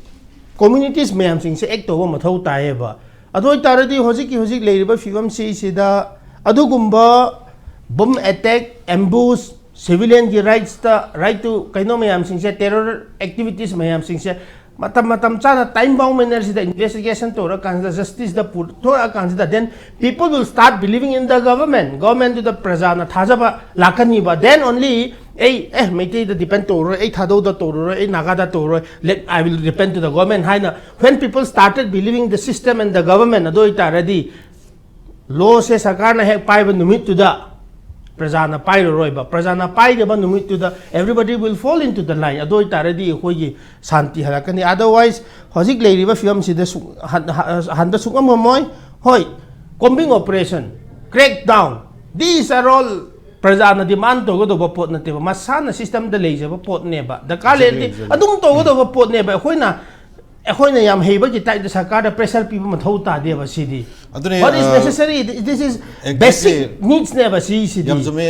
communities ꯃꯌꯥꯝꯁꯤꯡꯁꯦ ꯑꯦꯛ ꯇꯧꯕ ꯃꯊꯧ ꯇꯥꯏꯌꯦꯕ꯫ ꯑꯗꯨ ꯑꯣꯏꯇꯥꯔꯗꯤ ꯍꯧꯖꯤꯛꯀꯤ ꯍꯧꯖꯤꯛ ꯂꯩꯔꯤꯕ ꯐꯤꯕꯝꯁꯤ ꯁꯤꯗ ꯑꯗꯨꯒꯨꯝꯕ ꯕꯣꯝ ꯑꯦꯇꯦꯛ, ꯑꯦꯝꯕꯨꯁ, ꯁꯤꯚꯤꯂꯤꯌꯟꯒꯤ ꯔꯥꯏꯠꯁꯇ, ꯔꯥꯏꯠ ꯇꯨ ꯀꯩꯅꯣ ꯃꯌꯥꯝꯁꯤꯡꯁꯦ, ꯇꯦꯔꯣꯔ ꯑꯦꯛꯇꯤꯚꯤꯇꯤꯁ ꯃꯌꯥꯝꯁꯤꯡꯁꯦ ꯃꯇꯝ ꯃꯇꯝ ꯆꯥꯅ ꯇꯥꯏꯝ ꯕꯥꯎꯟ ꯃꯦꯅꯔꯁꯤꯗ ꯏꯟꯚꯦꯁꯇꯤꯒꯦꯁꯟ ꯇꯧꯔꯀꯥꯟꯁꯤꯗ, ꯖꯁꯇꯤꯁꯇ ꯄꯨꯊꯣꯔꯛꯑꯀꯥꯟꯁꯤꯗ, then people will start believing in the government, ꯒꯣꯔꯃꯦꯟꯗꯨꯗ ꯄ꯭ꯔꯖꯥꯅ ꯊꯥꯖꯕ ꯂꯥꯛꯀꯅꯤꯕ꯫ Then only ꯑꯩ ꯑꯦ ꯃꯩꯇꯩꯗ ꯗꯤꯄꯦꯟ ꯇꯧꯔꯔꯣꯏ, ꯑꯩ ꯊꯥꯗꯧꯗ ꯇꯧꯔꯔꯣꯏ, ꯑꯩ ꯅꯥꯒꯥꯗ ꯇꯧꯔꯔꯣꯏ, let I will depend to the government ꯍꯥꯏꯅ, when people started believing the system and the government, ꯑꯗꯨ ꯑꯣꯏꯇꯥꯔꯗꯤ ꯂꯣꯁꯦ ꯁꯔꯀꯥꯔꯅ ꯍꯦꯛ ꯄꯥꯏꯕ ꯅꯨꯃꯤꯠꯇꯨꯗ ꯄ꯭ꯔꯖꯥꯅ ꯄꯥꯏꯔꯔꯣꯏꯕ꯫ ꯄ꯭ꯔꯖꯥꯅ ꯄꯥꯏꯗꯕ ꯅꯨꯃꯤꯠꯇꯨꯗ everybody will fall into the line꯫ ꯑꯗꯨ ꯑꯣꯏꯇꯥꯔꯗꯤ ꯑꯩꯈꯣꯏꯒꯤ ꯁꯥꯟꯇꯤ ꯍꯜꯂꯛꯀꯅꯤ꯫ Otherwise, ꯍꯧꯖꯤꯛ ꯂꯩꯔꯤꯕ ꯐꯤꯕꯝꯁꯤꯗ ꯁꯨ-, ꯍꯟ-, ꯍ-, ꯍꯟꯕ ꯁꯨꯡꯉꯝ ꯉꯝꯃꯣꯏ꯫ ꯍꯣꯏ, combing operation, crackdown, these are all ꯄ꯭ꯔꯖꯥꯅ ꯗꯤꯃꯥꯟ ꯇꯧꯒꯗꯧꯕ ꯄꯣꯠ ꯅꯠꯇꯦꯕ, ꯃꯁꯥꯅ ꯁꯤꯁꯇꯦꯝꯗ ꯂꯩꯖꯕ ꯄꯣꯠꯅꯦꯕ꯫ ꯗꯔꯀꯥꯔ ꯂꯩꯔꯗꯤ ꯑꯗꯨꯝ ꯇꯧꯒꯗꯧꯕ ꯄꯣꯠꯅꯦꯕ꯫ ꯑꯩꯈꯣꯏꯅ, ꯑꯩꯈꯣꯏꯅ ꯌꯥꯝ ꯍꯩꯕꯒꯤ ꯇꯥꯏꯞꯇ ꯁꯔꯀꯥꯔꯗ ꯄ꯭ꯔꯦꯁꯔ ꯄꯤꯕ ꯃꯊꯧ ꯇꯥꯗꯦꯕ ꯁꯤꯗꯤ꯫ ꯑꯗꯨꯅꯦ, What is ꯑ, necessary? This is exactly. Basic needs ꯅꯦꯕ ꯁꯤꯁꯤꯗꯤ꯫ ꯌꯥꯝ ꯆꯨꯝꯃꯦ,